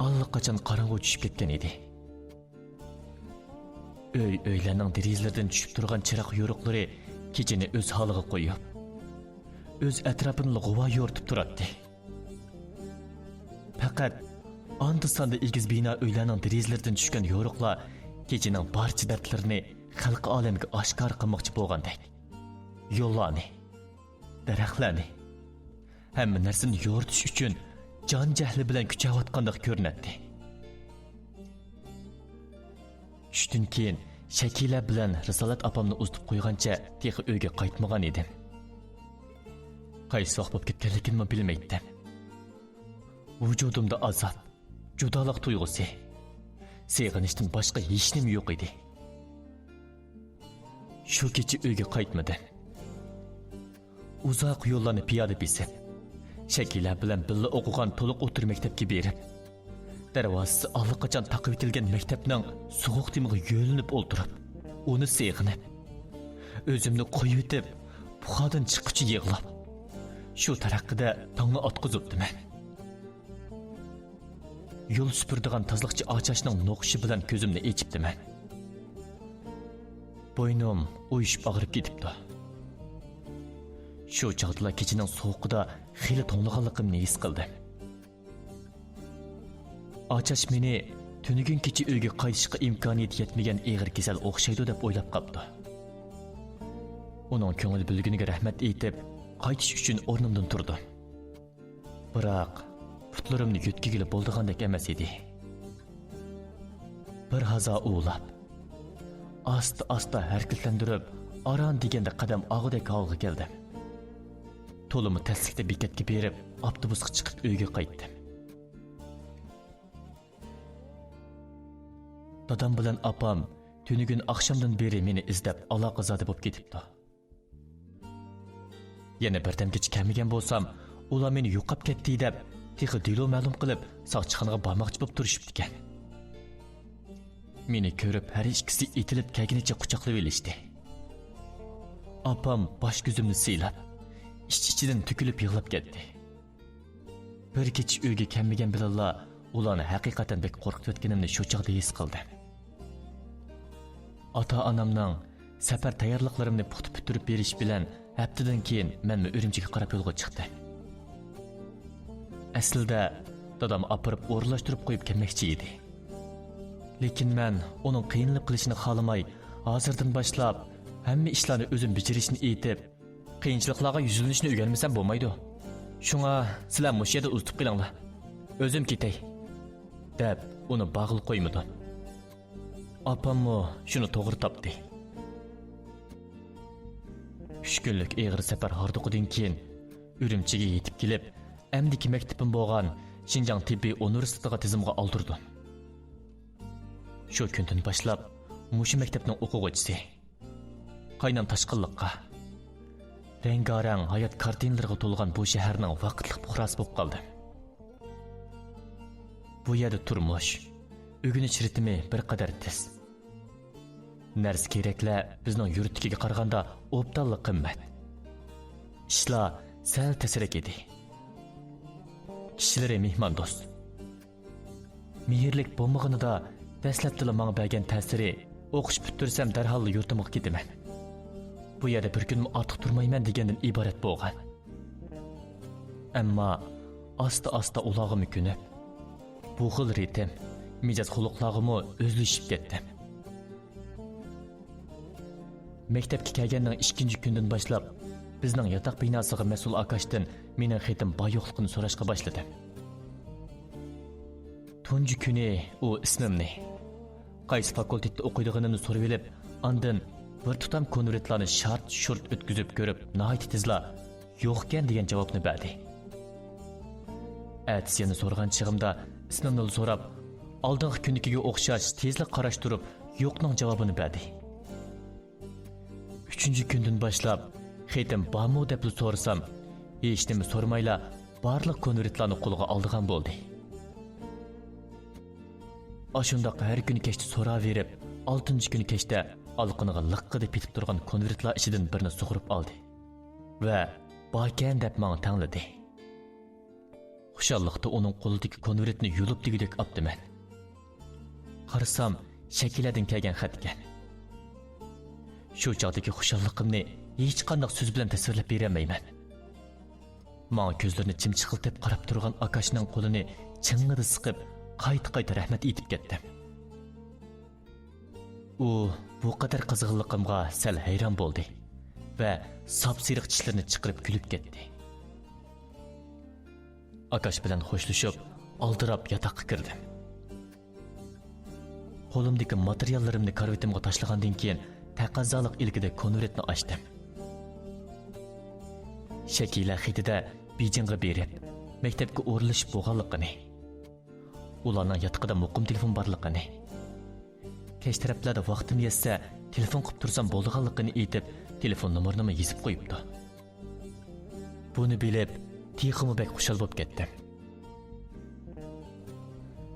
ئاللىقاچان قاراڭغۇ چۈشۈپ كەتكەن ئىدى. ئۆي-ئۆيلەرنىڭ دېرىزىلىرىدىن چۈشۈپ تۇرغان چىراغ يورۇقلىرى كېچىنى ئۆز ھالىغا قويۇپ، ئۆز ئەتراپىنىلا غۇۋا يورۇتۇپ تۇراتتى. پەقەت ئاندا-ساندا ئېگىز بىنا ئۆيلەرنىڭ دېرىزىلىرىدىن چۈشكەن يورۇقلار كېچىنىڭ بارچە دەردلىرىنى خەلقى ئالەمگە ئاشكارا قىلماقچى بولغاندەك، يوللارنى، دەرەخلەرنى، ھەممە نەرسىنى يورۇتۇش ئۈچۈن جان-جەھلى بىلەن كۈچەۋاتقاندەك كۆرۈنەتتى. چۈشتىن كېيىن شەكىلە بىلەن رىسالەت ئاپامنى ئۇزىتىپ قويغانچە تېخى ئۆيگە قايتمىغان ئىدىم. قايسى ۋاق بولۇپ كەتكەنلىكىنىمۇ بىلمەيتتىم. ۋۇجۇدۇمدا ئازاب، جۇدالىق تۇيغۇسى، سېغىنىشتىن باشقا ھېچنېمە يوق ئىدى. شۇ كېچە ئۆيگە قايتمىدىم. ئۇزاق يوللارنى پىيادە بېسىپ، شەكىلە بىلەن بىللە ئوقۇغان تولۇق ئوتتۇرا مەكتەپكە بېرىپ، دەرۋازىسى ئاللىقاچان تاقىۋېتىلگەن مەكتەپنىڭ سوغۇق دېمىغا يۆلىنىپ ئولتۇرۇپ، ئۇنى سېغىنىپ، ئۆزۈمنى قويۇۋېتىپ، پۇخادىن چىققۇچە يىغلاپ، شۇ تەرىقىدە تاڭنى ئاتقۇزۇپتىمەن. يول سۈپۈرىدىغان تازىلىقچى ئاچاشنىڭ نوخۇشى بىلەن كۆزۈمنى ئېچىپتىمەن. بوينۇم ئۇيۇشۇپ ئاغرىپ كېتىپتۇ. شۇ چاغدىلا كېچىنىڭ سوغۇقىدا خېلى توڭلىغانلىقىمنى ھېس قىلدىم. ئاچاش مېنى تۈنۈگۈن كېچە ئۆيگە قايتىشقا ئىمكانىيىتى يەتمىگەن ئېغىر كېسەل ئوخشايدۇ دەپ ئويلاپ قاپتۇ. ئۇنىڭ كۆڭۈل بۆلگىنىگە رەھمەت ئېيتىپ، قايتىش ئۈچۈن ئورنۇمدىن تۇردۇم. بىراق، پۇتلىرىمنى يۆتكىگىلى بولىدىغاندەك ئەمەس ئىدى. بىر ھازا ئۇۋىلاپ، ئاستا-ئاستا ھەرىكەتلەندۈرۈپ، ئاران دېگەندە قەدەم ئالغۇدەك ھالغا كەلدىم. تولىمۇ تەسلىكتە بېكەتكە بېرىپ، ئاپتوبۇسقا چىقىپ ئۆيگە قايتتىم. دادام بىلەن ئاپام تۈنۈگۈن ئاخشامدىن بېرى مېنى ئىزدەپ ئالاقىزادە بولۇپ كېتىپتۇ. يەنە بىردەمگىچە كەلمىگەن بولسام، ئۇلار مېنى يوقاپ كەتتى دەپ، تېخى دېلو مەلۇم قىلىپ، ساقچىخانىغا بارماقچى بولۇپ تۇرۇشۇپتىكەن. مېنى كۆرۈپ، ھەر ئىككىسى ئېتىلىپ كەلگىنىچە قۇچاقلىۋېلىشتى. ئاپام باش كۆزۈمنى سىيلاپ، ئىچ-ئىچىدىن تۆكۈلۈپ يىغلاپ كەتتى. بىر كېچە ئۆيگە كەلمىگەن بىلەنلا ئۇلارنى ھەقىقەتەن بەك قورقۇتۇۋەتكىنىمنى شۇ چاغدا ھېس قىلدىم. ئاتا-ئانامنىڭ سەپەر تەييارلىقلىرىمنى پۇختا پۈتتۈرۈپ بېرىشى بىلەن ھەپتىدىن كېيىن مەنمۇ ئۈرۈمچىگە قاراپ يولغا چىقتىم. ئەسلىدە دادام ئاپىرىپ ئورۇنلاشتۇرۇپ قويۇپ كەلمەكچى ئىدى. لېكىن مەن ئۇنىڭ قىينىلىپ قېلىشىنى خالىماي، ھازىردىن باشلاپ ھەممە ئىشلارنى ئۆزۈم بېجىرىشنى ئېيتىپ، قىيىنچىلىقلارغا يۈزلىنىشنى ئۆگەنمىسەم بولمايدۇ. شۇڭا سىلەر مۇشۇ يەردە ئۇزىتىپ قېلىڭلار. ئۆزۈم كېتەي، دەپ ئۇنى باغلىق قويمىدىم. ئاپاممۇ شۇنى توغرا تاپتى. ئۈچ كۈنلۈك ئېغىر سەپەر ھاردۇقىدىن كېيىن ئۈرۈمچىگە يېتىپ كېلىپ، ئەمدىكى مەكتىپىم بولغان شىنجاڭ تېببىي ئۇنىۋېرسىتېتىغا تىزىمغا ئالدۇردۇم. شۇ كۈندىن باشلاپ مۇشۇ مەكتەپنىڭ ئوقۇغۇچىسى. قاينام تاشقىنلىققا، رەڭگارەڭ ھايات كارتىنىلىرىغا تولغان بۇ شەھەرنىڭ ۋاقىتلىق پۇقراسى بولۇپ قالدىم. بۇ يەردە تۇرمۇش، ئۆگىنىش رىتىمى بىر قەدەر تېز. نەرسە-كېرەكلەر بىزنىڭ يۇرتتىكىگە قارىغاندا ئوبدانلا قىممەت. ئىشلار سەل تەسرەك ئىدى. كىشىلىرى مېھماندوست. مېھىرلىك بولمىغىنىدا، دەسلەپتىلا ماڭا بەرگەن تەسىرى، ئوقۇش پۈتتۈرسەم دەرھاللا يۇرتۇمغا كېتىمەن. بۇ يەردە بىر كۈنمۇ ئارتۇق تۇرمايمەن دېگەندىن ئىبارەت بولغان. ئەمما ئاستا-ئاستا ئۇلارغىمۇ كۆنۈپ، بۇ خىل رىتىم، مىجەز-خۇلقلارغىمۇ ئۆزلىشىپ كەتتىم. مەكتەپكە كەلگەننىڭ ئىككىنچى كۈنىدىن باشلاپ، بىزنىڭ ياتاق بىناسىغا مەسئۇل ئاكاشتىن مېنىڭ خېتىم بار-يوقلۇقىنى سوراشقا باشلىدىم. تۇنجى كۈنى ئۇ ئىسمىمنى، قايسى فاكۇلتېتتا ئوقۇيدىغىنىمنى سورىۋېلىپ، ئاندىن بىر تۇتام كونۋېرتلارنى شارت-شۇرت ئۆتكۈزۈپ كۆرۈپ، ناھايىتى تېزلا «يوقكەن» دېگەن جاۋابنى بەردى. ئەتىسى يەنە سورىغان چېغىمدا ئىسمىمنىلا سوراپ، ئالدىنقى كۈنىكىگە ئوخشاش تېزلا قاراشتۇرۇپ، «يوق»نىڭ جاۋابىنى بەردى. ئۈچىنچى كۈندىن باشلاپ، خېتىم بارمۇ دەپلا سورىسام، ھېچنېمە سورىمايلا بارلىق كونۋېرتلارنى قولىغا ئالىدىغان بولدى. ئاشۇنداق ھەر كۈنى كەچتە سوراۋېرىپ، ئالتىنچى كۈنى كەچتە ئالىقىنىغا لىققىدە پېتىپ تۇرغان كونۋېرتلار ئىچىدىن بىرنى سۇغۇرۇپ ئالدى ۋە «باركەن» دەپ ماڭا تەڭلىدى. خۇشاللىقتا ئۇنىڭ قولىدىكى كونۋېرتنى يۇلۇپ دېگۈدەك ئاپتىمەن. قارىسام، شەكىلەدىن كەلگەن خەت ئىكەن. شۇ چاغدىكى خۇشاللىقىمنى ھېچقانداق سۆز بىلەن تەسۋىرلەپ بېرەلمەيمەن. ماڭا كۆزلىرىنى چىمچىقلىتىپ قاراپ تۇرغان ئاكاشنىڭ قولىنى چىڭڭىدە سىقىپ، قايتا-قايتا رەھمەت ئېيتىپ كەتتىم. ئۇ بۇ قەدەر قىزغىنلىقىمغا سەل ھەيران بولدى ۋە ساپسېرىق چىشلىرىنى چىقىرىپ كۈلۈپ كەتتى. ئاكاش بىلەن خوشلىشىپ، ئالدىراپ ياتاققا كىردىم. قولۇمدىكى ماتېرىياللىرىمنى كارىۋىتىمغا تاشلىغاندىن كېيىن، تەقەززالىق ئىلكىدە كونۋېرتنى ئاچتىم. شەكىلە خېتىدە بېيجىڭغا بېرىپ، مەكتەپكە ئورۇنلىشىپ بولغانلىقىنى، ئۇلارنىڭ ياتىقىدا مۇقىم تېلېفون بارلىقىنى، كەچ تەرەپلەردە ۋاقتىم يەتسە، تېلېفون قىلىپ تۇرسام بولىدىغانلىقىنى ئېيتىپ، تېلېفون نومۇرىنىمۇ يېزىپ قويۇپتۇ. بۇنى بىلىپ، تېخىمۇ بەك خۇشال بولۇپ كەتتىم.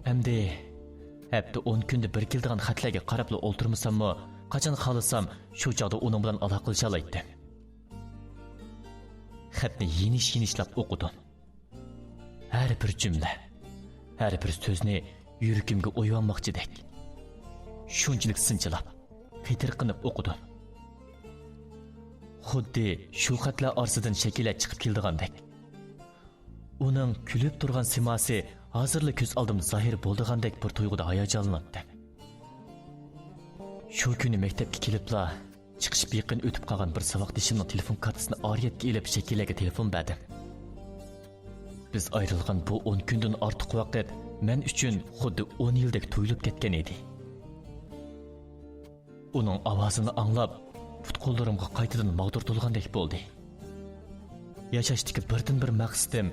ئەمدى ھەپتە ئون كۈندە بىر كېلىدىغان خەتلەرگە قاراپلا ئولتۇرمىساممۇ، قاچان خالىسام، شۇ چاغدا ئۇنىڭ بىلەن ئالاقىلىشالايتتىم. خەتنى يېنىش-يېنىشلاپ ئوقۇدۇم. ھەر بىر جۈملە، ھەر بىر سۆزنى يۈرىكىمگە ئويۇۋالماقچىدەك، شۇنچىلىك سىنچىلاپ، قېتىرقىنىپ ئوقۇدۇم. خۇددى شۇ خەتلەر ئارىسىدىن شەكىلە چىقىپ كېلىدىغاندەك. ئۇنىڭ كۈلۈپ تۇرغان سىماسى ھازىرلا كۆز ئالدىمدا زاھىر بولىدىغاندەك بىر تۇيغۇدا ھاياجانلىناتتىم. شۇ كۈنى مەكتەپكە كېلىپلا، چىقىشىپ يېقىن ئۆتۈپ قالغان بىر ساۋاقدىشىمنىڭ تېلېفون كارتىسىنى ئارىيەتكە ئېلىپ، شەكىلەگە تېلېفون بەردىم. بىز ئايرىلغان بۇ ئون كۈندىن ئارتۇق ۋاقىت مەن ئۈچۈن خۇددى ئون يىلدەك تۇيۇلۇپ كەتكەن ئىدى. ئۇنىڭ ئاۋازىنى ئاڭلاپ، پۇت-قوللىرىمغا قايتىدىن ماغدۇر تولغاندەك بولدى. ياشاشتىكى بىردىنبىر مەقسىتىم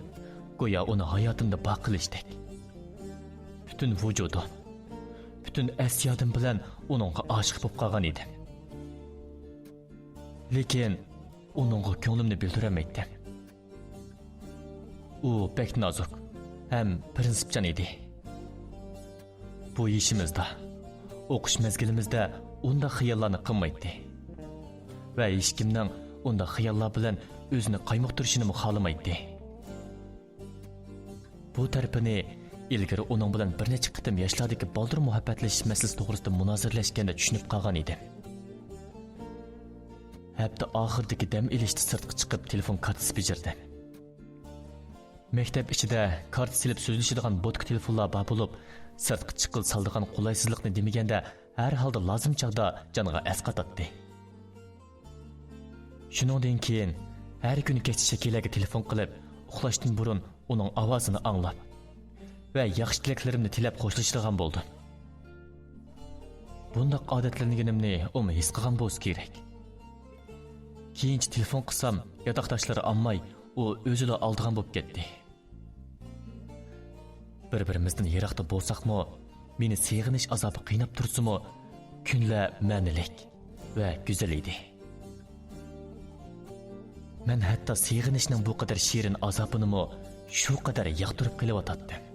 گويا ئۇنى ھاياتىمدا بار قىلىشتەك. پۈتۈن ۋۇجۇدۇم، پۈتۈن ئەس-يادىم بىلەن ئۇنىڭغا ئاشىق بولۇپ قالغان ئىدىم. لېكىن ئۇنىڭغا كۆڭلۈمنى بىلدۈرەلمەيتتىم. ئۇ بەك نازۇك ھەم پىرىنسىپچان ئىدى. بۇ يېشىمىزدا، ئوقۇش مەزگىلىمىزدە ئۇنداق خىياللارنى قىلمايتتى. ۋە ھېچكىمنىڭ ئۇنداق خىياللار بىلەن ئۆزىنى قايمۇقتۇرۇشىنىمۇ خالىمايتتى. بۇ تەرىپىنى ئىلگىرى ئۇنىڭ بىلەن بىر نەچچە قېتىم ياشلاردىكى بالدۇر مۇھەببەتلىشىش مەسىلىسى توغرىسىدا مۇنازىرىلەشكەندە چۈشىنىپ قالغان ئىدىم. ھەپتە ئاخىرىدىكى دەم ئېلىشتا سىرتقا چىقىپ تېلېفون كارتىسى بېجىردىم. مەكتەپ ئىچىدە كارتا سېلىپ سۆزلىشىدىغان بوتكا تېلېفونلار بار بولۇپ، سىرتقا چىققىلى سالىدىغان قولايسىزلىقنى دېمىگەندە، ھەر ھالدا لازىم چاغدا جانغا ئەسقاتاتتى. شۇنىڭدىن كېيىن ھەر كۈنى كەچتە شەكىلەرگە تېلېفون قىلىپ، ئۇخلاشتىن بۇرۇن ئۇنىڭ ئاۋازىنى ئاڭلاپ ۋە ياخشى تىلەكلىرىمنى تىلەپ خوشلىشىدىغان بولدۇم. بۇنداق ئادەتلەنگىنىمنى ئۇمۇ ھېس قىلغان بولسا كېرەك. كېيىنچە تېلېفون قىلسام، ياتاقداشلىرى ئالماي، ئۇ ئۆزىلا ئالىدىغان بولۇپ كەتتى. بىر-بىرىمىزدىن يىراقتا بولساقمۇ، مېنى سېغىنىش ئازابى قىيناپ تۇرسىمۇ، كۈنلەر مەنىلىك ۋە گۈزەل ئىدى. مەن ھەتتا سېغىنىشنىڭ بۇ قەدەر شېرىن ئازابىنىمۇ شۇ قەدەر ياقتۇرۇپ قېلىۋاتاتتىم.